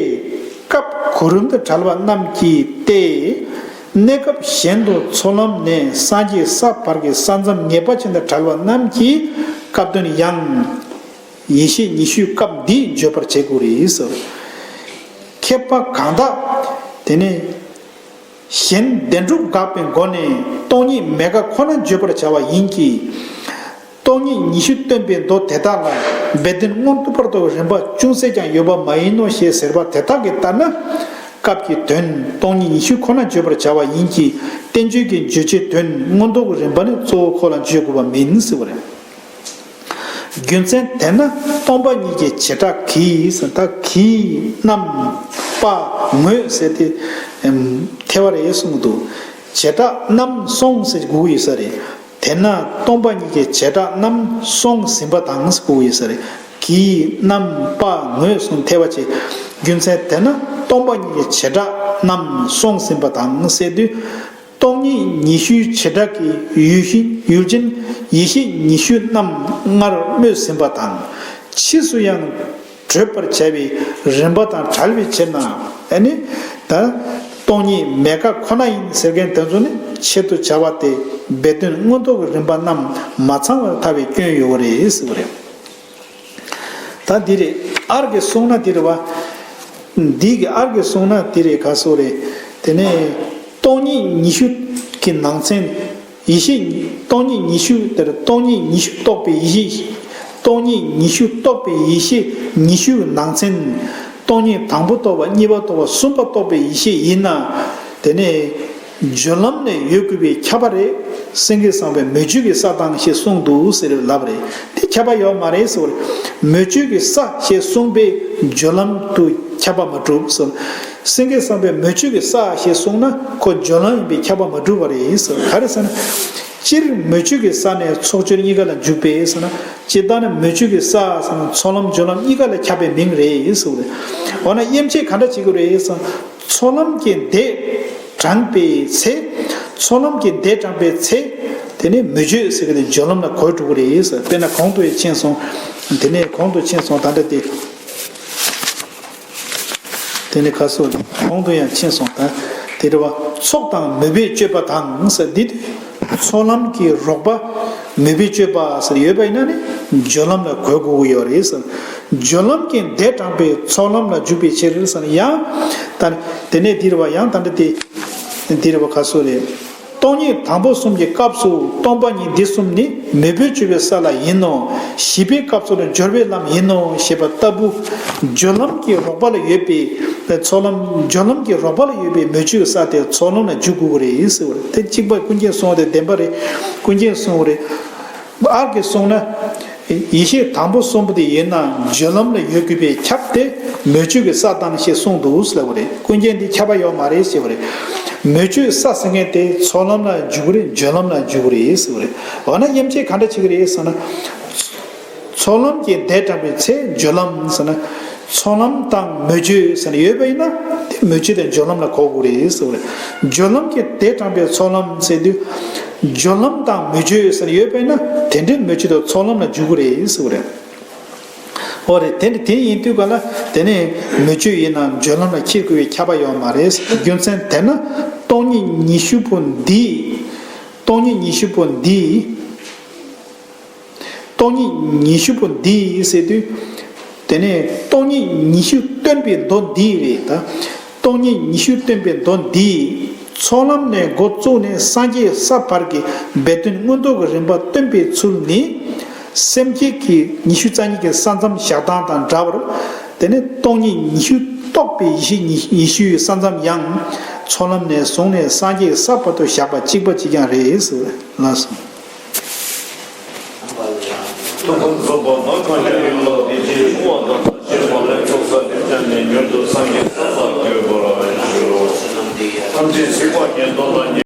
སྐབས་གོ་རིམ་དང་བྲལ་བ་རྣམས་ཀྱིས་ཏེ། གནས་སྐབས་གཞན་དུ་ཚོགས་ལམ་ནས་སངས་རྒྱས་ས་བར་གྱི་ས་མཚམས་ངེས་པ་ཅན་དང་བྲལ་བ་རྣམས་ཀྱི་སྐབས་དོན་ཡང་ཡེ་ཤེས་ཉི་ཤུའི་སྐབས་འདིས་བརྗོད་པར་བྱེད་དགོས་རེད་ཟེར། མཁས་པ་གང་དག་དེ་ནས་ གཞན་བདེན་གྲུབ་དགག་པའི་སྒོ་ནས་སྟོང་ཉིད་མེད་དགག་ཁོ་ན་བརྗོད་པར་བྱ་བ་ཡིན་གྱི། སྟོང་ཉིད་ཉི་ཤུ་སྟོན་པའི་མདོ་དེ་དག་ལ་སྦས་དོན་མངོན་རྟོགས་པར་རྟོགས་པའི་རིམ་པ་ཅུང་ཟད་ཀྱང་ཡོད་པ་མ་ཡིན་ནོ་ཞེས་ཟེར་བ་དེ་དག་གི་ལྟར་ན། སྐབས་ཀྱི་དོན་སྟོང་ཉིད་ཉི་ཤུ་ཁོ་ན་བརྗོད་པར་བྱ་བ་ཡིན་གྱི། བསྟན་བཅོས་ཀྱི་བརྗོད་བྱའི་དོན་མངོན་རྟོགས་ཀྱི་རིམ་པ་ནི་གཙོ་བོ་ཁོ་ལ་བརྗོད་དགོས་པ་མིན་ཟེར་བ་རེད། རྒྱུ་མཚན་དེས་ན་སྟོང་པ་ཉིད་ཀྱི་བྱེ་བྲག་གིས་ཟེར། ད་གིས་རྣམ་པ་ངོས་ཟེར་ཏེ་ཐེ་བ་རེ་གསུངས་འདུག་བྱེ་བྲག་རྣམ་གསུངས་ཟེར་དགོས་ཀྱི་ཡོད་ས་རེད། དེས་ན་སྟོང་པ་ཉིད་ཀྱི་བྱེ་བྲག་རྣམ་གསུངས་ཟིན་པ་དང་ཟེར་དགོས་ཀྱི་ཡོད་ས་རེད། གིས་རྣམ་པ་ངོས་གསུངས་ཐེ་བ་བྱེད། རྒྱུ་མཚན་དེས་ན་སྟོང་པ་ཉིད་ཀྱི་བྱེ་བྲག་རྣམ་གསུངས་ཟིན་པ་དང་ཟེར་དུས། སྟོང་ཉིད་ཉི་ཤུའི་བྱེ་བྲག་གི་ཡུལ་ཤེས་ཡུལ་ཅན་ཡེ་ཤེས་ཉི་ཤུ་རྣམ་ལྔར་སྨོས་ཟིན་པ་དང་། ཕྱིས་སུ་ཡང་བགྲོད་པར་བྱ་བའི་རིམ་པ་དང་བྲལ་བའི་ཕྱིར་ན། ཨ་ནི་ད་སྟོང་ཉིད་མེད་དགག་ཁོ་ན་ཡིན་ཟེར་མཁན་དེ་ཚོ་ནི་ཆེད་དུ་བྱ་བ་སྟེ་སྦས་དོན་མངོན་རྟོགས་ཀྱི་རིམ་པ་རྣམས་མ་ཚང་བར་ཐལ་བའི་སྐྱོན་ཡོད་རེད་ཟེར་བ་རེད། ད་འདི་རེད། ཨར་གྱི་གསུང་ན་འདི་རེད་བ། འདི་གི་ཨར་གྱི་གསུང་ན་འདི་རེད། ག་སོ་རེད། དེ་ནས་སྟོང་ཉིད་ཉི་ཤུ་གི་ནང་ཚན། ཡེ་ཤེས་སྟོང་ཉིད་ཉི་ཤུ་དེར་སྟོང་ཉིད་ཉི་ཤུ་རྟོགས་པའི་ཡེ་ཤེས། སྟོང་ཉིད་ཉི་ཤུ་རྟོགས་པའི་ཡེ་ཤེས་ཉི་ཤུའི་ནང་ཚན། སྟོང་ཉིད་དང་པོ་རྟོགས་པ་གཉིས་པ་རྟོགས་པ་གསུམ་པ་རྟོགས་པའི་ཡེ་ཤེས་ཡིན་ན། དེ་ནས་སྦྱོར་ལམ་ནས་ཡོད་དགོས་པའི་ཁྱབ་པ་རེད། སེང་གེ་བཟང་པོས་མོས་སྤྱོད་ཀྱི་ས་དང་ཞེས་གསུངས་འདུག་ཟེར་ལབ་རེད། དེ་ཁྱབ་པ་ཡོད་མ་རེད་ཟེར་བ་རེད། མོས་སྤྱོད་ཀྱི་ས་ཞེས་གསུངས་པས་སྦྱོར་ལམ་དུ་ཁྱབ་པ་མ་གྲུབ་ཟེར། སེང་གེ་བཟང་པོས་མོས་སྤྱོད་ཀྱི་ས་ཞེས་གསུངས་ན་ཁོ་སྦྱོར་ལམ་ཡིན་པས་ཁྱབ་པ་མ་གྲུབ་པ་རེད་ཟེར། ག་རེ་ཟེར་ན། སྤྱིར་མོས་སྤྱོད་ཀྱི་ས་ནས་ཚོགས་སྦྱོར་གཉིས་ཀ་ལ་འཇུག་པས་ཟེར་ན། སྤྱིར་བཏང་ནས་མོས་སྤྱོད་ཀྱི་ས་ཟེར་ན་ཚོགས་ལམ་སྦྱོར་ལམ་གཉིས་ཀ་ལ་ཁྱབ་པའི་མིང་རེད་ཟེར་བ་རེད། འོ་ན་དབྱེ་འབྱེད་ག་འདྲ་བྱེད་དགོས་རེད་ཟེར་ན། ཚོགས་ལམ་གྱི་འདས་དྲངས་པའི་ཚེ། ཚོགས་ལམ་གྱི་འདས་དྲངས་པའི་ཚེ། དེ་ནས་མོས་སྤྱོད་ཟེར་གྱི་དེ་སྦྱོར་ལམ་ལ་གོ་འགྲོ་གི་རེད་ཟེར། དཔེར་ན་གོང་དུ་ཡང་ཕྱིན་སོང་། དེ་ནས་གོང་དུ་ཕྱིན་སོང་། ད་ལྟ་དེ། དེ་ནས་ཁ་སོ་གོང་དུ་ཡང་ཕྱིན་སོང་། ད་དེ་རེད་བ། ཚོགས་དང་མོས་པས་སྤྱོད་པ་དང་ཟེར། འདི་དུས་ཚོགས་ལམ་གྱི་རོགས་པ་མོས་པས་སྤྱོད་པ་ཟེར་ཡོད་པ་ཡིན་ན་ནི་སྦྱོར་ལམ་ལ་གོ་དགོས་ཀྱི་ཡོད་རེད་ཟེར། སྦྱོར་ལམ་གྱི་འདས་དྲངས་པའི་ཚོགས་ལམ་ལ་འཇུག་པའི་ཕྱིར་ཟེར་ན་ཡང་། ད་དེ་ནས་འདི་རེད་བ། ཡང་ད་འདི་དེ་འདི་རེད་བ། ཁ་སོ་རེད། སྟོང་ཉིད་དང་པོ་གསུམ་གྱི་སྐབས་སུ་སྟོང་པ་ཉིད་འདི་གསུམ་ནི་མོས་པས་སྤྱོད་པའི་ས་ལ་ཡིན་ནོ། བཞི་པའི་སྐབས་སུ་ནི་སྦྱོར་བའི་ལམ་ཡིན་ནོ་ཞེས་པ་ལྟ་བུ། སྦྱོར་ལམ་གྱི་རོགས་པ་ལ་ཡོད་པའི་ཚོགས་ལམ། སྦྱོར་ལམ་གྱི་རོགས་པ་ལ་ཡོད་པའི་མོས་སྤྱོད་ས་དེ་ཚོགས་ལམ་ལ་འཇུག་དགོས་ཀྱི་རེད་ཟེར་བ་རེད། དེ་གཅིག་པ་ཀུན་མཁྱེན་གསུང་བ་དེ་བདེན་པ་རེད། ཀུན་མཁྱེན་གསུང་བ་རེད། ཨར་གྱིས་གསུངས་ན། ཡེ་ཤེས་དང་པོ་གསུམ་པོ་དེ་ཡིན་ན་སྦྱོར་ལམ་ལ་ཡོད་དགོས་པས་ཁྱབ་སྟེ་མོས་སྤྱོད་ཀྱི་ས་དང་ཞེས་གསུངས་འདུག་ཟེར་བ་རེད། ཀུན་མཁྱེན་འདི་ཁྱབ་པ་ཡོད་མ་རེད་ཟེར་བ་རེད། མོས་སྤྱོད་ས་ཟེར་མཁན་དེ་ཚོགས་ལམ་ལ་འཇུག་གི་རེད། སྦྱོར་ལམ་ལ་འཇུག་གི་རེད་ཟེར་བ་རེད། འོ་ན་དབྱེ་འབྱེད་ག་འདྲ་བྱེད་ཀྱི་རེད་ཟེར་ན། ཚོགས་ལམ་གྱི་འདས་དྲངས་པའི་ཚེ་སྦྱོར་ལམ་ཟེར་ན། ཚོགས་ལམ་དང་མོས་སྤྱོད་ཟེར་ན་ཡོད་པ་ཡིན་ན་དེ་མོས་སྤྱོད་དང་སྦྱོར་ལམ་ལ་གོ་དགོས་རེད་ཟེར་བ་རེད། སྦྱོར་ལམ་གྱི་འདས་དྲངས་པའི་ཚོགས་ལམ་ཟེར་དུས། སྦྱོར་ལམ་དང་མོས་སྤྱོད་ཟེར་ན་ཡོད་པ་ཡིན་ན་དེ་འདྲའི་མོས་སྤྱོད་དང་ཚོགས་ལམ་ལ་འཇུག་གི་རེད་ཟེར་བ་རེད། འོ་རེད། དེ་འདྲ་དེ་ཡིན་དུས་ག་ལ་དེ་ནས་མོས་སྤྱོད་ཡིན་ན་སྦྱོར་ལམ་ལ་འཁྱེར་དགོས་པའི་ཁྱབ་པ་ཡོད་མ་རེད། རྒྱུ་མཚན་དེ་ན་སྟོང་ཉིད་ཉི་ཤུ་པོ་འདི། སྟོང་ཉིད་ཉི་ཤུ་པོ་འདི། སྟོང་ཉིད་ཉི་ཤུ་པོ་འདི་ཟེར་དུས། དེ་ནས་སྟོང་ཉིད་ཉི་ཤུ་སྟོན་པའི་མདོ་འདི་རེད་ད། སྟོང་ཉིད་ཉི་ཤུ་སྟོན་པའི་མདོ་འདི། ཚོགས་ལམ་ནས་འགོ་བཙུགས་ནས་སངས་རྒྱས་ས་བར་གྱི་སྦས་དོན་མངོན་རྟོགས་ཀྱི་རིམ་པ་སྟོན་པའི་ཚུལ་ནི། སེམས་བསྐྱེད་ཀྱི་ཉི་ཤུ་རྩ་གཉིས་ཀྱི་ས་མཚམས་བཞག་སྟངས་དང་འདྲ་བར། དེ་ནས་སྟོང་ཉིད་ཉི་ཤུ་རྟོགས་པའི་ཡེ་ཤེས་ཉི་ཉི་ཤུའི་ས་མཚམས་ཡང་། ཚོགས་ལམ་ནས་བཟུང་ནས་སངས་རྒྱས་ས་བར་དུ་བཞག་པ་གཅིག་པ་གཅིག་རྐྱང་རེད་ཟེར། ལགས་སོ། ཐུགས་ཁུར་རྫོགས་པ་མ་གང་ཡིན་ལ། དེ་བཞིན་སྲུང་བ་དང་བཀྲ་ཤིས་པ་ལ། ཕྱོགས་བཅུ་ལས་བྱོན་ནས་མྱུར་དུ་སངས་རྒྱས་ས་ལ་འགོད་པར་ཤོག། ཐམས་ཅད་གཟིགས་པ་ཉིད་སྟོང་དང་ཉིད།